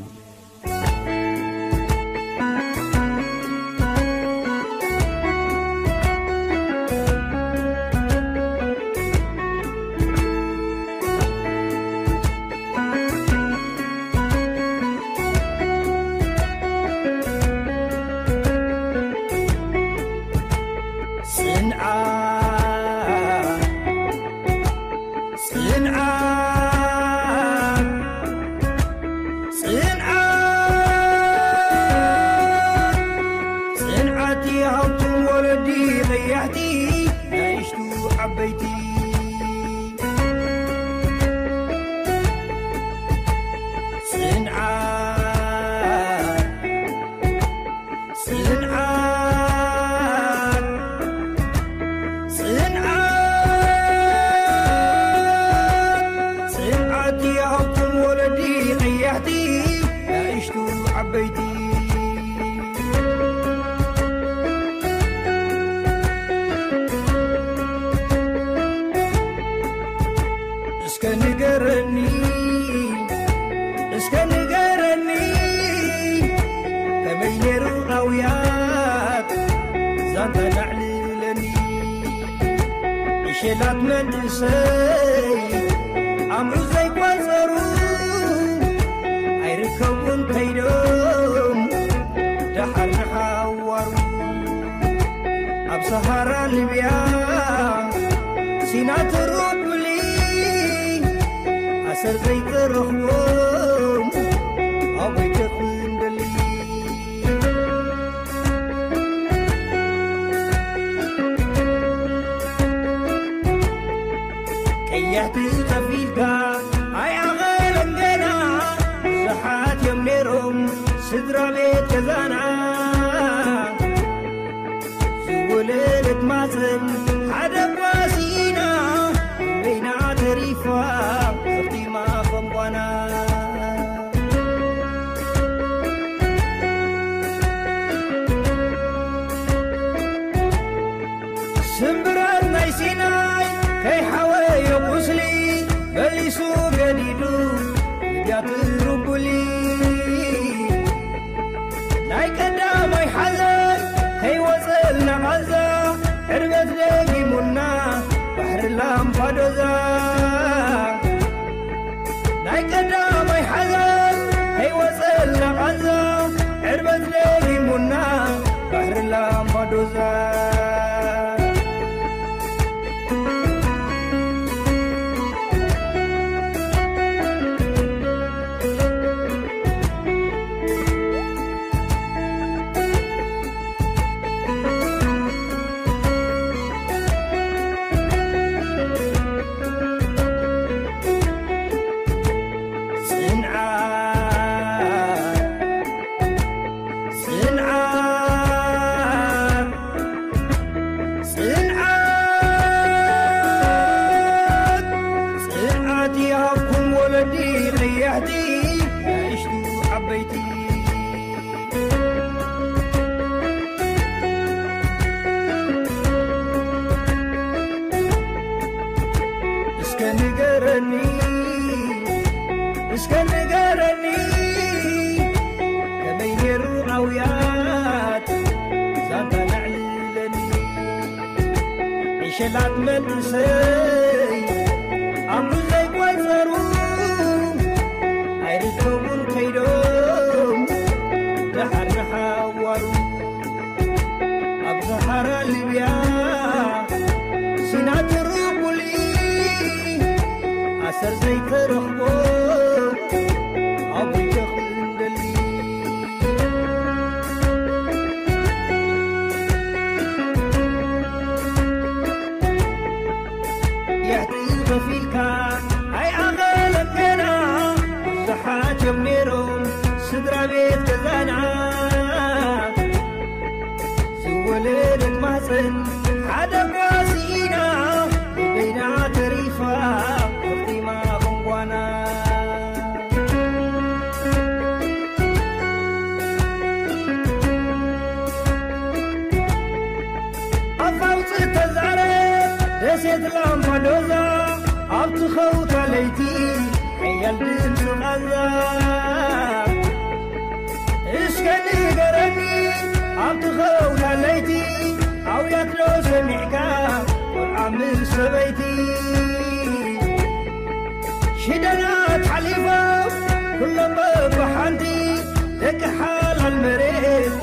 እስከ ንገረኒ፣ እስከ ንገረኒ፣ ከመይ ነይሩ ኣውያት ዛንታ ናዕልለኒ? ዕሸላት መንእሰይ ኣምዑ ዘይቆጸሩ፣ ኣይርከቡን ከይዶም ደሓር ንሓዋሩ። ኣብ ሰሃራ ሊብያ ሲና ትሩቡሊ፣ ኣሰር ዘይተረኽቦም ኣበይ ከፍንደሊ? ቀያሕቲ ከፊልካ ኣይኣኸለን ገና፣ ብዙሓት እዮም ነይሮም ስድራ ቤት ገዛና። ዝወለደት ማፀን ሓደ ኳሲና፣ በይና ተሪፋ ዘኽቲማ ከም ጓና። ስምብራት ናይ ሲናይ ከይሓወዮ ቁስሊ፣ መሊሱ ገዲዱ ሊብያ ትሩቡሊ። ናይ ቀዳማይ ሓዘን ከይወፀልና ቃዛ፣ ዕርበት ደጊሙና ባሕሪ ላምፓዶዛ። ናይ ቀዳማይ ሓዘን ከይወፀልና ቃዛ፣ ዕርበት ደጊሙና ባሕሪ ላምፓዶዛ። ጽንዓት፣ ጽንዓት፣ ጽንዓት፣ ጽንዓት ይሃብኩም ወለዲ ቀያሕቲ፣ ንእሽቱ ዓበይቲ። እስከ ንገረኒ፣ እስከ ንገረኒ፣ ከመይ ነይሩ ኣውያት ዛንታ ነዕልለኒ? ዕሸላት መንእሰይ ኣምሩ ዘይቆጸሩ፣ ኣይርከቡን ከይዶም ደሓር ንሓዋሩ። ኣብ ሰሃራ ሊብያ ሲና ትሩቡሊ፣ ኣሰር ዘይተረኽቦ ኣበይ ከኽንደሊ? ያሕቲ ከፊልካ ኣይኣኸለን ገና፣ ብዙሓት እዮም ነይሮም ስድራ ቤት ገዛና። ዝወለደት ማፀን ሓደ ኳሲና፣ በይና ተሪፋ ፈጢማ ቁንቋና። ኣፋውፅ ተዛረብ ደሴት ላምፓዶዛ፣ ኣብቲ ኸውታ ለይቲ ሓያል ድምፂ ቃዛ። እስከ ንገረኒ ኣብቲ ኸውታ ለይቲ፣ ኣውያት ዶ ሰሚዕካ ቆልዓ ምስ ሰበይቲ? ሽደናት ሓሊፎም ኩሎም በብሓንቲ፣ ደቂ ሓላል መሬት